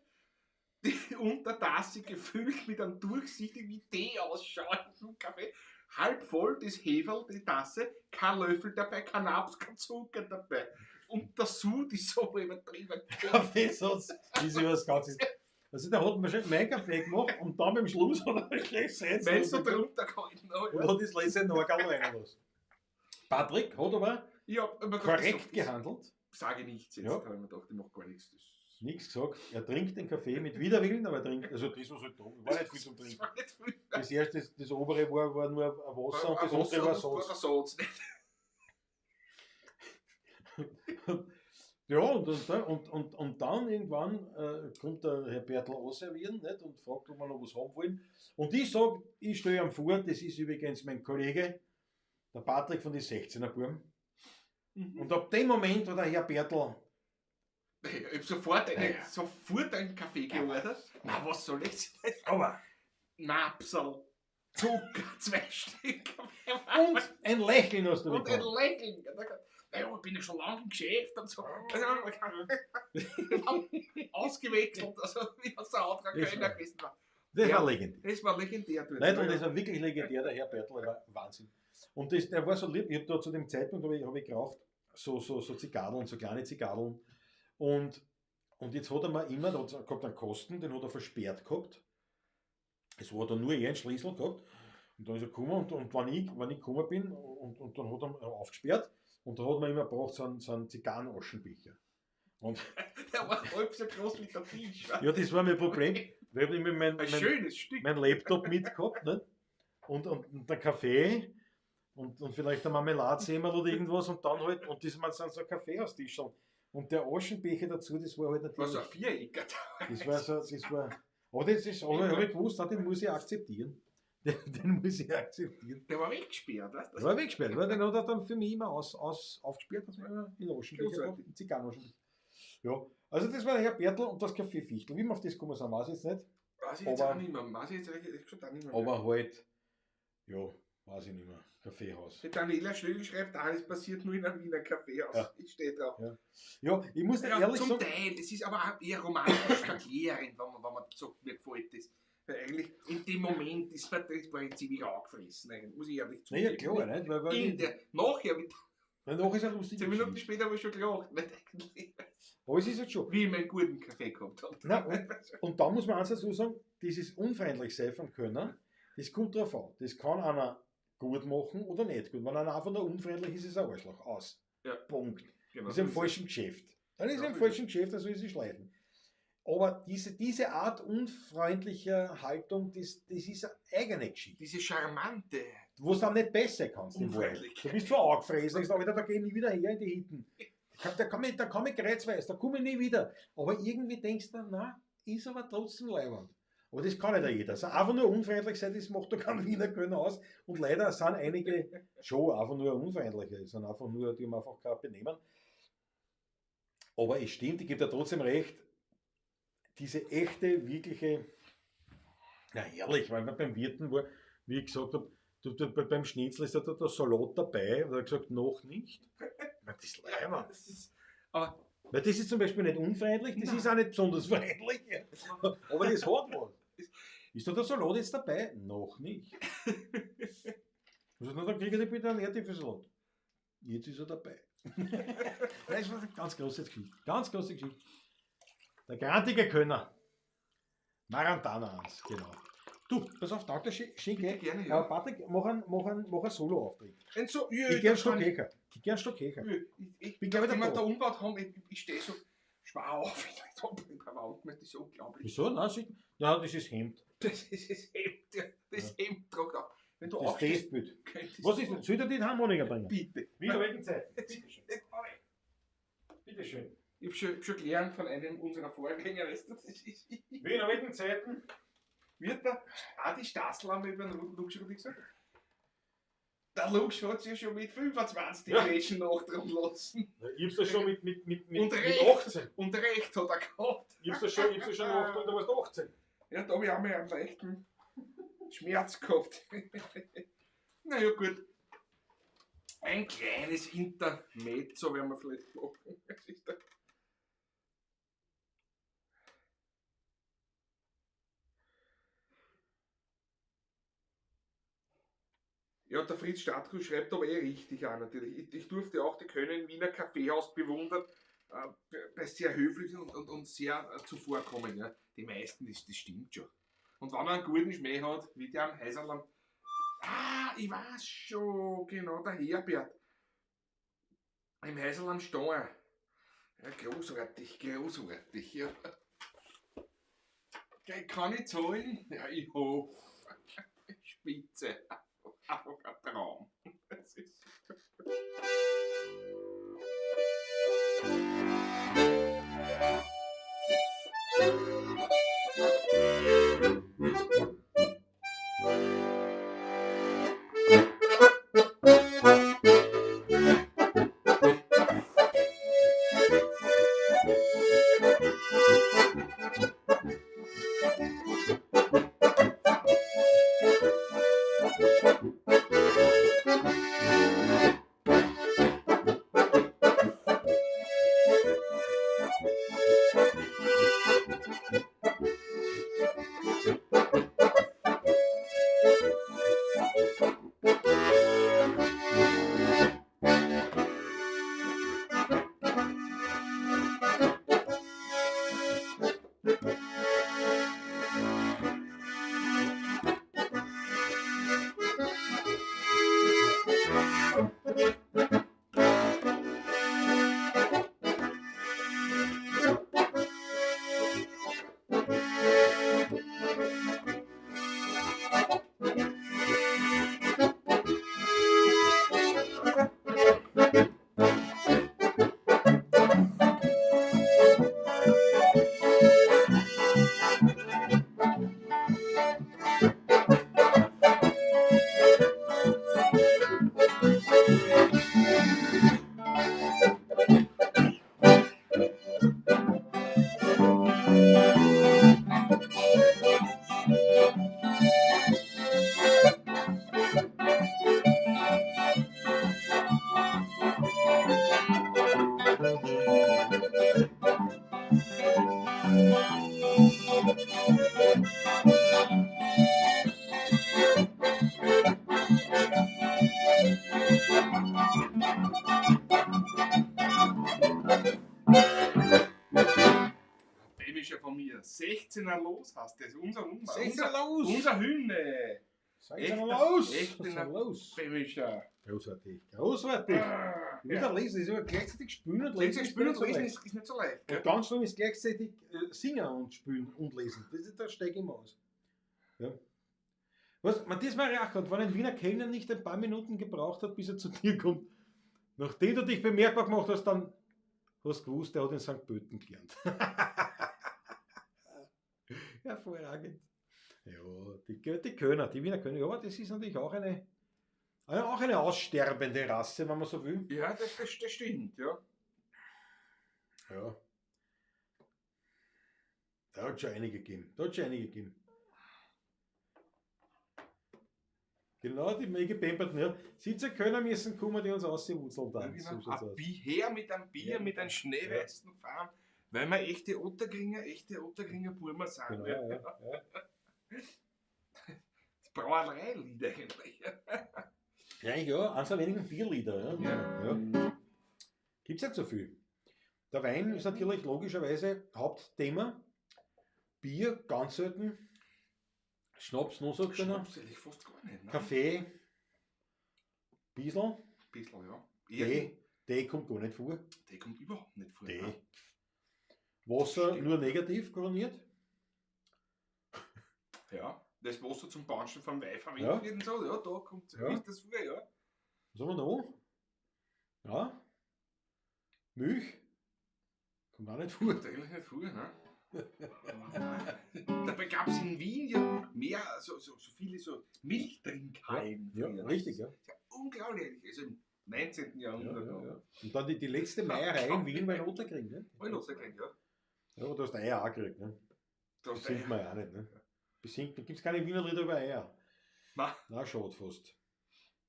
S3: die Untertasse gefüllt mit einem durchsichtigen, wie Tee ausschauenden Kaffee. Halb voll, das Heferl, die Tasse, kein Löffel dabei, kein Naps, kein Zucker dabei. Und der Sud ist so übertrieben.
S4: Kaffee, sonst ist über das Ganze. Also der hat wahrscheinlich meinen Kaffee gemacht und dann beim Schluss hat er gleich seins.
S3: Wenn es so drunter gehalten hat.
S4: Und hat das letzte Norgal reinlassen. Patrick hat aber
S3: Ich hab, aber
S4: korrekt
S3: das,
S4: gehandelt.
S3: Sage nichts jetzt,
S4: Ja.
S3: habe ich mir gedacht, ich mache gar nichts. Das,
S4: Nichts gesagt. Er trinkt den Kaffee mit Widerwillen, aber er trinkt, also das, was halt da war nicht viel zum
S3: das
S4: Trinken.
S3: war nicht viel.
S4: Das erste, das obere war nur ein Wasser und das
S3: Ein
S4: untere war
S3: Wasser und
S4: Salz.
S3: ein Salz.
S4: Ja, und dann irgendwann kommt der Herr Bertel anservieren, nicht, und fragt, ob wir noch was haben wollen. Und ich sage, ich stelle ihm vor, das ist übrigens mein Kollege, der Patrick von den 16er Buben. Und ab dem Moment, wo der Herr Bertel,
S3: Ich habe sofort,
S4: Ja.
S3: sofort einen Kaffee geordert. Na, was soll ich?
S4: aber,
S3: Napsel, Zucker, 2 Stück.
S4: und ein Lächeln hast du
S3: Und ein
S4: bekommen.
S3: Lächeln. Naja, ich bin ja schon lange im Geschäft und so. Ausgewechselt, also wie das der Antrag
S4: Das
S3: Kölner gewesen war.
S4: Das
S3: Ja.
S4: war legendär.
S3: Das war legendär. Dort.
S4: Nein, und das war wirklich legendär, der Herr Bertel, der war Wahnsinn. Und das, der war so lieb, ich habe da zu dem Zeitpunkt, hab ich geraucht, so Zigarren, so kleine Zigarren. Und jetzt hat er mir immer, da hat er gehabt einen Kosten, den hat er versperrt gehabt. Es hat er nur er einen Schlüssel gehabt. Und dann ist er gekommen und wenn ich gekommen bin, und dann hat er aufgesperrt und da hat man immer gebraucht so einen Zigarrenaschenbecher. Und
S3: Der war halb so groß wie der Tisch.
S4: ja, das war mein Problem, weil ich hab immer
S3: Ein schönes Stück.
S4: mein Laptop mitgehabt, ne? Und der Kaffee und vielleicht ein Marmeladsemmerl oder irgendwas und dann halt, und das waren so ein Kaffeehaustischl. Und der Aschenbecher dazu, das war halt
S3: Das war so ein
S4: natürlich.
S3: Vierecker.
S4: Das war so, das war. Aber das ist, aber habe ich gewusst, den muss ich akzeptieren. Den muss ich akzeptieren.
S3: Der war weggesperrt, weißt du?
S4: Der war weggesperrt, weil den hat er dann für mich immer aufgesperrt, dass man in Aschenbecher
S3: Großartig.
S4: gehabt, in Zigarrenaschenbecher. Ja, also das war der Herr Bertel und das Café Fichtl. Wie wir auf das gekommen sind, weiß ich jetzt nicht.
S3: Weiß ich jetzt
S4: Aber-
S3: auch nicht mehr. Weiß ich jetzt ehrlich gesagt auch nicht mehr.
S4: Aber halt, ja, weiß ich nicht mehr. Kaffeehaus.
S3: Die Daniela Schlögl schreibt, alles passiert nur in einem Wiener Kaffeehaus.
S4: Ja.
S3: Ich stehe drauf.
S4: Ja, ich muss dir
S3: Ja,
S4: ehrlich
S3: zum
S4: sagen,
S3: Teil, das ist aber auch eher romantisch verklärend, wenn man sagt, mir gefällt das. Weil eigentlich in dem Moment ist man, das war ich ziemlich angefressen, eigentlich, muss ich ehrlich
S4: naja,
S3: zugeben.
S4: klar, nicht? Weil
S3: In der, nachher, mit
S4: nachher ist eine lustige
S3: 10 Minuten
S4: Geschichte.
S3: später habe ich schon gelacht, nicht eigentlich,
S4: Aber es ist halt schon.
S3: wie ich meinen guten Kaffee gehabt habe.
S4: Nein, und da muss man eins dazu sagen, dieses unfreundlich sein vom Könner, das kommt drauf an. Das kann einer gut machen oder nicht gut. Wenn einer einfach nur unfreundlich ist, ist er ein Arschloch. Aus.
S3: Ja.
S4: Punkt.
S3: Genau.
S4: Ist im falschen Geschäft. Dann ist
S3: Ja,
S4: er im
S3: so ist
S4: falschen Geschäft, dann soll er sich schleichen. Aber diese Art unfreundlicher Haltung, das ist eine eigene Geschichte.
S3: Diese charmante.
S4: Wo du dann nicht besser kannst im Wald. Du bist zwar angefressen, sagst, Alter, da geh ich nie wieder her in die Hitten. Da komm ich kreuzweise, da komme ich nie wieder. Aber irgendwie denkst du, na, ist aber trotzdem leiwand. Aber das kann nicht jeder. Also einfach nur unfreundlich sein, das macht doch kein Wiener Kölner aus. Und leider sind einige schon einfach nur unfreundliche, sind einfach nur, die haben einfach kein Benehmen. Aber es stimmt, ich gebe dir trotzdem recht, diese echte, wirkliche, na herrlich, weil man beim Wirten war, wie ich gesagt habe, beim Schnitzel ist da der Salat dabei, und er hat gesagt, noch nicht. Na, das ist leiwand.
S3: Das ist, aber
S4: Weil das ist zum Beispiel nicht unfreundlich, das
S3: Nein.
S4: ist auch nicht besonders freundlich. Aber das hat was. Ist da der Salat jetzt dabei? Noch nicht. Also, na, dann kriege ich bitte einen Erdäpfelsalat. Jetzt ist er dabei. Das war eine ganz große Geschichte. Ganz große Geschichte. Der grantige Könner. Marantana 1, genau. Du, pass auf, danke, schön
S3: bitte
S4: gell?
S3: gerne, ja.
S4: Patrick, mach einen Solo-Auftritt.
S3: Ein so, ja,
S4: Ich geh einen
S3: da
S4: Stock
S3: kann
S4: höher. Ich geh einen Stock höher.
S3: Ich,
S4: Bin, glaub ich,
S3: nachdem wir
S4: der
S3: da umgebaut haben, ich stehe so schwer auf. Ich hab das ist unglaublich.
S4: Wieso? Nein, nein, das ist Hemd.
S3: Das ist das Hemd, ja. Das Hemd tragt auf. Wenn du
S4: Das
S3: aufstehst,
S4: Testbild.
S3: könntest
S4: Was
S3: du-
S4: ist denn? Soll ich dir die Harmonika bringen?
S3: Bitte.
S4: Wieder wegen Zeit. Bitte schön.
S3: Ich habe schon gelernt von einem unserer Vorgänger, weißt du, das ist,
S4: Wie in alten Zeiten.
S3: wird da auch die Stassel haben wir über den Luxus gesagt? Der Lux hat sich ja schon mit 25 die
S4: Ja.
S3: Menschen nachdrehen lassen.
S4: Ich hab's da schon mit
S3: Und recht.
S4: 18.
S3: Und recht hat er gehabt.
S4: Ich hab's da schon, ich hab's da schon 18, da warst du 18.
S3: Ja, da habe ich auch mal einen leichten Schmerz gehabt. Naja, gut. Ein kleines Intermezzo werden wir vielleicht machen. Das ist der- Ja, der Fritz Stadtkuh schreibt aber eh richtig an, natürlich. Ich durfte auch die Kölner im Wiener Kaffeehaus bewundern, bei sehr höflich und sehr zuvorkommen. Ja. Die meisten, das stimmt schon. Und wenn man einen guten Schmäh hat, wie der am Häuserland. Ah, ich weiß schon, genau, der Herbert. Im Häuserland Stein. Ja, großartig, großartig, ja. Kann ich zahlen? Ja, ich hoffe. Spitze. Einfach ein Traum. Das ist Dem ist ja von mir. 16er los heißt das. Unser Nummer.
S4: 16er los!
S3: Unser Hymne.
S4: 16er los!
S3: Echter
S4: 16er los!
S3: Böhmischer.
S4: Großartig, großartig!
S3: Ah,
S4: Wieder
S3: ja.
S4: lesen, ist immer gleichzeitig spielen und lesen.
S3: Lesen,
S4: ist
S3: spielen
S4: nicht
S3: und
S4: so
S3: lesen
S4: leicht.
S3: ist nicht so leicht.
S4: Und
S3: Gell?
S4: ganz schlimm ist gleichzeitig singen und spielen und lesen. Das ist, da steige ich immer aus. Ja. Was, Matthias Mariachert, wenn ein Wiener Kellner nicht ein paar Minuten gebraucht hat, bis er zu dir kommt, nachdem du dich bemerkbar gemacht hast, dann hast du gewusst, der hat in St. Pölten gelernt. Hervorragend. Ja, die Kölner, die Wiener Kölner, ja, aber das ist natürlich auch eine aussterbende Rasse, wenn man so will.
S3: Ja, das stimmt, ja.
S4: Ja. Da hat schon einige gegeben. Da hat schon einige gegeben. Genau, die mega gepamperten, ja. 17 Kölner müssen kommen, die uns auswurzeln dann.
S3: Ja,
S4: So
S3: genau.
S4: schaut's
S3: Ein
S4: aus.
S3: Bier mit einem Bier,
S4: Ja.
S3: mit einem schneeweißen Farm, weil wir echte Otterkringer Burmer sind.
S4: Genau,
S3: ja.
S4: ja, ja.
S3: Das Brauereilied eigentlich.
S4: Ja, ja, eines der wenigen Bierlieder. Ja.
S3: Ja.
S4: Ja. Gibt's nicht so viel. Der Wein ist natürlich logischerweise Hauptthema. Bier ganz selten. Schnaps noch seltener.
S3: Schnaps eigentlich fast gar nicht. Ne?
S4: Kaffee, Biesel.
S3: Bisschen, ja. Eher,
S4: Tee, Tee kommt gar nicht vor.
S3: Der kommt überhaupt nicht vor.
S4: Tee.
S3: Ne?
S4: Wasser
S3: Stimmt.
S4: nur negativ koroniert.
S3: Ja, das Wasser zum Banschen vom Wein verwendet
S4: Ja.
S3: wird und so, ja, da kommt
S4: Ja.
S3: ist das vor, ja.
S4: Was haben wir noch? Ja. Milch. Kommt auch nicht vor.
S3: Kommt eigentlich nicht vor, ne? Dabei gab es in Wien ja mehr, so viele so Milchtrinkhallen.
S4: Ja,
S3: früher.
S4: richtig, ja.
S3: Das ist ja unglaublich. Also im 19.
S4: Ja,
S3: Jahrhundert.
S4: ja, ja. Und dann die letzte Meierei in Wien war in Otterkring, ne?
S3: War in Otterkring, ja.
S4: Ja, aber du hast Eier auch gekriegt, ne?
S3: Da hast du
S4: Besingt man ja auch nicht, ne? Besingt, da gibt es keine Wiener Lieder über Eier.
S3: Nein.
S4: Na, schade fast.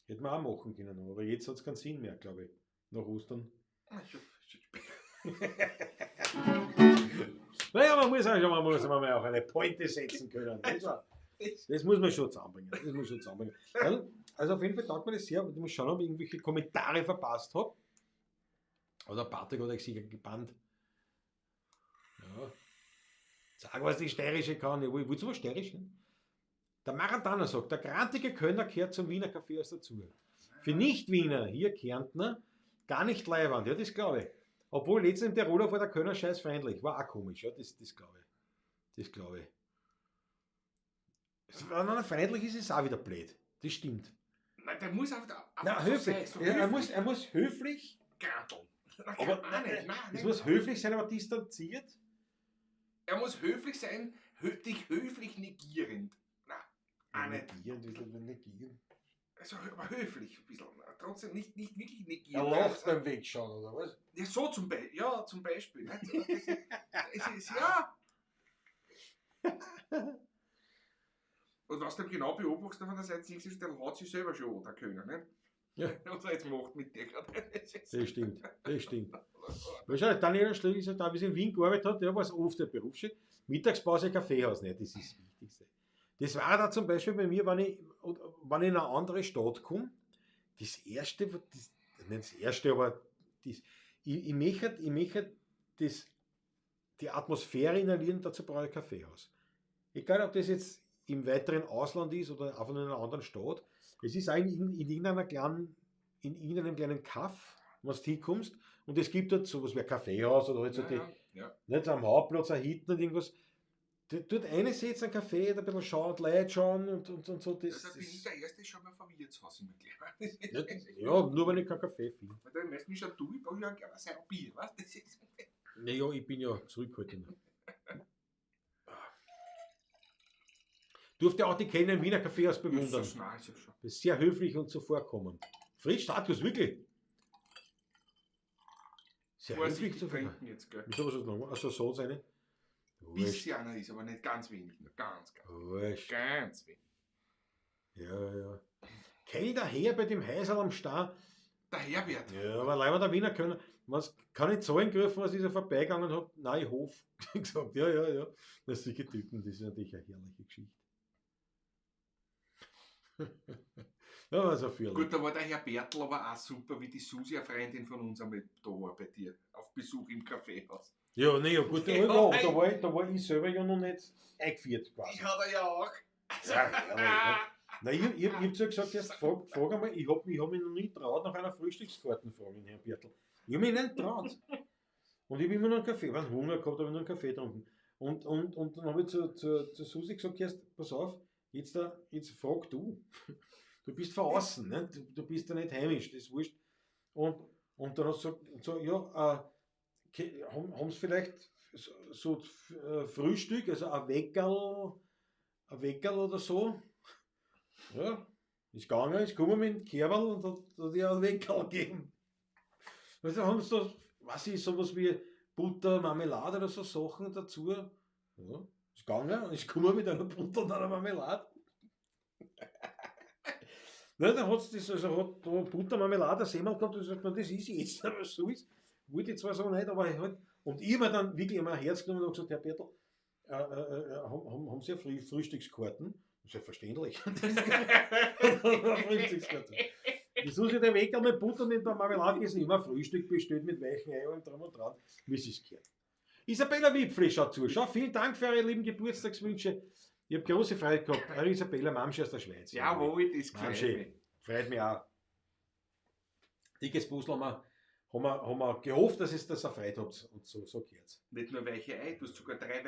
S4: Hätten wir auch machen können, aber jetzt hat es keinen Sinn mehr, glaube ich. Nach Ostern.
S3: Ah, schon spät.
S4: Naja, man muss auch, man muss man auch eine Pointe setzen können. Das, war, das muss man schon zusammenbringen. Das muss schon zusammenbringen. Also auf jeden Fall taugt mir das sehr. Ich muss schauen, ob ich irgendwelche Kommentare verpasst habe. Oder Patrick hat euch sicher gebannt. Ja. Sag, was die Steirische kann. Ja, willst du was Steirisch? Ne? Der Maradona sagt, der grantige Kölner kehrt zum Wiener Café erst dazu. Für Nicht-Wiener, hier Kärntner, gar nicht leiwand. Ja, das glaube ich. Obwohl letztens im Tiroler war der Kölner scheiß freundlich. War auch komisch, ja, das glaube ich. Das glaube ich. Wenn einer freundlich ist, ist es auch wieder blöd. Das stimmt.
S3: Nein, der muss einfach,
S4: Nein,
S3: so
S4: höflich.
S3: sein, so
S4: Ja, er,
S3: höflich.
S4: muss höflich,
S3: Granteln. Nein,
S4: aber
S3: nein, nein, nein,
S4: es muss höflich sein, aber distanziert.
S3: Er muss höflich sein, dich höflich negierend. Nein, auch nicht.
S4: Negieren, ein bisschen negieren.
S3: Also, aber höflich ein bisschen. Trotzdem nicht wirklich negieren.
S4: Er lacht beim Wegschauen, oder was?
S3: Ja, so zum Beispiel. Ja, zum Beispiel. Nicht? Es ist, ja. Und was du genau beobachtest von der Seite, siehst du, der hat sich selber schon an, der König, nicht?
S4: Ja.
S3: Was er jetzt macht mit dir gerade.
S4: Das stimmt, das stimmt. Wahrscheinlich, Daniela Schlögl ist ja da, wie sie in Wien gearbeitet hat, ja, war es oft der Berufsschule. Mittagspause Kaffeehaus, nicht, das ist das Wichtigste. Das war da zum Beispiel bei mir, wenn ich in eine andere Stadt komme, das erste, das, nicht das erste, aber das, ich möchte das, die Atmosphäre inhalieren, dazu brauche ich ein Kaffeehaus. Egal, ob das jetzt im weiteren Ausland ist oder einfach nur in einer anderen Stadt. Es ist eigentlich in irgendeinem kleinen Kaff, wenn du hinkommst, und es gibt dort sowas wie ein Kaffeehaus oder halt so
S3: Ja,
S4: die,
S3: ja, ja.
S4: nicht am Hauptplatz, auch hinten und irgendwas. Dort eine sitzt ein Café, da ein bisschen schauen, Leute schauen und so. Das,
S3: Also bin ich der Erste, schon mal vom Wirtshaus immer gleich.
S4: ja, nur wenn ich keinen Kaffee finde.
S3: Weil da meistens schon du, ich brauche ja gerne sein Bier, weißt du? Das ist
S4: Naja, ich bin ja zurückhaltend. Durfte auch die Kellner im Wiener Kaffeehaus bewundern.
S3: Das ist nein, ist ja schon.
S4: Das ist sehr höflich und zuvorkommend. Fritz Stadthaus, wirklich. Sehr höflich
S3: Vorsichtig
S4: zuvorkommend.
S3: trinken jetzt, gell?
S4: Wieso was ist noch? Also so seine. Wurscht.
S3: Bisschen einer ist, aber nicht ganz wenig. Nur ganz, ganz,
S4: Wurscht.
S3: ganz wenig.
S4: Ja, ja. Kellner her bei dem Häuserl am Stah.
S3: Der Herbert.
S4: Ja, aber leider der Wiener können. Was kann ich Zahlen gerufen, was ist er vorbeigegangen hat? Nein, ich hoffe. gesagt, ja, ja, ja. Das solche Typen, das ist natürlich eine herrliche Geschichte. Ja, war so fürlich.
S3: Gut, da war der Herr Bertl aber auch super, wie die Susi, eine Freundin von uns, einmal da war bei dir, auf Besuch im Kaffeehaus.
S4: Ja, nee, ja, gut, ja,
S3: Ja,
S4: da war ich selber ja noch nicht eingeführt quasi.
S3: Ich hat er ja auch.
S4: Ja, herrlich, ne? Nein, ich hab zu ihr gesagt, erst frag einmal, ich hab mich noch nie traut nach einer Frühstückskarte fragen, Herrn Bertl. Ich hab mich nicht traut. Und ich hab immer noch einen Kaffee, wenn ich Hunger gehabt habe, ich noch einen Kaffee getrunken. Und dann habe ich zu Susi gesagt, erst, pass auf, jetzt frag du. Du bist von außen, ne? Du bist ja nicht heimisch, das ist wurscht. Und dann hat sie gesagt, so, ja, haben sie vielleicht so Frühstück, also ein Weckerl oder so? Ja, ist gegangen, ist gekommen mit dem Kerl und hat ihr ein Weckerl gegeben. Also haben sie so, weiß ich, sowas wie Butter, Marmelade oder so Sachen dazu. Ja, ist gegangen, ist gekommen mit einer Butter und einer Marmelade. Na, dann hat's das, also hat da Butter, Marmelade, Semmel gehabt und gesagt, na, das ist jetzt, was so ist. Wollte ich zwar so nicht, aber halt. Und ich hab mir dann wirklich immer ein Herz genommen und gesagt, Herr Bertl, haben Sie ja Frühstückskarten? Selbstverständlich. Frühstückskarten. Wieso ist ja der Wecker mit Butter und mit der Marmelade gegessen? Immer Frühstück bestellt mit weichen Ei und drum und dran, wie es sich gehört. Isabella Wipfli schaut zu. Schau, vielen Dank für eure lieben Geburtstagswünsche. Ich habe große Freude gehabt. Eure Isabella Mamschi aus der Schweiz.
S3: Jawohl, das gefällt
S4: Mamschi.
S3: mir.
S4: Freut mich auch. Dickes Puzzle haben wir gehofft, dass es das erfreut habt. Und so geht's.
S3: Nicht nur weiche Ei, du hast sogar 3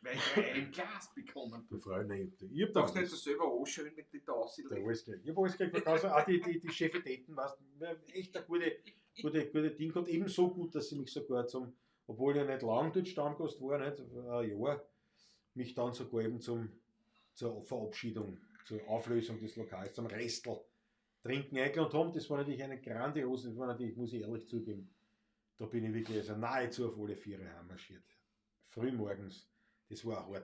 S3: weiche Ei im Glas bekommen.
S4: Du Freunde, ich hab da
S3: Darfst nicht so selber auch schön mit den Tasse
S4: Da alles gekriegt. Ich hab alles gekriegt. Man kann so, auch die Chefeteten, weißt du, echt ein gute Ding gehabt. Eben so gut, dass sie mich sogar zum, obwohl ich ja nicht lang dort Stammgast war, nicht, ein Jahr, mich dann sogar eben zur Verabschiedung, zur Auflösung des Lokals, zum Restl trinken eingeladen haben. Das war natürlich eine grandiose, das war natürlich, muss ich ehrlich zugeben, da bin ich wirklich also nahezu auf alle Viere heimmarschiert. Frühmorgens, das war ein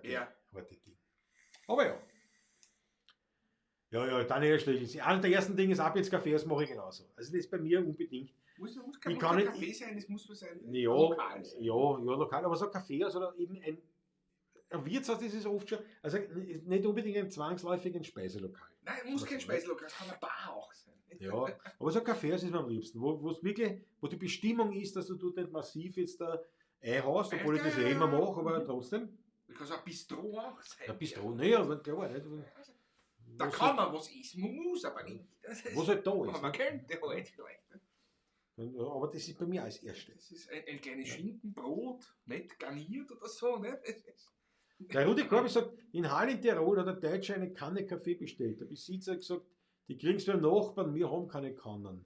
S4: harte Ding. Aber ja. Ja, ja, Daniel Schlegel. Einer der ersten Dinge ist ab jetzt Kaffee, das mache ich genauso. Also das ist bei mir unbedingt.
S3: Muss kein
S4: Ich kann nicht-
S3: Kaffee sein, es muss was sein.
S4: Ja,
S3: Lokal sein.
S4: Ja, ja, lokal, aber so Kaffee, also eben ein Wirtshaus, das ist oft schon, also nicht unbedingt ein zwangsläufig ein Speiselokal.
S3: Nein, muss kein Speiselokal, es kann eine Bar auch sein.
S4: Ja, aber so ein Kaffeehaus ist mir am liebsten, wo die Bestimmung ist, dass du dort nicht massiv jetzt da einhaust, obwohl ich das eh immer mache, aber trotzdem.
S3: Das kann so ein Bistro auch sein.
S4: Ein Bistro, nee, aber klar, nicht.
S3: Da kann man was essen, man muss aber nicht.
S4: Was halt da ist.
S3: Aber man könnte halt vielleicht.
S4: Aber das ist bei mir als Erste.
S3: Das ist ein kleines Schinkenbrot, nicht garniert oder so, ne?
S4: Der Rudi Korbi sagt, in Hall in Tirol hat der Deutsche eine Kanne Kaffee bestellt. Der Besitzer hat gesagt, die kriegst du beim Nachbarn, wir haben keine Kannen.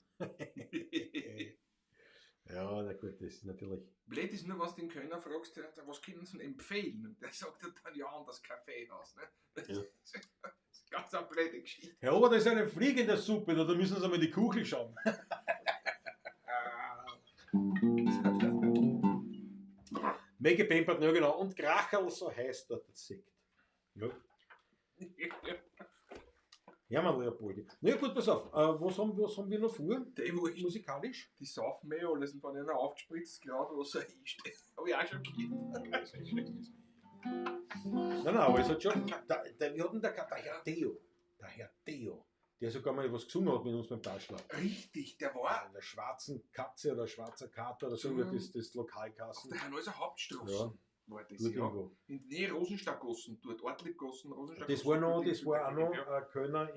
S4: Ja, na gut, das ist natürlich.
S3: Blöd ist nur, was den Kölner fragst, was können sie denn empfehlen? Und der sagt dann, ja, an das Kaffeehaus. Ne? Das
S4: Ja.
S3: ist ganz eine blöde Geschichte.
S4: Herr Ober, da ist eine Fliege in der Suppe, da müssen Sie mal in die Kuchel schauen. Mega Pempert, ja genau. Und Kracherl, so heißt dort der Sekt. Ja. Hermann Leopoldi. Na ja, gut, pass auf. Was haben wir noch vor?
S3: Die, wo ich,
S4: Musikalisch?
S3: die saufen mir alles und von einer aufgespritzt, gerade was er einsteht. Hab ich auch schon gehört.
S4: Nein, nein, aber es hat schon. Wir hatten der Herr Theo. Der Herr Theo, der sogar mal was gesungen hat mit uns beim Taschler.
S3: Richtig, der war
S4: Einer schwarzen Katze oder schwarzer Kater oder so,
S3: Mhm.
S4: das
S3: auf
S4: Lokalkassen.
S3: der Hernalser Hauptstraße.
S4: Ja,
S3: War das,
S4: dort
S3: ja.
S4: irgendwo.
S3: In der Nähe Rosenstadtgassen, dort Ortliebgassen, Rosenstadtgassen.
S4: Das war noch, das war auch noch
S3: Ja,
S4: ein Kölner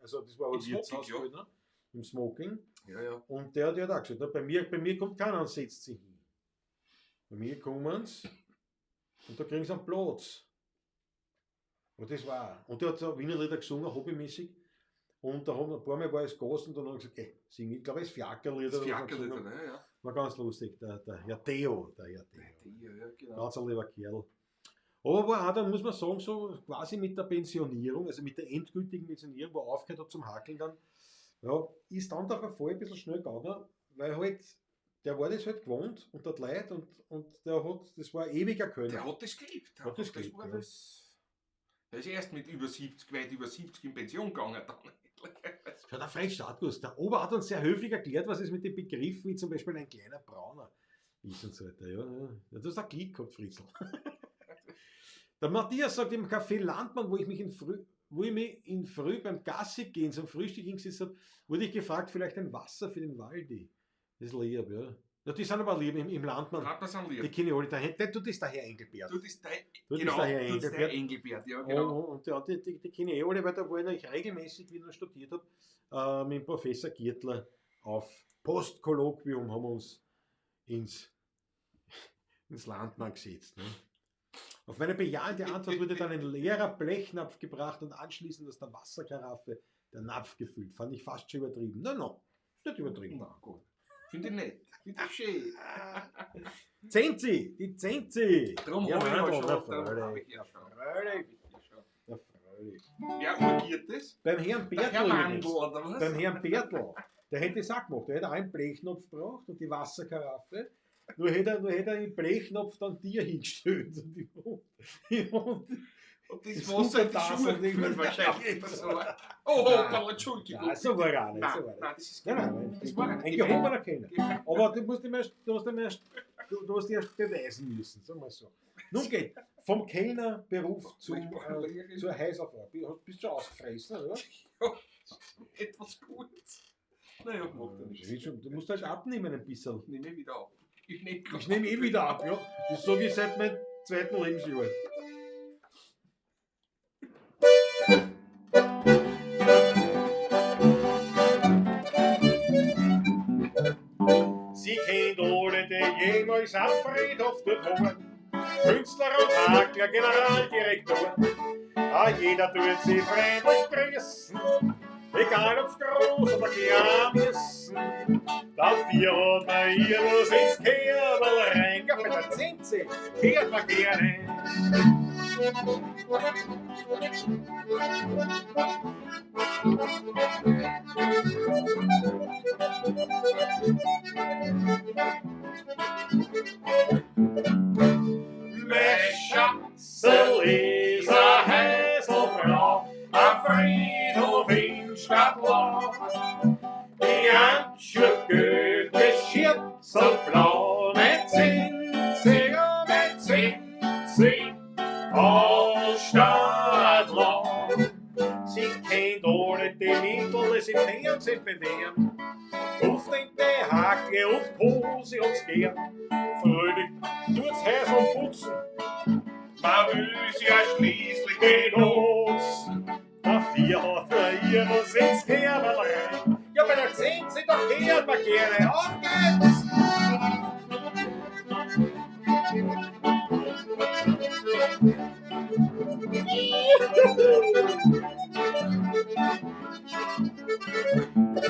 S4: also das war ein
S3: Im Smoking,
S4: Wirtshauskölner, im Smoking.
S3: ja. Ja.
S4: Und der hat ja auch gesagt, na, bei mir kommt keiner und setzt sich hin. Bei mir kommen sie und da kriegen sie einen Platz. Und das war. Und der hat so Wiener Lieder gesungen, hobbymäßig. Und da haben ein paar Mal war es Gas und dann haben sie gesagt, ey, sing ich, glaube ich, das Fiakerlied.
S3: Das
S4: oder was er
S3: Fiakerlied,
S4: gesungen hat.
S3: ja, ja.
S4: War ganz lustig, der Herr Theo, der Herr Theo.
S3: Der, ja, genau.
S4: Ganz ein lieber Kerl. Aber war auch, dann muss man sagen, so quasi mit der Pensionierung, also mit der endgültigen Pensionierung, wo er aufgehört hat zum Hakeln dann, ja, ist dann der Verfall ein bisschen schnell gegangen, weil halt, der war das halt gewohnt und hat Leid und der hat, das war ein ewiger Kölner.
S3: Der hat das geliebt.
S4: Hat das geliebt,
S3: war
S4: ja.
S3: das. Der ist erst mit über 70, weit über 70 in Pension gegangen dann.
S4: Schau, der Fred Stadtguss, der Ober hat uns sehr höflich erklärt, was es mit dem Begriff wie zum Beispiel ein kleiner Brauner ist und so weiter. Ja, ja. Ja, du hast einen Klick gehabt, Fritzl. Der Matthias sagt, im Café Landmann, wo ich mich in früh beim Gassi gehen zum Frühstück hingesetzt habe, wurde ich gefragt, vielleicht ein Wasser für den Waldi. Das ist lieb, ja. Ja, die sind aber lieb im Landmann.
S3: Landmann sind
S4: Die
S3: lieb.
S4: kenne ich alle. Du bist der Herr Engelbert.
S3: Du bist der,
S4: Du bist
S3: genau,
S4: der Herr
S3: du bist der
S4: Engelbert.
S3: Engelbert, ja, genau.
S4: Und ja, die kenne ich eh alle, weil da war ich regelmäßig, wie ich noch studiert habe, mit dem Professor Giertler auf Postkolloquium haben wir uns ins Landmann gesetzt. Ne? Auf meine bejahende Antwort wurde dann ein leerer Blechnapf gebracht und anschließend aus der Wasserkaraffe der Napf gefüllt. Fand ich fast schon übertrieben. Nein, nein, ist nicht übertrieben.
S3: Na gut. Finde ich nett. Finde ich schön.
S4: Zenzi, die Zenzi.
S3: Darum
S4: ja,
S3: habe ich ja
S4: Mandl,
S3: schon.
S4: na,
S3: Darum habe
S4: freilich,
S3: ich ja schon.
S4: freilich,
S3: Hab ich ja schon.
S4: na, freilich.
S3: Wer urgiert das?
S4: Beim Herrn
S3: Der
S4: Bertel
S3: Herr
S4: übrigens.
S3: Mandl, oder was?
S4: Beim Herrn Bertel, der hätte es auch gemacht. Der hätte auch einen Blechnopf gebraucht und die Wasserkaraffe. Nur hätte er den Blechnopf dann dir hingestellt. Und die, und,
S3: Und das
S4: Das
S3: Wasser in die
S4: Untertassen
S3: Schuhe
S4: und die-
S3: gefüllt wahrscheinlich. Das war, oh,
S4: Nein.
S3: hoppala, Entschuldigung.
S4: Nein, so war er auch nicht.
S3: Nein,
S4: So war er nicht.
S3: nein, das ist
S4: Nein, nein,
S3: Das war
S4: ein gehobener Kenner. Aber du musst ihm erst, du hast ihm erst, du hast ihn erst beweisen müssen, sagen wir so. Nun geht, vom Kellnerberuf zur Häuserfrau. Bist du schon ausgefressen, oder?
S3: Etwas kurz. Naja, macht ja nichts.
S4: Du musst halt abnehmen ein bisschen.
S3: Ich nehme wieder ab. Ich nehme
S4: Ich nehme eh wieder ab, ja. Das sage ich seit meinem zweiten Lebensjahr. Sie kennt alle, die jemals am Friedhof dort waren. Künstler und Makler, Generaldirektor. Ah, jeder tut sie freundlich grüßen, egal ob's groß oder klein müssen. Dafür hat man ihr was ins Kerl rein, bei der Zenzi kehrt man gerne. Mein Schatzel ist a Häselfrau am Friedhof in Stadtlau. Die Handschuhe gelb, das Schürzel blau, mit Zinzi, mit Zinzi aus Stadtlau. Sie kennt alle die Mittel, die sie im Fernsehen bewähren. Auf den Hacke und Kose uns gern. Fröhlich tut's Häusl putzen,
S2: Man will sie ja schließlich benutzen.
S4: Dafür hat er ihres ins Kerl rein. Ja, bei der Zenzi, da
S2: da hören wir gerne. Auf geht's!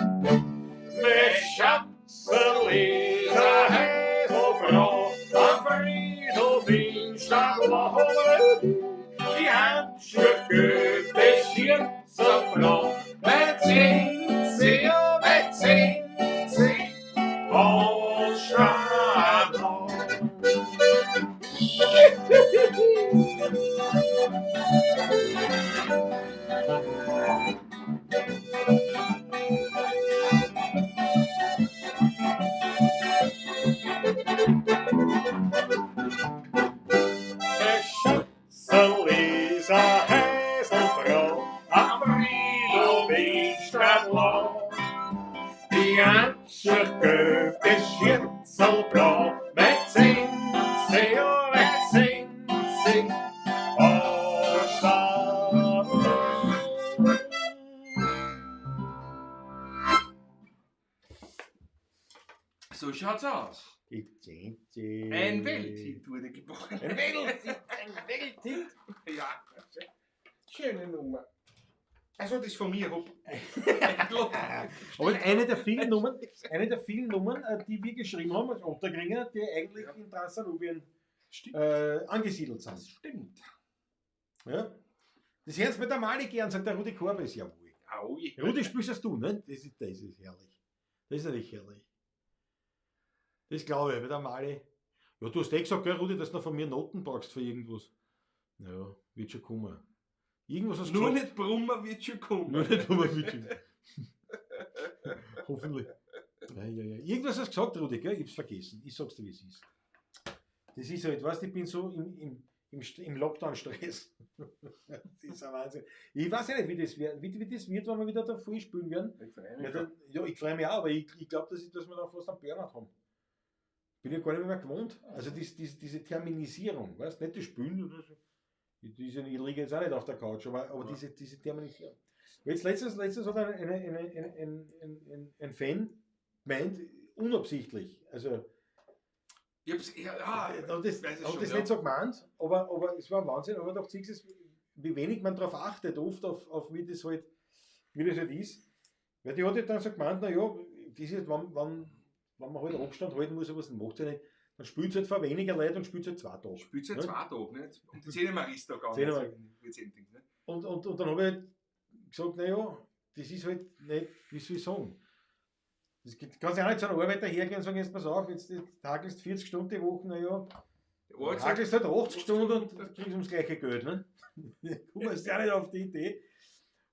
S2: Mein Schatzel ist eine Häselfrau, am Friedhof in Stadlau. Die Handschuhe geht des Schürzenfrau, mit Zinzi, mit Zinzi, aus Stadlau. Der Schatzel ist eine Häselfrau, am Friedhof in Stadlau. Die Anscher geht des Schürzelblau, mit Zinzi, mit Zinzi, aus Stadlau.
S3: So schaut's aus.
S4: Die Zinzi.
S3: Ein Welthit wurde geboren.
S4: Ein Welthit, ein Welthit.
S3: Ja. Schöne Nummer. Also, das ist von mir. Hopp.
S4: Aber eine der vielen Nummern, die wir geschrieben haben als Otterkringer, die eigentlich in Transdanubien
S3: Stimmt.
S4: angesiedelt sind.
S3: Das stimmt.
S4: Ja? Das hören sie mit der Mali gern, sagt der Rudi Korbes. Jawohl.
S3: Aui.
S4: Rudi, spielst das du, ne? Das ist herrlich. Das ist natürlich herrlich. Das glaube ich, bei der Mali. Ja, du hast eh gesagt, gell, Rudi, dass du noch von mir Noten brauchst für irgendwas. Naja, wird schon kommen. Irgendwas hast du
S3: Nur
S4: gesagt.
S3: nicht Brummer wird schon kommen.
S4: Nur nicht Brummer wird schon. Hoffentlich. Ja, ja, ja. Irgendwas hast du gesagt, Rudi, gell? Ich hab's vergessen. Ich sag's dir, wie es ist. Das ist halt, weißt du, ich bin so im Lockdown-Stress. Das ist ein Wahnsinn. Ich weiß ja nicht, wie das wird, wie das wird, wenn wir wieder da voll spielen werden.
S3: Ich freu mich
S4: Ja, dann, ja, ich freue mich auch, aber ich glaube, dass wir dann fast einen Burnout haben. Bin ja gar nicht mehr gewohnt. Also diese Terminisierung, weißt du, nicht das Spielen oder so. Ich liege jetzt auch nicht auf der Couch, aber
S3: Ja.
S4: diese Terminisierung. Jetzt letztens hat ein Fan gemeint, unabsichtlich, also
S3: Ich hab's, ja, ja,
S4: hat das,
S3: weiß es
S4: hat
S3: schon,
S4: das
S3: ja.
S4: nicht so gemeint, aber es war ein Wahnsinn, aber doch siehst du es, wie wenig man darauf achtet, oft auf wie das halt ist. Weil die hat halt dann so gemeint, naja, das ist, wenn man halt Abstand halten muss, aber das macht sie nicht, dann spielt es halt vor weniger Leute und spielt halt 2 Tage.
S3: Spielt halt
S4: Ne?
S3: 2 Tage, nicht? Und die Zehnermark ist da gar
S4: Zehnermark.
S3: nicht. Ne?
S4: Und dann habe ich halt gesagt, naja, das ist halt nicht, wie soll ich sagen, das geht, kannst ja auch nicht zu einem Arbeiter hergehen und sagen, jetzt pass auf, jetzt hakelst 40 Stunden die Woche, naja, hakelst halt 80 Stunden und kriegst ums gleiche Geld, ne? Komm, ist ja nicht auf die Idee.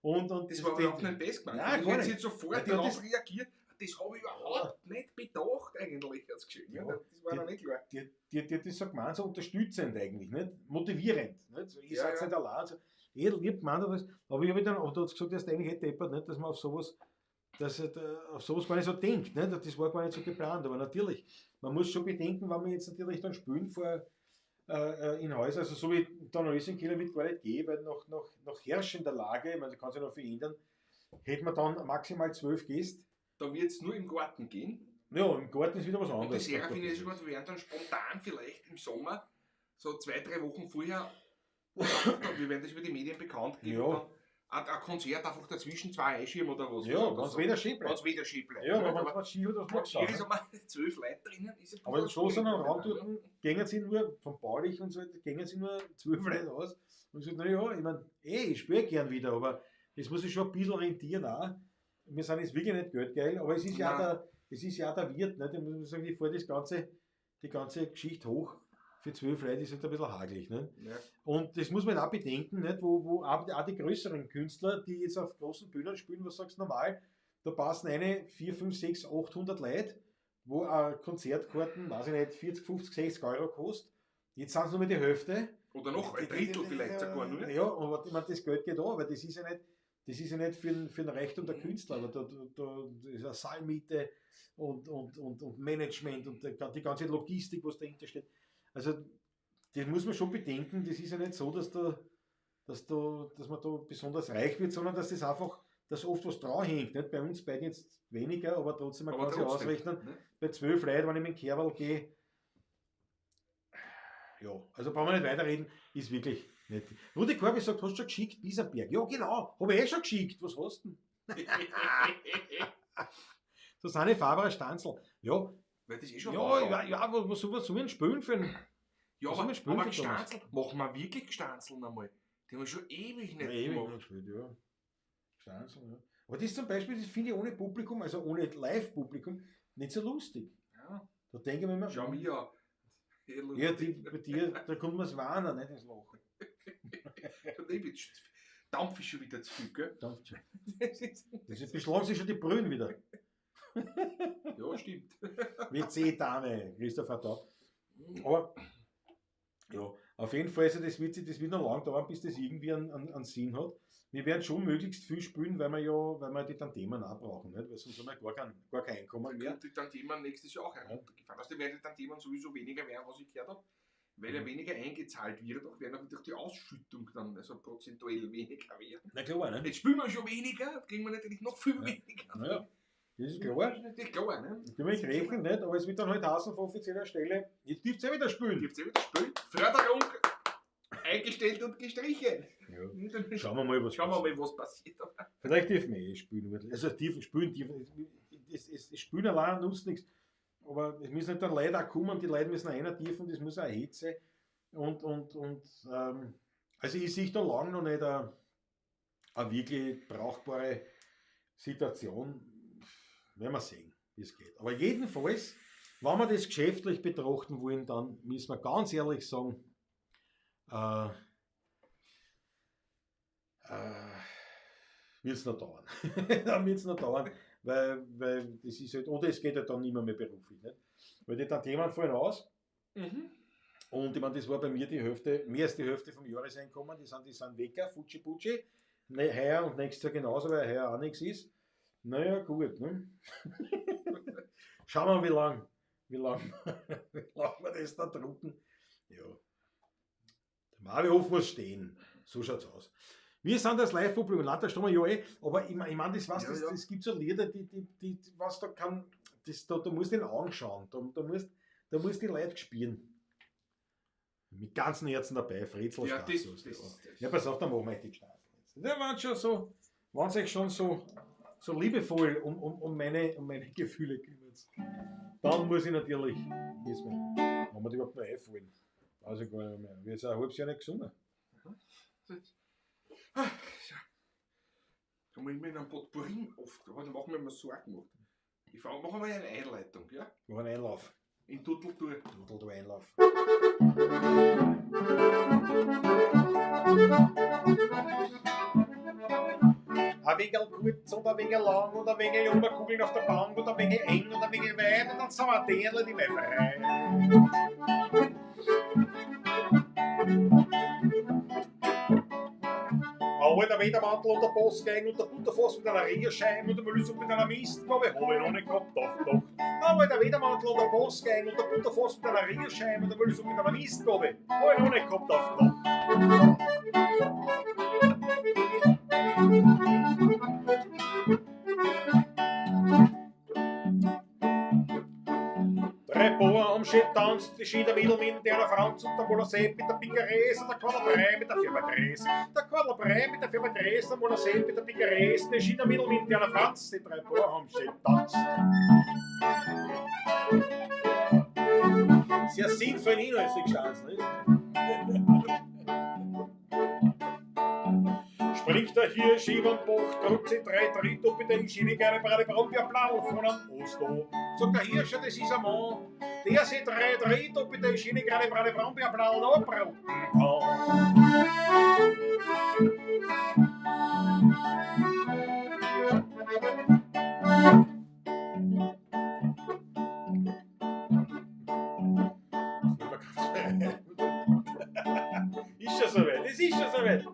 S4: Und
S3: Das war überhaupt nicht das gemeint.
S4: Nein,
S3: Ich
S4: gar
S3: hätte
S4: nicht.
S3: jetzt sofort
S4: Ja, die hat
S3: darauf
S4: das-
S3: reagiert. Das habe ich überhaupt nicht bedacht eigentlich, hat's geschrieben.
S4: Ja.
S3: Das war noch nicht klar.
S4: Die hat das so gemeint, so unterstützend eigentlich, nicht? Motivierend. Nicht? So, ihr
S3: Ja,
S4: seid
S3: ja.
S4: nicht allein. So, eh lieb gemeint, aber, ich habe dann, aber da hat gesagt, dass eigentlich eh deppert, nicht? Dass man auf sowas, dass er da auf sowas gar nicht so denkt. Nicht? Das war gar nicht so geplant. Aber natürlich, man muss schon bedenken, wenn wir jetzt natürlich dann spielen vor in Häusern, also so wie dann Racing Killer wird gar nicht gehen, weil nach herrschender Lage, ich meine, da kann sich noch viel ändern, hätten wir dann maximal 12 Gäste.
S3: Da wird es nur im Garten gehen.
S4: Ja, im Garten ist wieder was
S3: Und die
S4: anderes.
S3: Serafin ist schon, wir werden dann spontan vielleicht im Sommer, so 2-3 Wochen vorher, wir werden das über die Medien bekannt geben.
S4: Ja.
S3: Dann ein Konzert einfach dazwischen, 2 einschieben oder was.
S4: Ja,
S3: oder
S4: wenn's
S3: so.
S4: wieder schön bleibt.
S3: Wenn's wieder schön bleibt.
S4: Ja,
S3: ne?
S4: aber
S3: Aber
S4: wenn es Ski hat, was machst du?
S3: hier ist aber 12 Leute drinnen. Ist ein
S4: Aber im
S3: bisschen
S4: geschlossenen
S3: schwierig.
S4: Raum dort gehen sie nur, vom Baulich und so, gehen sie nur 12 Leute aus. Und ich sage, naja, ich mein, ich spiele gern wieder, aber es muss sich schon ein bisschen rentieren auch. Wir sind jetzt wirklich nicht geldgeil, aber es ist ja auch
S3: Nein.
S4: der, es ist ja auch der Wirt, ne? Da muss man sagen, ich fahre die ganze Geschichte hoch. Für 12 Leute ist halt ein bisschen hagelig. Ne?
S3: Ja.
S4: Und das muss man auch bedenken, nicht? Wo auch die größeren Künstler, die jetzt auf großen Bühnen spielen, was sagst du normal, da passen eine 4, 5, 6, 800 Leute, wo eine Konzertkarten, weiß ich nicht, 40, 50, 60 Euro kostet. Jetzt sind es nur mehr die Hälfte.
S3: Oder noch ein Drittel vielleicht sogar nur.
S4: Ja, aber ich meine, das Geld geht auch, weil das ist ja nicht, das ist ja nicht für den Reichtum der Künstler, aber da ist eine Saalmiete und Management und die ganze Logistik, was dahinter steht. Also, das muss man schon bedenken, das ist ja nicht so, dass man da besonders reich wird, sondern dass das einfach dass oft was dran hängt. Nicht? Bei uns beiden jetzt weniger, aber trotzdem, man
S3: Aber
S4: kann sich
S3: trotzdem,
S4: ausrechnen,
S3: ne?
S4: bei 12 Leuten, wenn ich mit dem Kerl gehe, ja, also brauchen wir nicht weiterreden, ist wirklich nicht. Rudi Korbi sagt, hast du schon geschickt, Biesenberg? Ja, genau, habe ich eh schon geschickt. Was hast du denn? Susanne Faberer Stanzl. Ja,
S3: Weil das eh schon
S4: ja,
S3: lang
S4: ja, ja, was soll ich denn spielen für ein.
S3: Ja,
S4: Was soll
S3: aber,
S4: man spielen
S3: aber
S4: für damals?
S3: Gstanzl, machen wir wirklich Gstanzln einmal? Die haben wir schon ewig nicht
S4: Ja, ewig
S3: gemacht.
S4: nicht gespielt, ja. Stanzl, ja. Aber das zum Beispiel, das finde ich ohne Publikum, also ohne Live-Publikum, nicht so lustig.
S3: Ja.
S4: Da denke ich mir immer,
S3: Schau mir an.
S4: ja, die, bei dir, da kommt man das Warnen, nicht ins Lachen.
S3: Dampf ist schon wieder zu viel, gell?
S4: Dampft schon.
S3: Das ist,
S4: Das ist, beschlagen sich schon die Brühen wieder.
S3: ja, stimmt.
S4: WC-Dame, Christopher da. Aber ja, auf jeden Fall ist ja das witzig, das wird noch lang dauern, bis das irgendwie einen Sinn hat. Wir werden schon möglichst viel spielen, weil wir ja, weil wir die Tantemen auch brauchen, nicht? Weil sonst haben wir gar kein Einkommen mehr.
S3: Und die Tantiemen nächstes Jahr auch heruntergefahren. Also die werden die Tantiemen sowieso weniger werden, was ich gehört habe, weil ja weniger eingezahlt wird, auch werden auch durch die Ausschüttung dann, also prozentuell weniger werden.
S4: Na klar, ne?
S3: Jetzt spielen wir schon weniger, kriegen wir natürlich noch viel
S4: Ja.
S3: weniger.
S4: Naja, das ist klar.
S3: Das ist natürlich klar, ne?
S4: Ich kann mich rechnen, nicht? Aber es wird dann halt heißen von offizieller Stelle, jetzt dürft ihr wieder spielen.
S3: Dürft ihr wieder spielen? Förderung eingestellt und gestrichen.
S4: Ja.
S3: Dann
S4: Schauen wir mal, was
S3: Schauen wir
S4: passiert.
S3: mal, was passiert.
S4: Vielleicht dürfen wir eh spielen. Also dürfen spielen, dürfen, es spielen allein nutzt nichts. Aber es müssen halt dann Leute auch kommen, die Leute müssen auch einer dürfen, das muss auch Hitze. Und also ich sehe da lange noch nicht eine wirklich brauchbare Situation. Werden wir sehen, wie es geht. Aber jedenfalls, wenn wir das geschäftlich betrachten wollen, dann müssen wir ganz ehrlich sagen, wird es noch dauern. Dann wird es noch dauern, weil das ist halt, oder es geht halt dann nicht mehr beruflich. Nicht? Weil die Tantiemen fallen aus. Und ich meine, das war bei mir die Hälfte, mehr als die Hälfte vom Jahreseinkommen, die sind weg, Futschi Putschi. Ne, heuer und nächstes Jahr genauso, weil heuer auch nichts ist. Naja, gut. Ne? Schauen wir mal, wie lang wir das da drucken. Ja. Der Marvihof muss stehen. So schaut's aus. Wir sind das Live-Publikum, Landtagsströmer, ja eh, aber ich mein, das, was,
S3: Ja,
S4: das,
S3: ja.
S4: das gibt so Lieder, die was da kann, das, da musst du in den Augen schauen, da musst die Leute spüren. Mit ganzem Herzen dabei, Fretzel
S3: Ja,
S4: Staatslos,
S3: das.
S4: Ja, pass auf, dann machen wir echt die Gstanzl jetzt. Ja, waren schon so, waren sich schon so liebevoll um meine Gefühle kümmert. Dann muss ich natürlich, müssen wir, wenn wir die überhaupt noch einfallen. Weiß ich gar nicht mehr. Wir sind ein halbes Jahr nicht gesungen.
S3: Ah, ja. Da muss ich mir einen Potpourri oft, aber dann machen wir mir Sorgen gemacht. Ich mache mal eine Einleitung, ja?
S4: Mach einen Einlauf.
S3: In Tutteltour.
S4: Tuttel, du Einlauf. Ein wenig kurz und ein wenig lang und ein wenig um Kugeln auf der Bank und ein wenig eng und ein wenig weit und dann sind wir Dirndl die mehr frei. Ein alter Wedermantel und der Bossgang und der Butterfass mit einer Rierscheibe und der Müllsuppe mit einer Mistgabel hab ich noch nicht gehabt, doch, doch. Ein alter Wedermantel und der Bossgang und der Butterfass mit einer Rierscheibe und der Müllsuppe mit einer Mistgabel hab ich noch nicht gehabt, doch, doch. Drei Bauern haben schön getanzt, die Schieder Mädel mit der Franz und der Moller Sepp mit der Picares und der Quadlerbrei mit der Firma Gräs. Der Quadlerbrei mit der Firma Gräs, der Moller Sepp mit der Picares, die Schieder Mädel mit der Franz, die drei Bauern haben schön getanzt. Sehr sinnvoll in Ihnen ist die gestanden, nicht? Springt der Hirsch über den Bach, drückt sie drei Tritt und bitte ich schiebe gerne Brade Brombeerblau von einem Oslo. Sagt der Hirsch, das ist ein Mann, der sie drei Tritt und bitte ich schiebe gerne Brade Brombeerblau noch braten kann. Ist schon soweit, es ist schon soweit.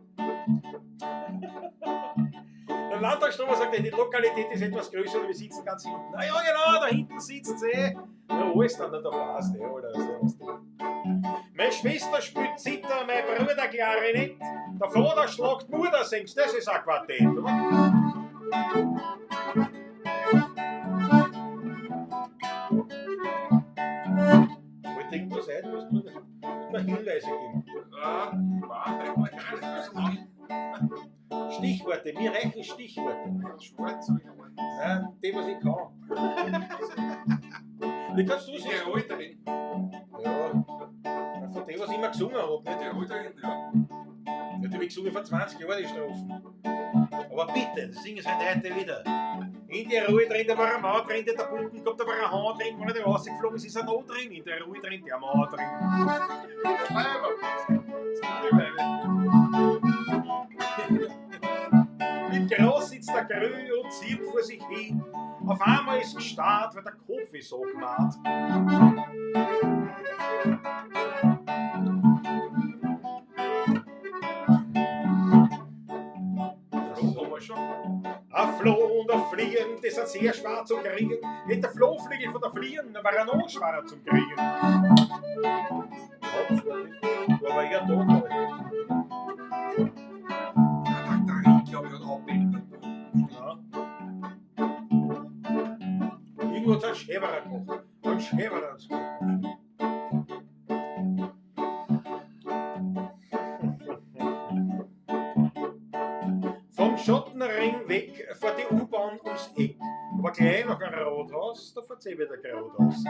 S4: Der Landtagsstrom sagt, die Lokalität ist etwas größer und wir sitzen ganz hinten. Na ja, genau, da hinten sitzt sie. Na, wo ist dann der passt, eh, oder? Servus. Meine Schwester spielt Zither, mein Bruder Klarinett. Der Vater schlagt Mutter, singst, das ist ein Quartett, oder? Wollte irgendwas ein, was mir Hinweise geben.
S3: Ah, war, ich gar nicht so lang.
S4: Stichworte, mir reichen Stichworte.
S3: Ja, schwarz, hab ich einmal.
S4: Nein, die, was ich kann. Die kannst du
S3: Die
S4: sehen.
S3: Alterin.
S4: Ja, von dem, was ich immer gesungen habe. Nicht?
S3: Die Alterin, ja.
S4: Ja, die habe ich gesungen vor 20 Jahren, die Strophen. Aber bitte, das singen sie halt heute wieder. In der Ruhe drin, da war ein Mann drin, der da Bunten gehabt, da war ein Hahn drin, wenn er da rausgeflogen ist, ist er noch drin. In der Ruhe drin, der Mann drin.
S3: Weiber. Das gute Weiber.
S4: Im Gras sitzt der Grü und zieht vor sich hin. Auf einmal ist gestarrt, weil der Kopf ist so gemacht.
S3: Flo haben wir schon.
S4: Ein Floh und ein Fliehen, das sind sehr schwer zu kriegen. Hätte der Flohflügel von der Fliehen, dann war er noch schwerer zum Kriegen. Ja, das war das. War aber eher da, glaub ich.
S3: Ja, der Ring, glaube ich, hat auch Bild.
S4: Ja. Irgendwo hat es einen Schäberer gemacht. Ein Schäberer hat's gemacht. Vom Schottenring weg fährt die U-Bahn ums Eck. Aber gleich nach einem Rathaus, da fährt sie wieder geradeaus.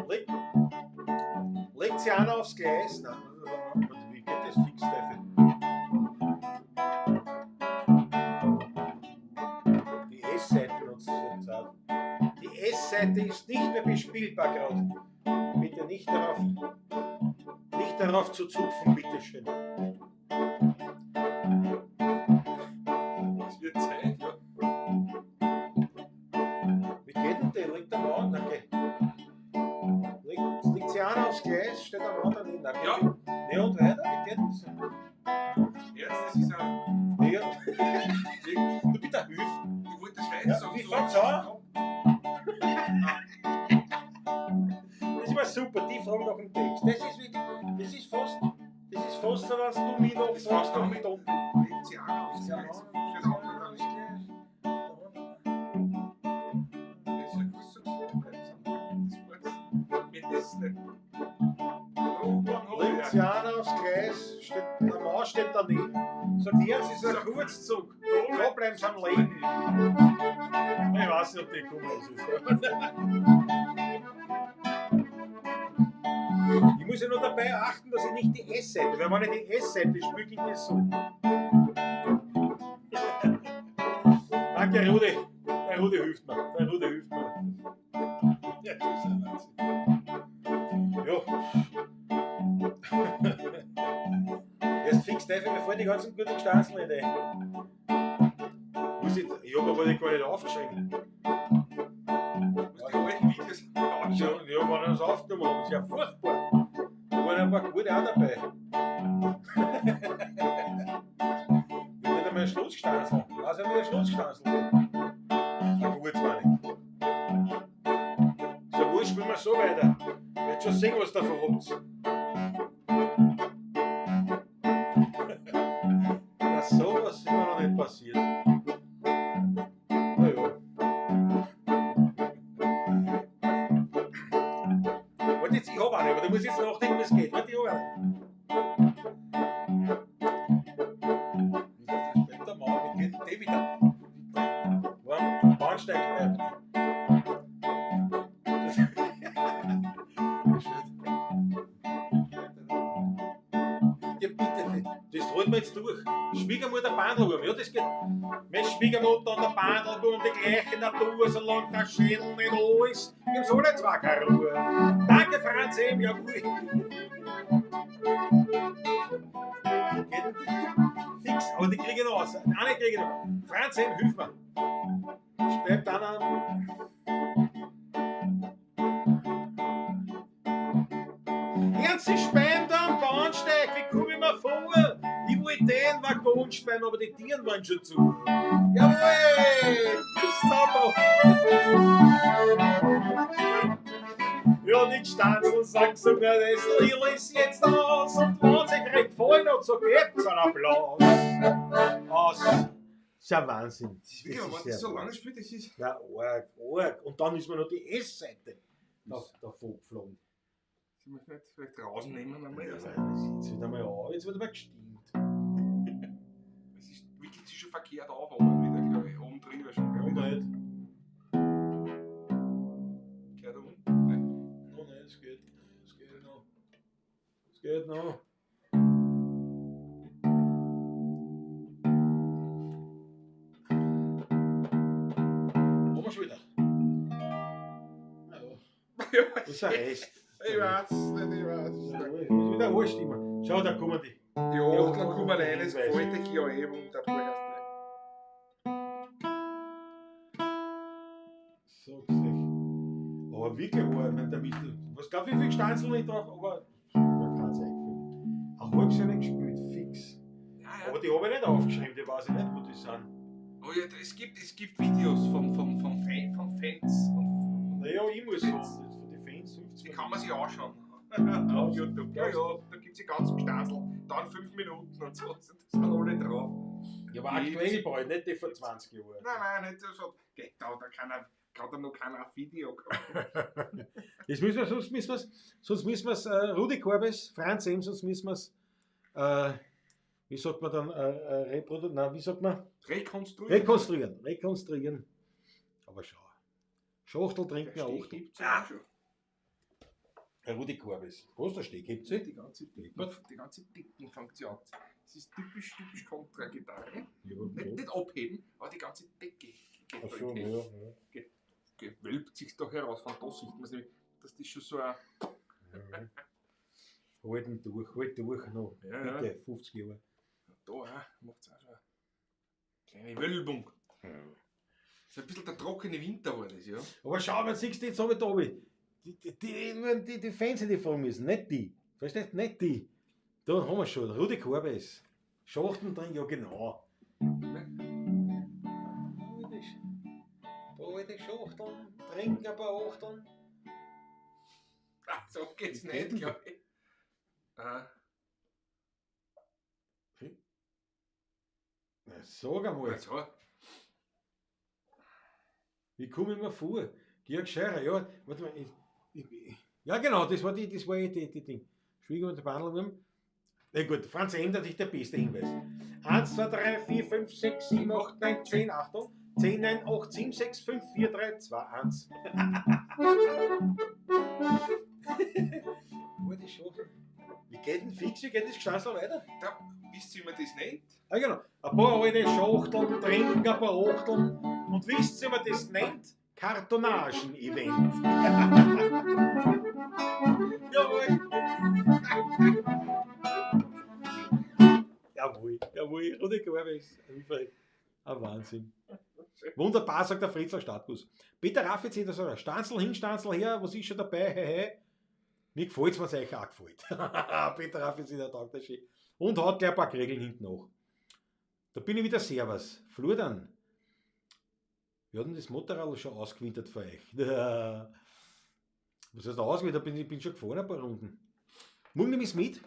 S4: Legt, legt sie einer aufs Gleis? Nein, wie geht das fix, Teufel? Die S-Seite nutzt sie zurzeit. Die S-Seite ist nicht mehr bespielbar gerade. Bitte nicht darauf zu zupfen, bitteschön.
S3: Es wird Zeit, ja.
S4: Wie geht denn die? Liegt der Mann? Okay. Liegt sie einer aufs Gleis, steht der Mann daneben. Okay.
S3: Ja.
S4: Ne, und weiter? Wie geht das?
S3: Jetzt, das ist ein.
S4: Ne, und, du bitte hilf.
S3: Ich wollte das weiter
S4: Ja,
S3: sagen.
S4: wie
S3: du
S4: fängt's
S3: hast-
S4: an? Das war super, die Frage nach dem Text. Das ist wirklich, das ist fast so, was du mich noch
S3: Das
S4: fragst
S3: fängt
S4: nach
S3: an
S4: dem
S3: mit-
S4: Ton.
S3: Legt sie einer aufs Gleis. Steht der andere daneben. Das ist ein Kuss und bleibt Das war das. Mit das nicht.
S4: Legt sie einer aufs Gleis, steht, der Mann steht daneben, sagt, jetzt ist ein Kurzzug, da bleiben sie am Leben. Ich weiß nicht, ob die gekommen ist. Ich muss ja nur dabei achten, dass ich nicht die S-Seite, weil wenn ich die S-Seite spiele, klingt das so. Danke, Rudi. Der Rudi hilft mir. Der Rudi hilft mir. Ja, das ist ein Wahnsinn. Ja. Jetzt fix Teufel, mir fallen die ganzen guten Gestanzel nicht ein. Muss ich habe aber die gar nicht aufgeschrieben.
S3: Musst die alten Videos anschauen.
S4: Ja, ja, wenn ich das aufgenommen habe, ist ja furchtbar. Da waren ein paar gute auch dabei. Ich will einmal ein Schlussstanzel. Ich weiß ja, wie ein Schlussstanzel geht. Na gut, zwar nicht. So wurscht, spielen wir so weiter. Ich werd schon sehen, was ihr davon habt. Na, sowas ist mir noch nicht passiert. Na ja. Warte jetzt, ich hab eine, aber da muss ich jetzt nachdenken, wie es geht. Warte, ich hab eine. Wie ist das später mal? Wie geht denn die wieder? Wo am Bahnsteig bleibt. Das Ja, bitte, das holt man jetzt durch. Schwiegermutter Bandelwurm, ja, das geht. Meine Schwiegermutter und der Bandelwurm, die gleiche Natur, solange der Schädel nicht da ist, gibt's alle zwei keine Ruhe. Danke, Franz M., ja, gut. Geht fix, aber die kriege ich noch aus. Eine kriege ich noch. Franz M., hilf mir. Ich bleib dann an. Ernst, ich speien da am Bahnsteig, wie komm ich mir vor? Ich wollte den Waggon speien, aber die Tieren waren schon zu. Jawohl, das ist sauber. Ja, die Gstanzl sagen sogar, das Lied ist jetzt aus und wenn sich recht gefallen hat, so gebt's einen Applaus. Aus. Das ist ja Wahnsinn.
S3: Das ist wirklich, wenn man
S4: sehr
S3: das so lange
S4: Wahnsinn.
S3: spielt, das ist.
S4: Ja, arg, arg. Und dann ist mir noch die S-Seite davon geflogen.
S3: Sie müssen jetzt vielleicht rausnehmen einmal.
S4: Ja,
S3: Also,
S4: jetzt wird einmal auf, jetzt wird einmal gestimmt.
S3: es ist wirklich sich schon verkehrt auf, oben wieder, glaube ich. Oben drüber schon, gell? Wieder.
S4: nicht.
S3: Kehrt um. Nein.
S4: Noch nicht, es geht. Es geht noch. Es geht noch. Haben wir schon wieder. Ja, das ist ein Rest.
S3: Ich weiß nicht, ich weiß nicht.
S4: Ja, muss wieder anstimmen. Schau, da kommen die.
S3: Die Achteln kommen rein, es gefällt euch ja eh wunderbar.
S4: Sag's euch. Aber wirklich, war, ich mein, damit, was glaub ich, wie viel Stanzeln nicht drauf, aber man kann es einführen. Ein halbes Jahr nicht gespielt, fix.
S3: Ja,
S4: Aber
S3: ja.
S4: die habe ich nicht aufgeschrieben, die weiß ich nicht, wo die sind.
S3: Oh ja, es gibt Videos von Fans. Und
S4: Naja, ich muss haben. Von den Fans hilft's
S3: die
S4: mir
S3: kann man
S4: nicht.
S3: sich anschauen. Auf YouTube. Ja, ja, da gibt es die ganzen Gstansel. Dann 5 Minuten und so. Das sind alle drauf.
S4: Ja, aber aktuell brauche ich nicht die vor 20 Jahren.
S3: Nein, nein, nicht so. Geht da, da kann er, kann da noch keiner ein Video kaufen.
S4: Das müssen wir, sonst müssen wir's, sonst müssen wir's, Rudi Korbes, Franz M., sonst müssen wir's, wie sagt man dann, nein, wie sagt man?
S3: Rekonstruieren.
S4: Rekonstruieren, rekonstruieren. Aber schau. Schachtel trinken
S3: Der
S4: auch.
S3: Stich gibt's ja auch schon.
S4: Rudi Korbes. Was, der Steg hebt sich?
S3: Die ganze Dicken fängt sie an. Das ist typisch, typisch Kontra-Gitarre. Nicht abheben, aber die ganze Decke geht
S4: Ach
S3: da
S4: so,
S3: in die
S4: ja, ja.
S3: Gewölbt sich da heraus. Von da sieht man es nämlich, dass das schon so ein.
S4: Ja. Halt ihn durch, halt durch noch.
S3: Ja, ja.
S4: Bitte, 50 Jahre.
S3: Da auch, macht es auch schon eine kleine Wölbung. Das ist ein bisschen der trockene Winter war das, ja.
S4: Aber schau, was siehst du jetzt habe ich da oben. Die Fans, die fragen müssen, nicht die. Verstehst du? Nicht die. Da haben wir schon. Rudi Korbes. Schachten drin, ja genau. Alte Schachteln, trinken ein paar Achteln.
S3: Ah, so geht's
S4: Wie geht
S3: nicht,
S4: denn
S3: glaube ich. Ah,
S4: Na, sag einmal.
S3: also,
S4: Wie komme ich mir vor? Georg Scheurer, ja, warte mal, ja genau, das war die, das war eh die Ding. Schwiegermutter Bandelwurm. Na gut, Franz M. natürlich der beste Hinweis. 1, 2, 3, 4, 5, 6, 7, 8, 9, 10, Achtung. 10, 9, 8, 7, 6, 5, 4, 3, 2, 1. Gute Schachtel. Wie geht denn fix, wie geht das Gstanzl weiter?
S3: da, wisst ihr, wie man das nennt?
S4: Ah, genau. Ein paar alte Schachteln, trinken ein paar Achteln. Und wisst ihr, wie man das nennt? Kartonagen-Event. Jawohl. Jawohl, jawohl. Rudi Korbe ist einfach ein Wahnsinn. Wunderbar, sagt der Fritzler Stadtbus. Peter Raffitz, der sagt, Stanzl hin, Stanzl her, was ist schon dabei? Hey, hey. Mir gefällt es, was euch auch gefällt. Peter Raffitz, der taugt das schön. Und hat gleich ein paar Regeln hinten nach. Da bin ich wieder Servus. Flurdern. Wir hatten das Motorrad schon ausgewintert für euch. Was heißt ausgewintert? Ich bin schon gefahren ein paar Runden. Morgen nehme ich es mit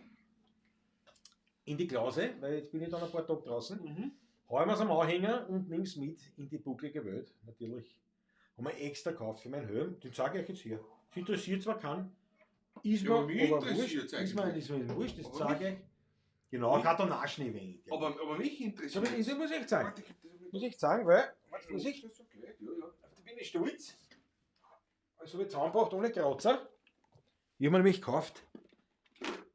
S4: in die Klause, weil jetzt bin ich dann ein paar Tage draußen.
S3: Mhm.
S4: Hau ich am Anhänger und nimm's mit in die bucklige Welt, natürlich. Haben wir extra gekauft für meinen Helm, den zeige ich euch jetzt hier. Das interessiert zwar keinen, ist
S3: Ja,
S4: mir
S3: mich
S4: aber
S3: interessiert's
S4: wurscht, ist mir,
S3: eigentlich.
S4: ist mir wurscht, das
S3: Aber
S4: zeige ich euch. Genau, Kartonagen-Event. Ja.
S3: Aber mich
S4: Das
S3: interessiert
S4: hab ich- das muss ich echt sagen.
S3: Warte, ich hab das
S4: Muss ich echt sagen, weil, warte, muss ich,
S3: Das ist okay, ja, ja.
S4: auf die bin ich stolz. Also habe ich zusammengebracht ohne Kratzer. Ich habe mir nämlich gekauft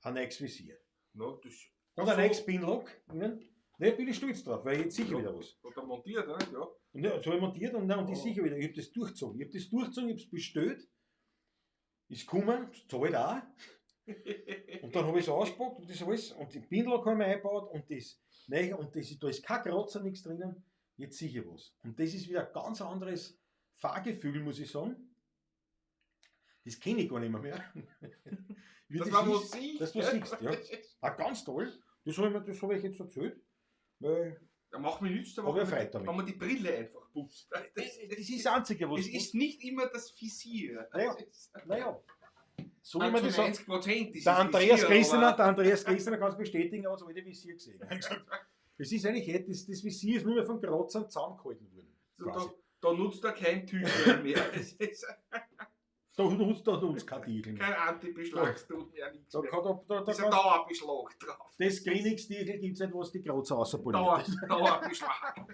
S4: ein neues Visier.
S3: No, das
S4: Und
S3: Ach
S4: ein
S3: so.
S4: neues Pinlock. Ihnen. Ne, bin ich stolz drauf, weil jetzt sicher
S3: Ja.
S4: wieder was.
S3: hat er montiert, ne? Ja.
S4: Und ja, so habe ich montiert und, nein, und die
S3: Oh.
S4: sicher wieder. Ich habe das durchgezogen. Ich habe das durchgezogen, ich habe es bestellt. Ist gekommen, das zahlt auch. Und dann habe ich es ausgepackt und das alles. Und den Pinlock habe ich mir eingebaut und das. Nein, und das, da ist kein Kratzer, nichts drinnen. Jetzt sicher was. Und das ist wieder ein ganz anderes Fahrgefühl, muss ich sagen. Das kenne ich gar nicht mehr. Wie
S3: Das
S4: das
S3: war
S4: ist.
S3: Musik.
S4: Das was siehst, ja. Ah, ganz toll. Das habe ich, mir- das hab ich jetzt erzählt. Weil
S3: Da macht mir nichts, da
S4: Hab
S3: macht
S4: ich
S3: man,
S4: Freude damit.
S3: wenn man die Brille einfach putzt.
S4: das, das ist das Einzige, was
S3: Es ist nicht immer das Visier.
S4: Naja.
S3: Das ist-
S4: Naja, So wie man das sagt.
S3: 90% ist
S4: Der
S3: es
S4: Andreas
S3: Visier,
S4: Christener,
S3: aber
S4: der Andreas Christener kann es bestätigen, aber das alte Visier gesehen. Es ist eigentlich, das Visier ist nur mehr von Kratzern zusammengehalten worden.
S3: So,
S4: Quasi.
S3: da nutzt er kein Tüchlein mehr. Es ist
S4: Da nutzt kein Tiegel mehr.
S3: kein Antibeschlagstuch mehr, nichts
S4: Da
S3: mehr.
S4: kann, da, da, da
S3: Ist ein
S4: kann,
S3: Dauerbeschlag drauf.
S4: das Greenix-Tiegel gibt es nicht, was die Kratzer rauspoliert.
S3: Dauerbeschlag.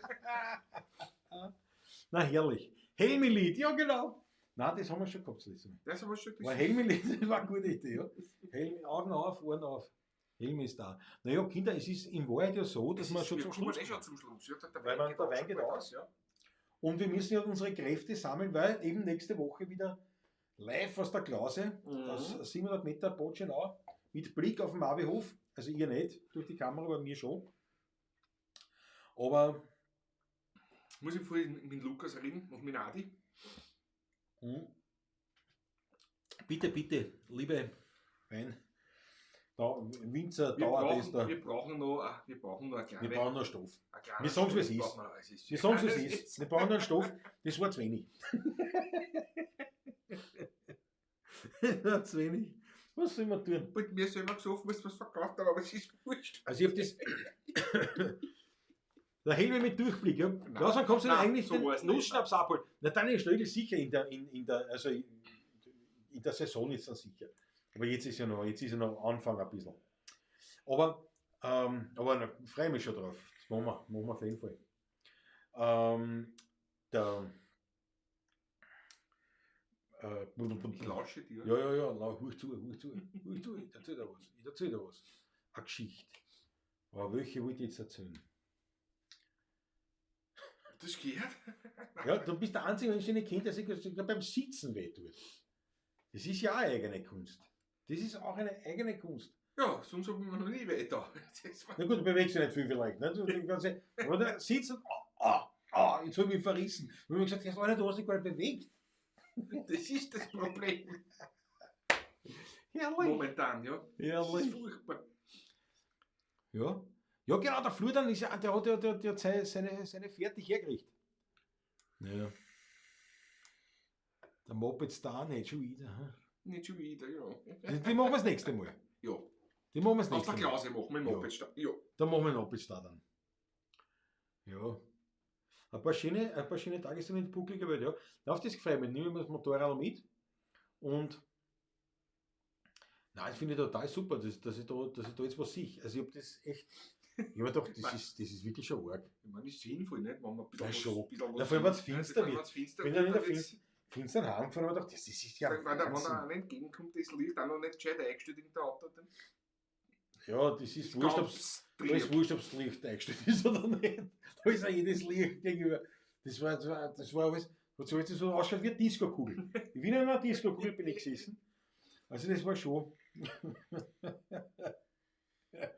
S4: Na herrlich. Helmelied, ja genau. Nein, das haben wir schon gehabt das letzte Mal.
S3: Das war schon
S4: War Helmelied, das war eine gute Idee, ja. Helm, Augen auf, Ohren auf. Helm ist da. Naja, Kinder, es ist in Wahrheit ja so, dass wir schon
S3: wir
S4: zum
S3: kommen
S4: Schluss
S3: eh schon
S4: kommen.
S3: zum Schluss. Ja, der
S4: Weil man, der Wein geht
S3: bald
S4: aus. Ja. Und wir müssen ja unsere Kräfte sammeln, weil eben nächste Woche wieder live aus der Klause, aus 700 Meter Botschenau, mit Blick auf den Marvihof. Also ihr nicht, durch die Kamera, aber mir schon. Aber
S3: Muss ich vorhin mit Lukas reden und mit Adi?
S4: Bitte, bitte, liebe Wein, da, Winzer,
S3: Wir
S4: Dauertester,
S3: brauchen, wir brauchen noch, wir brauchen noch eine kleine.
S4: wir brauchen noch Stoff.
S3: eine kleine
S4: Wir sagen's, wie es
S3: Stoff
S4: ist.
S3: brauchen wir noch. Es ist.
S4: Wir sagen es, wie es ist. Wir brauchen noch einen Stoff, das war zu wenig. Das war zu wenig. Was soll man tun?
S3: Mit mir selber gesoffen, was was verkauft haben, aber es ist wurscht.
S4: Also ich habe das. Der Helme mit Durchblick, ja.
S3: Nein.
S4: Langsam kommst du
S3: Nein,
S4: eigentlich
S3: so
S4: den
S3: war's nicht.
S4: Nussschnaps abholen. Na, Daniel Stögel sicher also in der Saison ist er sicher. Aber jetzt ist ja noch, jetzt ist ja noch Anfang ein bisschen. Aber, aber na, freue mich schon drauf. Das machen wir auf jeden Fall. Der,
S3: Ich lausche dir.
S4: ja, ja, ja, hör zu, hör zu, hör zu, ich erzähl da was, ich erzähl da was. Eine Geschichte. Aber welche wollte ich jetzt erzählen?
S3: Das gehört.
S4: Ja, du bist der einzige Mensch, den ich kenne, der sich sogar beim Sitzen wehtut. Das ist ja auch eine eigene Kunst. Das ist auch eine eigene Kunst.
S3: Ja, sonst haben wir noch nie weiter. Das war
S4: Na gut, du bewegst dich nicht viel vielleicht. Ne? Du kannst ja, aber da sitzt und, jetzt habe ich mich verrissen. Und ich habe gesagt, Alter, du hast dich gar nicht bewegt.
S3: Das ist das Problem.
S4: Herrlich.
S3: Momentan, ja. Das ist
S4: Herrlich.
S3: furchtbar.
S4: Ja. Ja, genau, der Florian ist ja, der hat ja der, der hat seine fertig hergekriegt. Ja. Der Moped Star nicht schon wieder. hm?
S3: Nicht schon wieder, ja.
S4: Die machen wir das nächste Mal.
S3: Ja.
S4: Die machen wir das
S3: Aus
S4: nächste
S3: der
S4: Mal.
S3: Klause machen wir im
S4: Ja.
S3: Moped statt. Ja.
S4: Dann machen wir einen Moped Star dann. Ja. Ein paar schöne Tage sind in buckliger Welt, ja. Na, auf das gefreut mich. Nehmen wir das Motorrad mit. Und nein, das finde ich total super, dass ich da jetzt was sehe. Also ich habe das echt. Ich habe mir gedacht, das ist wirklich schon arg.
S3: Ich meine, ist sinnvoll, nicht? Wenn man ein bisschen
S4: Ja, schon.
S3: was, bisschen was
S4: Na, vor allem, wenn's
S3: sieht, ne?
S4: finster
S3: Wenn
S4: wird.
S3: wenn's finster
S4: Wenn dann in
S3: wird,
S4: der
S3: dann wird's-
S4: Finstern heimgefahren habe ich gedacht, das ist ja
S3: Wenn der, wenn
S4: Wahnsinn.
S3: einer entgegenkommt, das Licht auch noch nicht gescheit eingestellt in der Auto, dann
S4: Ja, das ist wurscht, ob's,
S3: ganz
S4: da ist
S3: drin.
S4: wurscht, ob's Licht eingestellt ist oder nicht. Da ist ja jedes Licht gegenüber. Das war alles, hat sich alles so ausschaut wie eine Disco-Kugel. Ich bin in einer Disco-Kugel bin ich gesessen. Also das war schon. Das,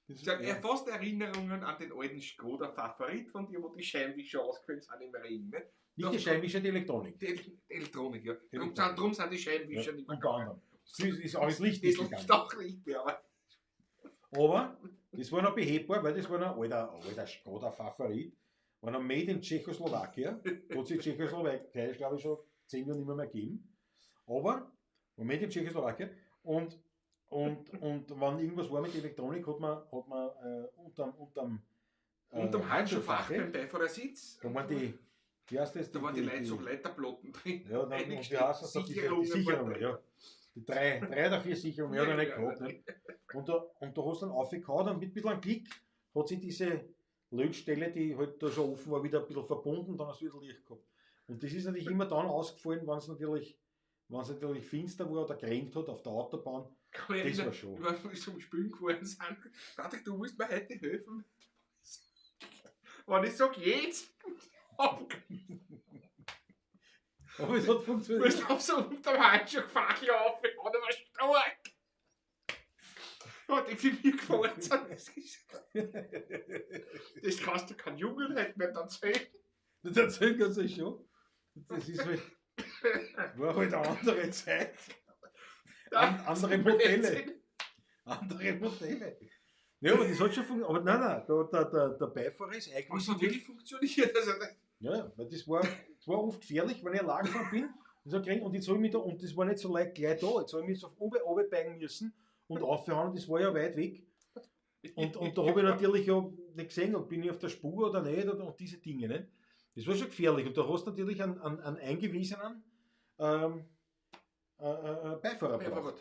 S3: Ich sag,
S4: ja.
S3: ja. Fast Erinnerungen an den alten Skoda Favorit von dir, wo die Scheinwischer ausgefallen sind im Regen. Ne?
S4: Nicht die Scheinwischer, die Elektronik.
S3: Die Elektronik, ja. Drum
S4: Elektronik.
S3: sind die Scheinwischer
S4: Ja,
S3: nicht mehr
S4: unter anderem. Es ist auch das Licht nicht
S3: Das
S4: gegangen.
S3: Licht auch nicht mehr, aber
S4: Aber das war noch behebbar, weil das war noch alter, alter Skoda Favorit. War noch made in Tschechoslowakien. Hat sich Tschechoslowakei, glaube ich, schon 10 Jahre nicht mehr gegeben. Aber war made in Tschechoslowakien. Und wenn irgendwas war mit Elektronik, hat man unterm
S3: unterm Handschuhfach
S4: Handschuhfach,
S3: beim Beifahrersitz.
S4: da waren die, wie heißt das?
S3: Da waren die Leute so Leiterplatten drin.
S4: Ja, dann, und wie heißt das? Da, die Sicherungen, ja. Die drei oder vier Sicherungen, ja, da nicht gehabt. Nicht? Und da hast du dann aufgehauen und mit ein bisschen einem Klick hat sich diese Lötstelle, die halt da schon offen war, wieder ein bisschen verbunden, dann hast du wieder Licht gehabt. Und das ist natürlich immer dann ausgefallen, wenn es natürlich finster war oder geregnet hat auf der Autobahn.
S3: Kann ich
S4: Das
S3: erinnern,
S4: war schon.
S3: Wenn wir zum Spülen gefahren sind, dachte ich, du musst mir heute helfen. Wenn ich sag, jetzt,
S4: Aber es hat funktioniert.
S3: musst du so unterm Handschuhfach laufen, aber war stark. Und die für mich gefahren sind, das kannst du kein Jungen heute mehr erzählen.
S4: Das erzählen kannst du schon. Das ist halt, war halt eine andere Zeit. Andere Modelle. Andere Modelle. Ja, aber das hat schon funktioniert. Aber nein, nein, der Beifahrer ist
S3: Aber es
S4: eingewiesen.
S3: hat wirklich funktioniert. Also,
S4: Ja, weil das war oft gefährlich, wenn ich allein gefahren bin Und, so gekriegt, und jetzt habe ich mich da, und das war nicht so leicht gleich da, jetzt habe ich mich so auf oben runterbeigen müssen und aufhören, und das war ja weit weg. Und da habe ich natürlich ja nicht gesehen, ob bin ich auf der Spur oder nicht und diese Dinge. Nicht? Das war schon gefährlich. Und da hast du natürlich einen eingewiesenen Beifahrer gebraucht.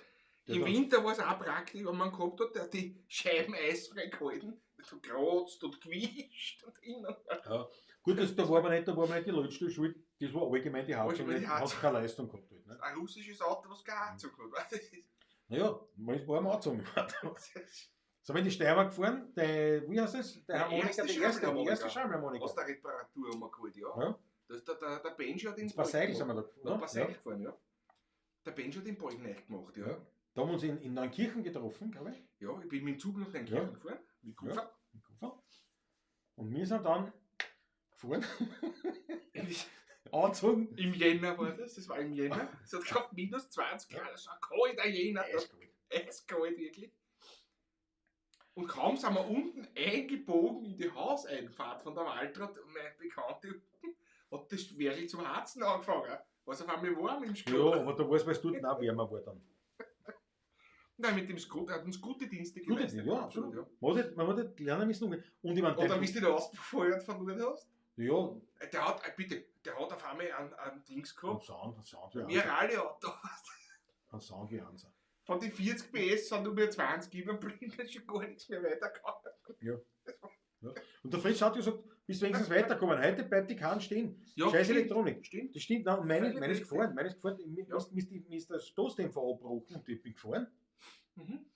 S4: Der
S3: Im
S4: dann-
S3: Winter war es auch praktisch, wenn man gehabt hat, der hat die Scheiben eisfrei gehalten. So kratzt und quietscht und hin und
S4: Ja. Gut, das, da war aber nicht, da war aber nicht die Leitstelle schuld, das war allgemein die Heizung,
S3: Allgemein die
S4: nicht, hat
S3: Heizung.
S4: keine Leistung gehabt. Halt, ne?
S3: Ein russisches Auto, was keine Heizung hat. Das ist-
S4: Naja, man war am Anzogen. So, wenn die Steiermark gefahren, der, wie heißt das? Der
S3: Der
S4: Harmonika,
S3: erste
S4: die erste, die erste
S3: Scheibenharmonika.
S4: Scheibenharmonika.
S3: Aus der Reparatur haben wir geholt, ja.
S4: Ja.
S3: Das ist der Benji hat den
S4: Ins Passeigl sind wir da
S3: Nach
S4: gefahren.
S3: Passeigl
S4: Ja.
S3: gefahren, ja. Der Benji hat den Balken neu gemacht, ja.
S4: Ja. Da haben wir uns in Neunkirchen getroffen, glaube ich.
S3: Ja, ich bin mit dem Zug nach Neunkirchen
S4: Ja.
S3: gefahren, mit Koffer.
S4: Im Koffer. Und wir sind dann gefahren, angezogen.
S3: Im Jänner war das, das war im Jänner. Es hat gerade minus 20 Grad, das war kalter Jänner.
S4: Eiskalt.
S3: Eiskalt, wirklich. Und kaum sind wir unten eingebogen in die Hauseinfahrt von der Waltraud, und mein Bekannte unten, hat das wirklich zum Heizen angefangen. War es auf einmal warm im
S4: Ja,
S3: Skoda.
S4: aber da war es, weil es dort auch wärmer war dann.
S3: Nein, mit dem Skoda, er hat uns gute Dienste
S4: Gute
S3: geleistet.
S4: Dienste, ja, absolut. Man hat lernen müssen umgehen. Und ich meine,
S3: Oder
S4: der-
S3: wie du dich ausgefeuert von dort hast.
S4: ja,
S3: Der hat, bitte, der hat auf einmal einen Dings
S4: ein
S3: gehabt.
S4: Sound, ein Sound wie
S3: Wie ein
S4: Ansa.
S3: Rallye-Auto.
S4: Ein Sound wie Ansa.
S3: Von den 40 PS sind nur mehr 20 überblieben, da ist schon gar nichts mehr weitergegangen.
S4: Und der Fritz hat gesagt, bist du wenigstens weitergekommen. Heute bleibt die Kahn stehen.
S3: Ja,
S4: Scheiß
S3: stimmt.
S4: Elektronik.
S3: Stimmt.
S4: Das stimmt, nein, und meine,
S3: Völlig
S4: meine ist
S3: richtig.
S4: gefahren, meine ist gefahren, mir,
S3: Ja.
S4: mir ist der Stoßdämpfer abgebrochen und ich bin gefahren.
S3: Mhm.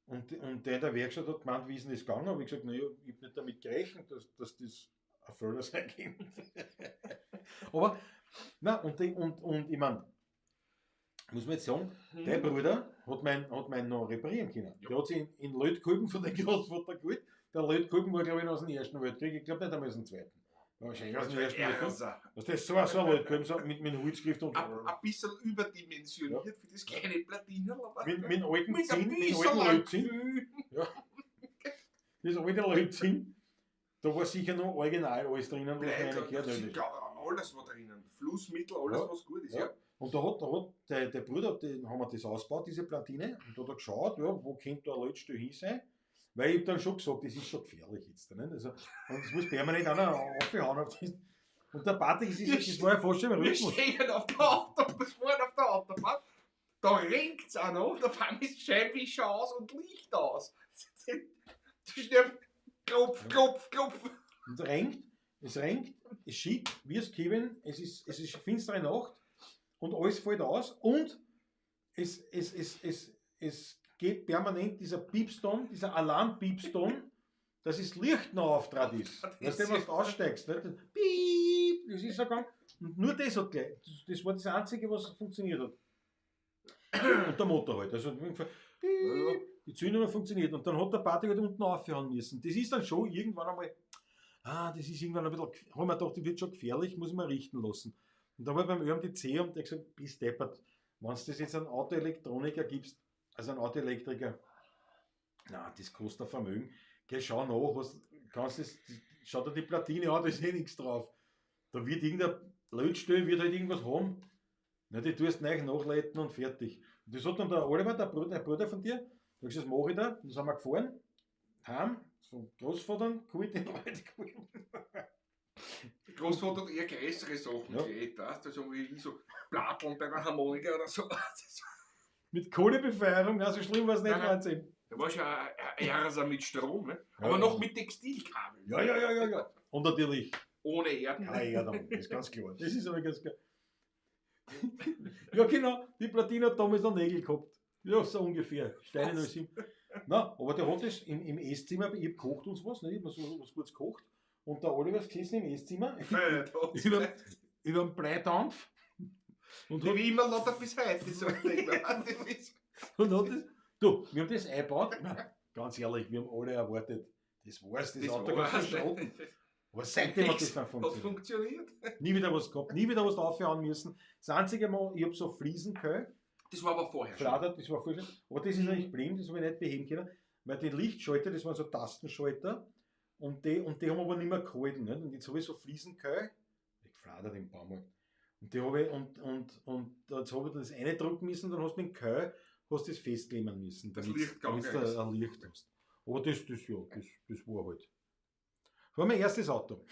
S4: Und der in der Werkstatt hat gemeint, wie ist denn das gegangen? Habe ich gesagt, naja, ich habe nicht damit gerechnet, dass das ein Fehler sein kann. Aber, na und ich meine, muss man jetzt sagen, der Bruder hat mein noch reparieren können.
S3: Mhm. Ja.
S4: Der hat sich in Lötkolben von dem Großvater geholt. Der Lötkolben war, glaube ich, noch aus dem Ersten Weltkrieg. Ich glaube nicht einmal aus dem Zweiten. Wahrscheinlich aus dem Ersten Weltkrieg.
S3: Ersa.
S4: Was das ist so ein Lötkolben, so mit Holzgriff und
S3: Ein bisschen überdimensioniert für das kleine Platinel, aber
S4: mit dem alten
S3: mit ein
S4: Zinn, mit dem
S3: bisschen
S4: alten
S3: lang
S4: Lötzinn.
S3: Gefühl.
S4: Das alte Lötzinn, da war sicher noch original alles drinnen, was
S3: Blei,
S4: man gehört
S3: da-
S4: hat.
S3: sicher, alles war drinnen. Flussmittel, alles
S4: Ja.
S3: was gut ist.
S4: Ja.
S3: Ja.
S4: Und da hat der Bruder, den haben wir das ausgebaut, diese Platine, und da hat er geschaut, ja, wo könnte da ein Lötstelle hin sein. Weil ich hab dann schon gesagt, das ist schon gefährlich jetzt. Nicht? Also, und es muss permanent einer aufhauen. Auf das. Und der Patrick, das war ja fast schon im
S3: Wir
S4: Rhythmus.
S3: stehen auf der Autobahn, wir fahren auf der Autobahn. Da regnet es auch noch, da fahren wir Scheibenwischer aus und Licht aus. Schnell, klopf, klopf, klopf.
S4: Und es regnet, es schiebt, wie es Kevin, es ist finstere Nacht und alles fällt aus und es geht permanent dieser Piepston, dieser Alarmpiepston, dass das Licht noch auftrat ist. Weißt du, wenn du aussteigst, nicht? Das Piep, das ist so gegangen. Und nur das hat gleich, das war das Einzige, was funktioniert hat. Und der Motor halt. Also, piep, die Zündung hat funktioniert. Und dann hat der Patrick halt unten aufhören müssen. Das ist dann schon irgendwann einmal, das ist irgendwann ein bisschen, haben wir gedacht, das wird schon gefährlich, muss ich mal richten lassen. Und dann war ich beim ÖMTC und der hat gesagt, bist deppert, wenn du das jetzt einem Autoelektroniker gibst, also einen Autoelektriker, na, das kostet ein Vermögen. Geh, schau nach, was, kannst das, schau dir die Platine an, da ist eh nichts drauf. Da wird irgendein Lötstelle, wird halt irgendwas haben. Na, die tust neu nachleiten und fertig. Und das hat dann der Oliver, der Bruder von dir, da hat gesagt, das mache ich da. Und dann sind wir gefahren, heim, zum Großvater, geholt, den Leute geholt.
S3: Der Großvater hat eher größere Sachen
S4: Ja.
S3: gelegt, weißt du, so wie so Platteln bei der Harmonika oder so.
S4: Mit Kohlebefeuerung, na, so schlimm war es nicht,
S3: Nein, nein.
S4: Wahnsinn.
S3: Da war schon ein Ersa mit Strom, ne?
S4: Ja,
S3: aber
S4: ja.
S3: noch mit Textilkabel.
S4: Ja. Und natürlich
S3: Ohne Erden.
S4: keine Erdung, das ist ganz klar. Das ist aber ganz klar. Ja, genau, die Platine hat damals noch Nägel gehabt. Ja, so ungefähr. Steine 07. Na, aber der hat das im Esszimmer, ich hab gekocht und sowas, ne? Ich hab mir so was Gutes gekocht. Und der Oliver ist gesessen im Esszimmer über den Bleidampf. Und hat,
S3: Wie immer lauter bis heute, so ein Ding. Das ist-
S4: und hat das, du, wir haben das eingebaut. Na, ganz ehrlich, wir haben alle erwartet, das war's, das,
S3: Das
S4: Auto kannst du
S3: war's.
S4: schrotten. Aber seitdem hat das dann
S3: Hat
S4: funktioniert.
S3: funktioniert.
S4: Nie wieder was gehabt, nie wieder was aufhören müssen. Das einzige Mal, ich habe so Fliesen gehabt,
S3: Das war aber vorher schon.
S4: fladert, das war vorher schon. Aber das ist natürlich geblieben, das habe ich nicht beheben können, weil die Lichtschalter, das waren so Tastenschalter und die haben aber nicht mehr gehalten. Nicht? Und jetzt habe ich so Fliesen gehabt, ich gefladert im Baumarkt. Und die habe ich, und jetzt habe ich das reindrücken müssen, dann hast du mit dem Keil hast das festklemmen müssen,
S3: Das
S4: damit
S3: Licht gegangen
S4: du
S3: ist.
S4: ein Licht hast. Aber das, ja, das war halt. Das war mein erstes Auto.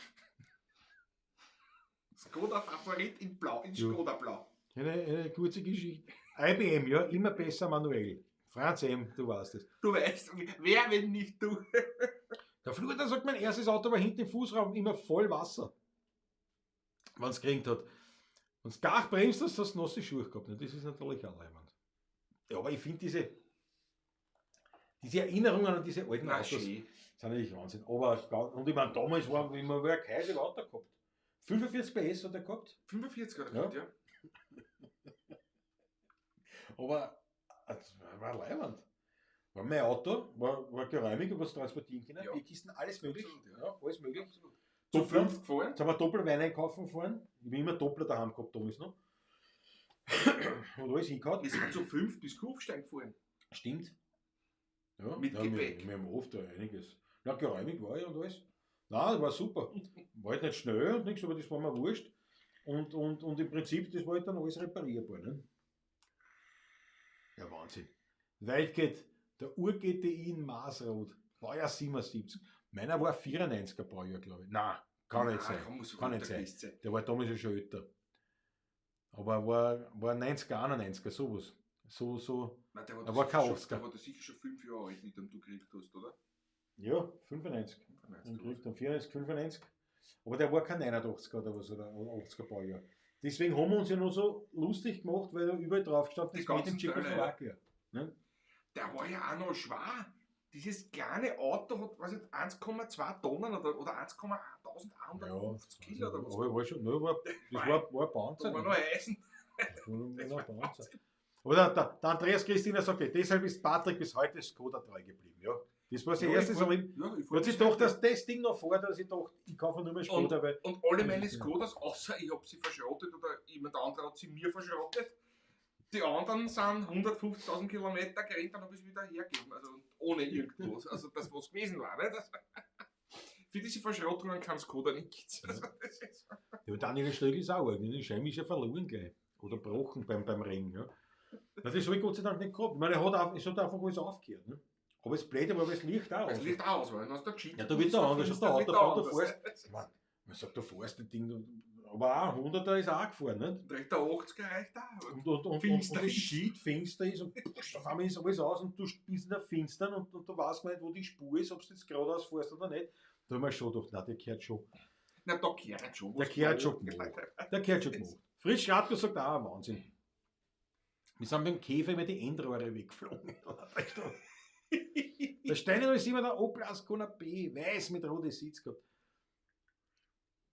S3: Skoda Favorit in Blau, in
S4: Ja.
S3: Skoda Blau.
S4: Eine kurze Geschichte. IBM, ja, immer besser manuell. Franz M., du weißt es.
S3: Du weißt, wer, wenn nicht du?
S4: Der Fluter sagt, mein erstes Auto war hinten im Fußraum immer voll Wasser. Wenn es geregnet hat. Wenn es gar bremst hast, hast du nasse Schuhe gehabt. Ne? Das ist natürlich auch leibend. Ja, aber ich finde diese Erinnerungen an diese alten
S3: Na,
S4: Autos
S3: schön.
S4: sind natürlich Wahnsinn. Aber, und ich meine, damals war, wie man ein Kaiser Auto gehabt. 45 PS hat er gehabt.
S3: 45 hat er
S4: Ja.
S3: gehabt, ja.
S4: Aber es war leibend. War mein Auto, war geräumig, was transportieren können.
S3: Ja.
S4: Bierkisten, alles möglich.
S3: Absolut, ja.
S4: ja, alles möglich.
S3: Absolut. Zu
S4: Doppler.
S3: fünf gefahren.
S4: Jetzt haben wir Doppelwein einkaufen gefahren. Ich bin immer Doppler daheim gehabt, damals noch. Und alles hingehauen.
S3: Wir sind zu fünf bis Kufstein gefahren.
S4: Stimmt. Ja,
S3: Mit
S4: ja,
S3: Gepäck.
S4: wir haben oft einiges. Na, geräumig war ich und alles. Nein, war super. War halt nicht schnell und nichts, aber das war mir wurscht. Und im Prinzip, das war halt dann alles reparierbar. Ne? Ja, Wahnsinn. Weit geht der Ur-GTI in Maasrot. Baujahr 77. Meiner war 94er Baujahr, glaube ich. Nein, kann nicht sein.
S3: Kann, muss
S4: Kann nicht sein. Der war damals ja schon älter. Aber war 90er, 91er, sowas. So.
S3: Nein, der war,
S4: Er war kein
S3: sicher
S4: 80er.
S3: schon, der war da sicher schon 5 Jahre alt, wie du gekriegt hast, oder?
S4: Ja, 95.
S3: 95
S4: Und kriegt dann 94, 95. Aber der war kein 89er oder was, oder 80er Baujahr. Deswegen haben wir uns ja noch so lustig gemacht, weil da überall drauf gestanden
S3: Die
S4: ist, mit dem
S3: ganzen
S4: Tschechoslowakien. Ne?
S3: Der war ja auch noch schwer. Dieses kleine Auto hat, weiß nicht, 1,2 Tonnen oder 1,1150 Kilo oder was.
S4: Aber war schon, ne, das war ein Panzer.
S3: Da war noch Eisen.
S4: Das war noch ein Panzer. Aber der Andreas Christina sagt, deshalb ist Patrick bis heute Skoda treu geblieben. Ja. Das war sein
S3: Ja,
S4: erstes
S3: ich war-
S4: Erlebnis.
S3: Ja, ich
S4: Hat sich gedacht, dass das Ding noch fährt, dass ich dachte, ich kaufe nur mehr Skoda, weil
S3: Und alle meine Skodas, außer ich habe sie verschrottet oder jemand anderer hat sie mir verschrottet. Die anderen sind 150.000 Kilometer gerannt, dann habe ich es wieder hergegeben. Also und ohne irgendwas. Also das, was gewesen war. Ne? Das, für diese Verschrottungen kann Skoda nichts. Also, das ist,
S4: Ja, Daniel Stögel ist auch arg, ne? Die Scheibe ist ja verloren gleich. Oder gebrochen beim Ring. Ja. Na, das habe ich Gott sei Dank nicht gehabt. Ich meine, es hat einfach alles aufgehört. Ne? Aber das Blöde war, weil das Licht auch
S3: das
S4: aus.
S3: Licht aus war. Dann hast du gescheit.
S4: Ja, da wird der anders.
S3: Das
S4: Der
S3: wird
S4: Autobahn, da
S3: anders.
S4: fährst. Ich meine, man sagt, du fährst das Ding, aber auch 100er ist auch gefahren. Nicht?
S3: Reicht der 80er reicht auch.
S4: Und
S3: Finster
S4: und das
S3: ist.
S4: Schied finster ist und psch, auf einmal ist alles aus und du bist in der Finstern und du weißt gar nicht, wo die Spur ist, ob du jetzt geradeaus fährst oder nicht. Da haben wir schon gedacht, nein, der gehört schon.
S3: Na, da gehört schon
S4: Der
S3: was.
S4: gehört schon gemacht. Der gehört schon gemacht. Fritz Schratko sagt auch, Wahnsinn. Wir sind beim Käfer immer die Endrohre weggeflogen. Der Steiner ist immer der Opel Ascona B, weiß mit roten Sitz gehabt.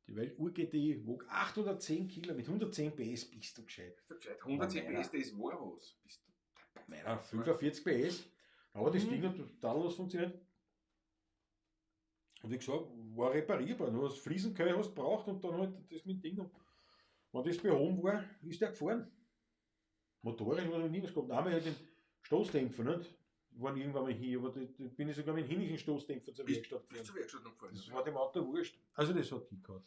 S4: Die Welt Ur-GTI wog 810 Kilo mit 110 PS, bist du gescheit.
S3: 110 PS, das war was. Bist du
S4: Meiner 45 PS. Aber das
S3: Mhm.
S4: Ding hat total funktioniert. Und wie gesagt, war reparierbar. Nur das Fliesenkeil hast du braucht und dann halt das mit dem Ding. Und wenn das behoben war, ist der gefahren. Motorisch war noch nie was gehabt. Einmal halt den Stoßdämpfer, nicht? Waren irgendwann mal hier, aber da bin ich sogar mit dem hinnischen Stoßdämpfer zur Werkstatt
S3: Bist
S4: gefahren.
S3: zur Werkstatt noch gefahren?
S4: Das war dem Auto wurscht. Also das hat hingehauen.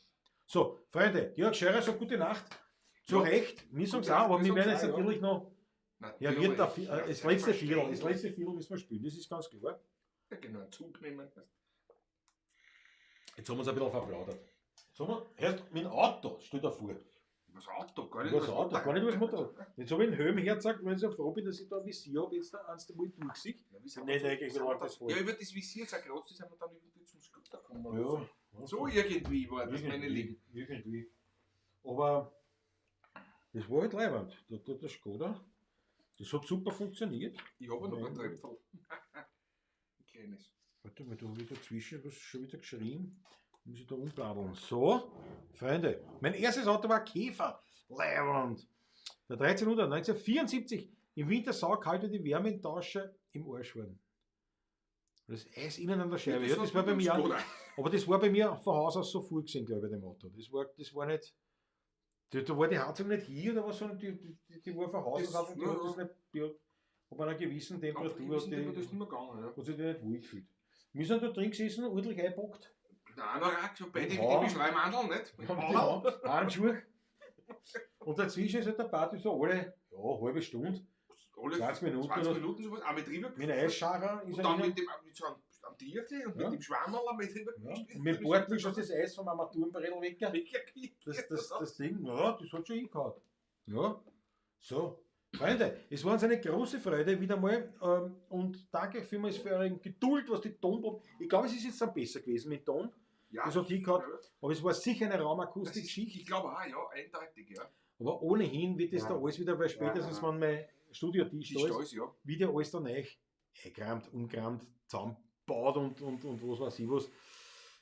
S4: So, Freunde, Georg Scherer sagt gute Nacht. Zu
S3: Ja.
S4: Recht, wir sagen es
S3: Gute
S4: auch,
S3: Nacht,
S4: aber wir
S3: wir
S4: werden jetzt
S3: sagen's auch, ja.
S4: natürlich noch. Ja,
S3: Natürlich.
S4: wird der, das letzte Viertel, das letzte Viertel müssen wir spielen, das ist ganz klar.
S3: Ja, genau, einen Zug nehmen.
S4: Jetzt haben wir uns ein bisschen verplaudert. Jetzt haben wir, erst mit dem Auto, stell dir vor.
S3: Was Auto, gar nicht
S4: Über das Auto, gar nicht über das Motorrad. Jetzt habe ich einen Helm hergezeigt, weil ich so froh bin, dass ich da ein Visier habe, jetzt da eins, wo ich durchsehe.
S3: Ja, wie sind
S4: Nicht
S3: wir
S4: eigentlich,
S3: sind
S4: wie
S3: wir
S4: lange
S3: da-
S4: das war.
S3: Ja, über das Visier zerkratzt sind wir dann irgendwie zum Scooter gekommen.
S4: Ja.
S3: So irgendwie war das, meine Lieben.
S4: Irgendwie. Aber das war halt leibend. Der Skoda, das hat super funktioniert.
S3: Ich habe noch ein
S4: Nein.
S3: Tröpfel. Ein kleines.
S4: Warte mal, da habe ich dazwischen was schon wieder geschrieben. Muss ich da umbladeln. So, Freunde, mein erstes Auto war Käfer. Leibend. Der 1300, 1974. Im Winter saukalt wie die Wärme in Tasche im Arsch waren. Das Eis innen an der Scheibe. Ja, das war bei mir auch.
S3: Skoda.
S4: Aber das war bei mir von Haus aus so vorgesehen, glaube ich, bei dem Auto. Das war nicht. Da war die Heizung nicht hier oder was, sondern die war von Haus
S3: Das-
S4: aus einfach, die
S3: ja,
S4: hat das
S3: ja.
S4: nicht, die hat, ab einer gewissen
S3: Ab
S4: Temperatur
S3: gewissen
S4: hat die,
S3: Temperatur ist nicht mehr gegangen. Ja.
S4: hat sich die nicht wohl gefühlt. Wir sind da drin gesessen, ordentlich eingepackt.
S3: Der Anorak, so beide
S4: Ja.
S3: die Schleimhandeln, nicht?
S4: Haben die Handschuhe. Und dazwischen ist halt der Party so alle, ja, halbe Stunde,
S3: Alle
S4: 20 Minuten
S3: 20
S4: oder-
S3: Minuten sowas, auch mit drüber.
S4: mit einem Eisscharer ist
S3: Und
S4: er
S3: dann
S4: rein.
S3: mit dem mit so einem, am Tierchen und
S4: Ja.
S3: mit dem Schwammerl mit drüber.
S4: Ja. Und mit dem Beutel schon das Eis vom Armaturenbrettel weg. Das Ding, ja, das hat schon hingehauen. Ja, so. Freunde, es war uns eine große Freude wieder mal und danke vielmals für eure Geduld, was die Tonprobe. Ich glaube, es ist jetzt dann besser gewesen mit Ton.
S3: Ja,
S4: Das hat hingehauen.
S3: ja.
S4: Aber es war sicher eine
S3: Das ist,
S4: Raumakustik-Geschichte.
S3: ich glaube auch, ja, eindeutig, ja.
S4: Aber ohnehin wird das
S3: Ja.
S4: da alles wieder, weil spätestens, wenn mein Studiotisch
S3: Die
S4: da ist,
S3: Stolz, ja.
S4: wieder alles da neu eingeräumt, umgeräumt, zusammengebaut und was weiß ich was.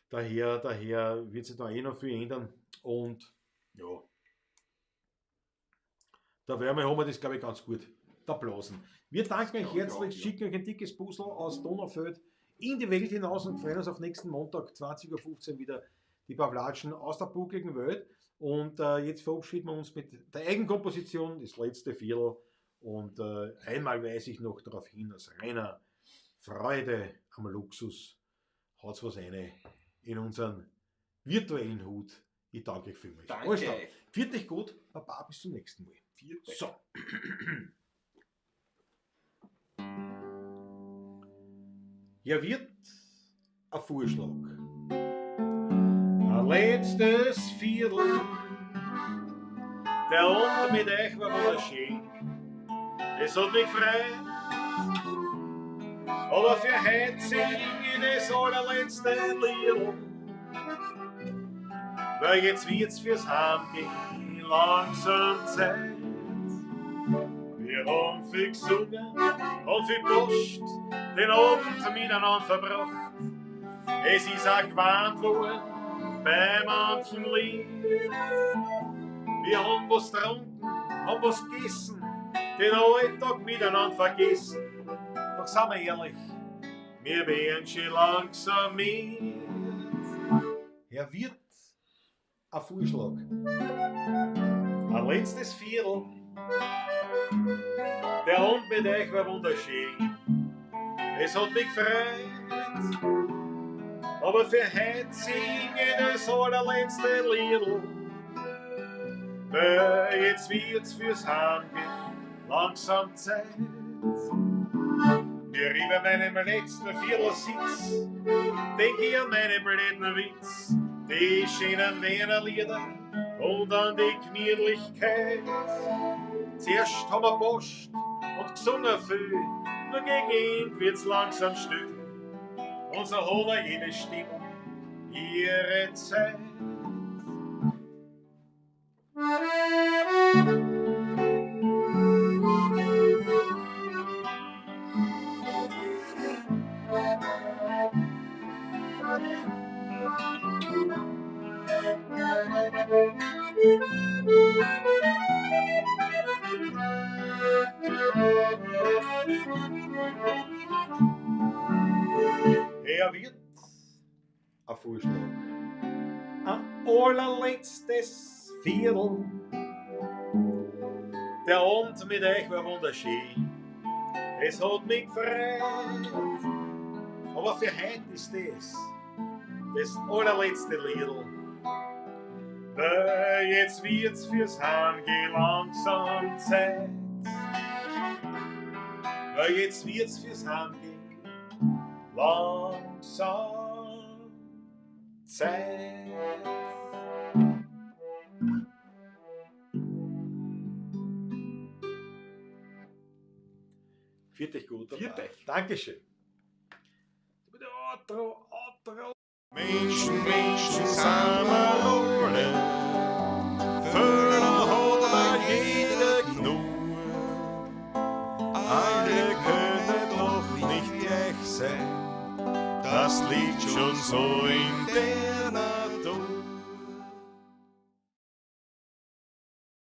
S4: Daher wird sich da eh noch viel ändern. Und ja, da werden wir, haben wir das, glaube ich, ganz gut da blasen. Wir danken euch
S3: Ja,
S4: herzlich,
S3: ja, ja.
S4: schicken euch ein dickes Puzzle aus Donaufeld in die Welt hinaus und freuen uns auf nächsten Montag 20:15 Uhr wieder die Pavlatschen aus der buckligen Welt. Und jetzt verabschieden wir uns mit der Eigenkomposition, das letzte Viertel. Und einmal weise ich noch darauf hin, dass reiner Freude am Luxus hat's was eine in unseren virtuellen Hut. Ich danke euch vielmals.
S3: Danke.
S4: Alles klar. Viert euch gut, Baba, bis zum nächsten Mal.
S3: Vierte.
S4: So. Hier wird ein Vorschlag. Ein letztes Viertel. Der Abend mit euch war wunderschön. Es hat mich gefreut. Aber für heute sing ich das allerletzte Lied. Weil jetzt wird's fürs Heimgehen langsam Zeit. Wir haben viel gesungen und viel Post, den Abend miteinander verbracht. Es ist auch gewarnt worden bei manchen Lied. Wir haben was getrunken, haben was gegessen, den Alltag miteinander vergessen. Doch sind wir ehrlich, wir werden schon langsam mit. Herr Wirt, ein Vorschlag. Ein letztes Viertel. Der Abend mit euch war wunderschön. Es hat mich gefreut. Aber für heute singe ich das allerletzte Liedl. Weil jetzt wird's fürs Heimgehen langsam Zeit. Mir über meinem letzten Viertelsitz denk ich an meine blöden Witz, die schönen Wiener Lieder und an die Gemütlichkeit. Zuerst haben wir Post und gesungen viel, nur gegen Ende wird's langsam still. Und so hat auch jede Stimmung ihre Zeit. Er wird ein Vorschlag. Ein allerletztes Viertel. Der Abend mit euch war wunderschön. Es hat mich gefreut. Aber für heute ist das das allerletzte Liedl. Weil jetzt wird's fürs Heimgehen langsam Zeit. Weil jetzt wird's fürs Heimgehen langsam Zeit. Viert euch gut.
S3: Viert euch.
S4: Dankeschön. Outro, outro.
S1: Menschen, Menschen sind wir alle. Fehler hat auch jeder genug. Alle können doch nicht gleich sein. Das liegt schon so in der Natur.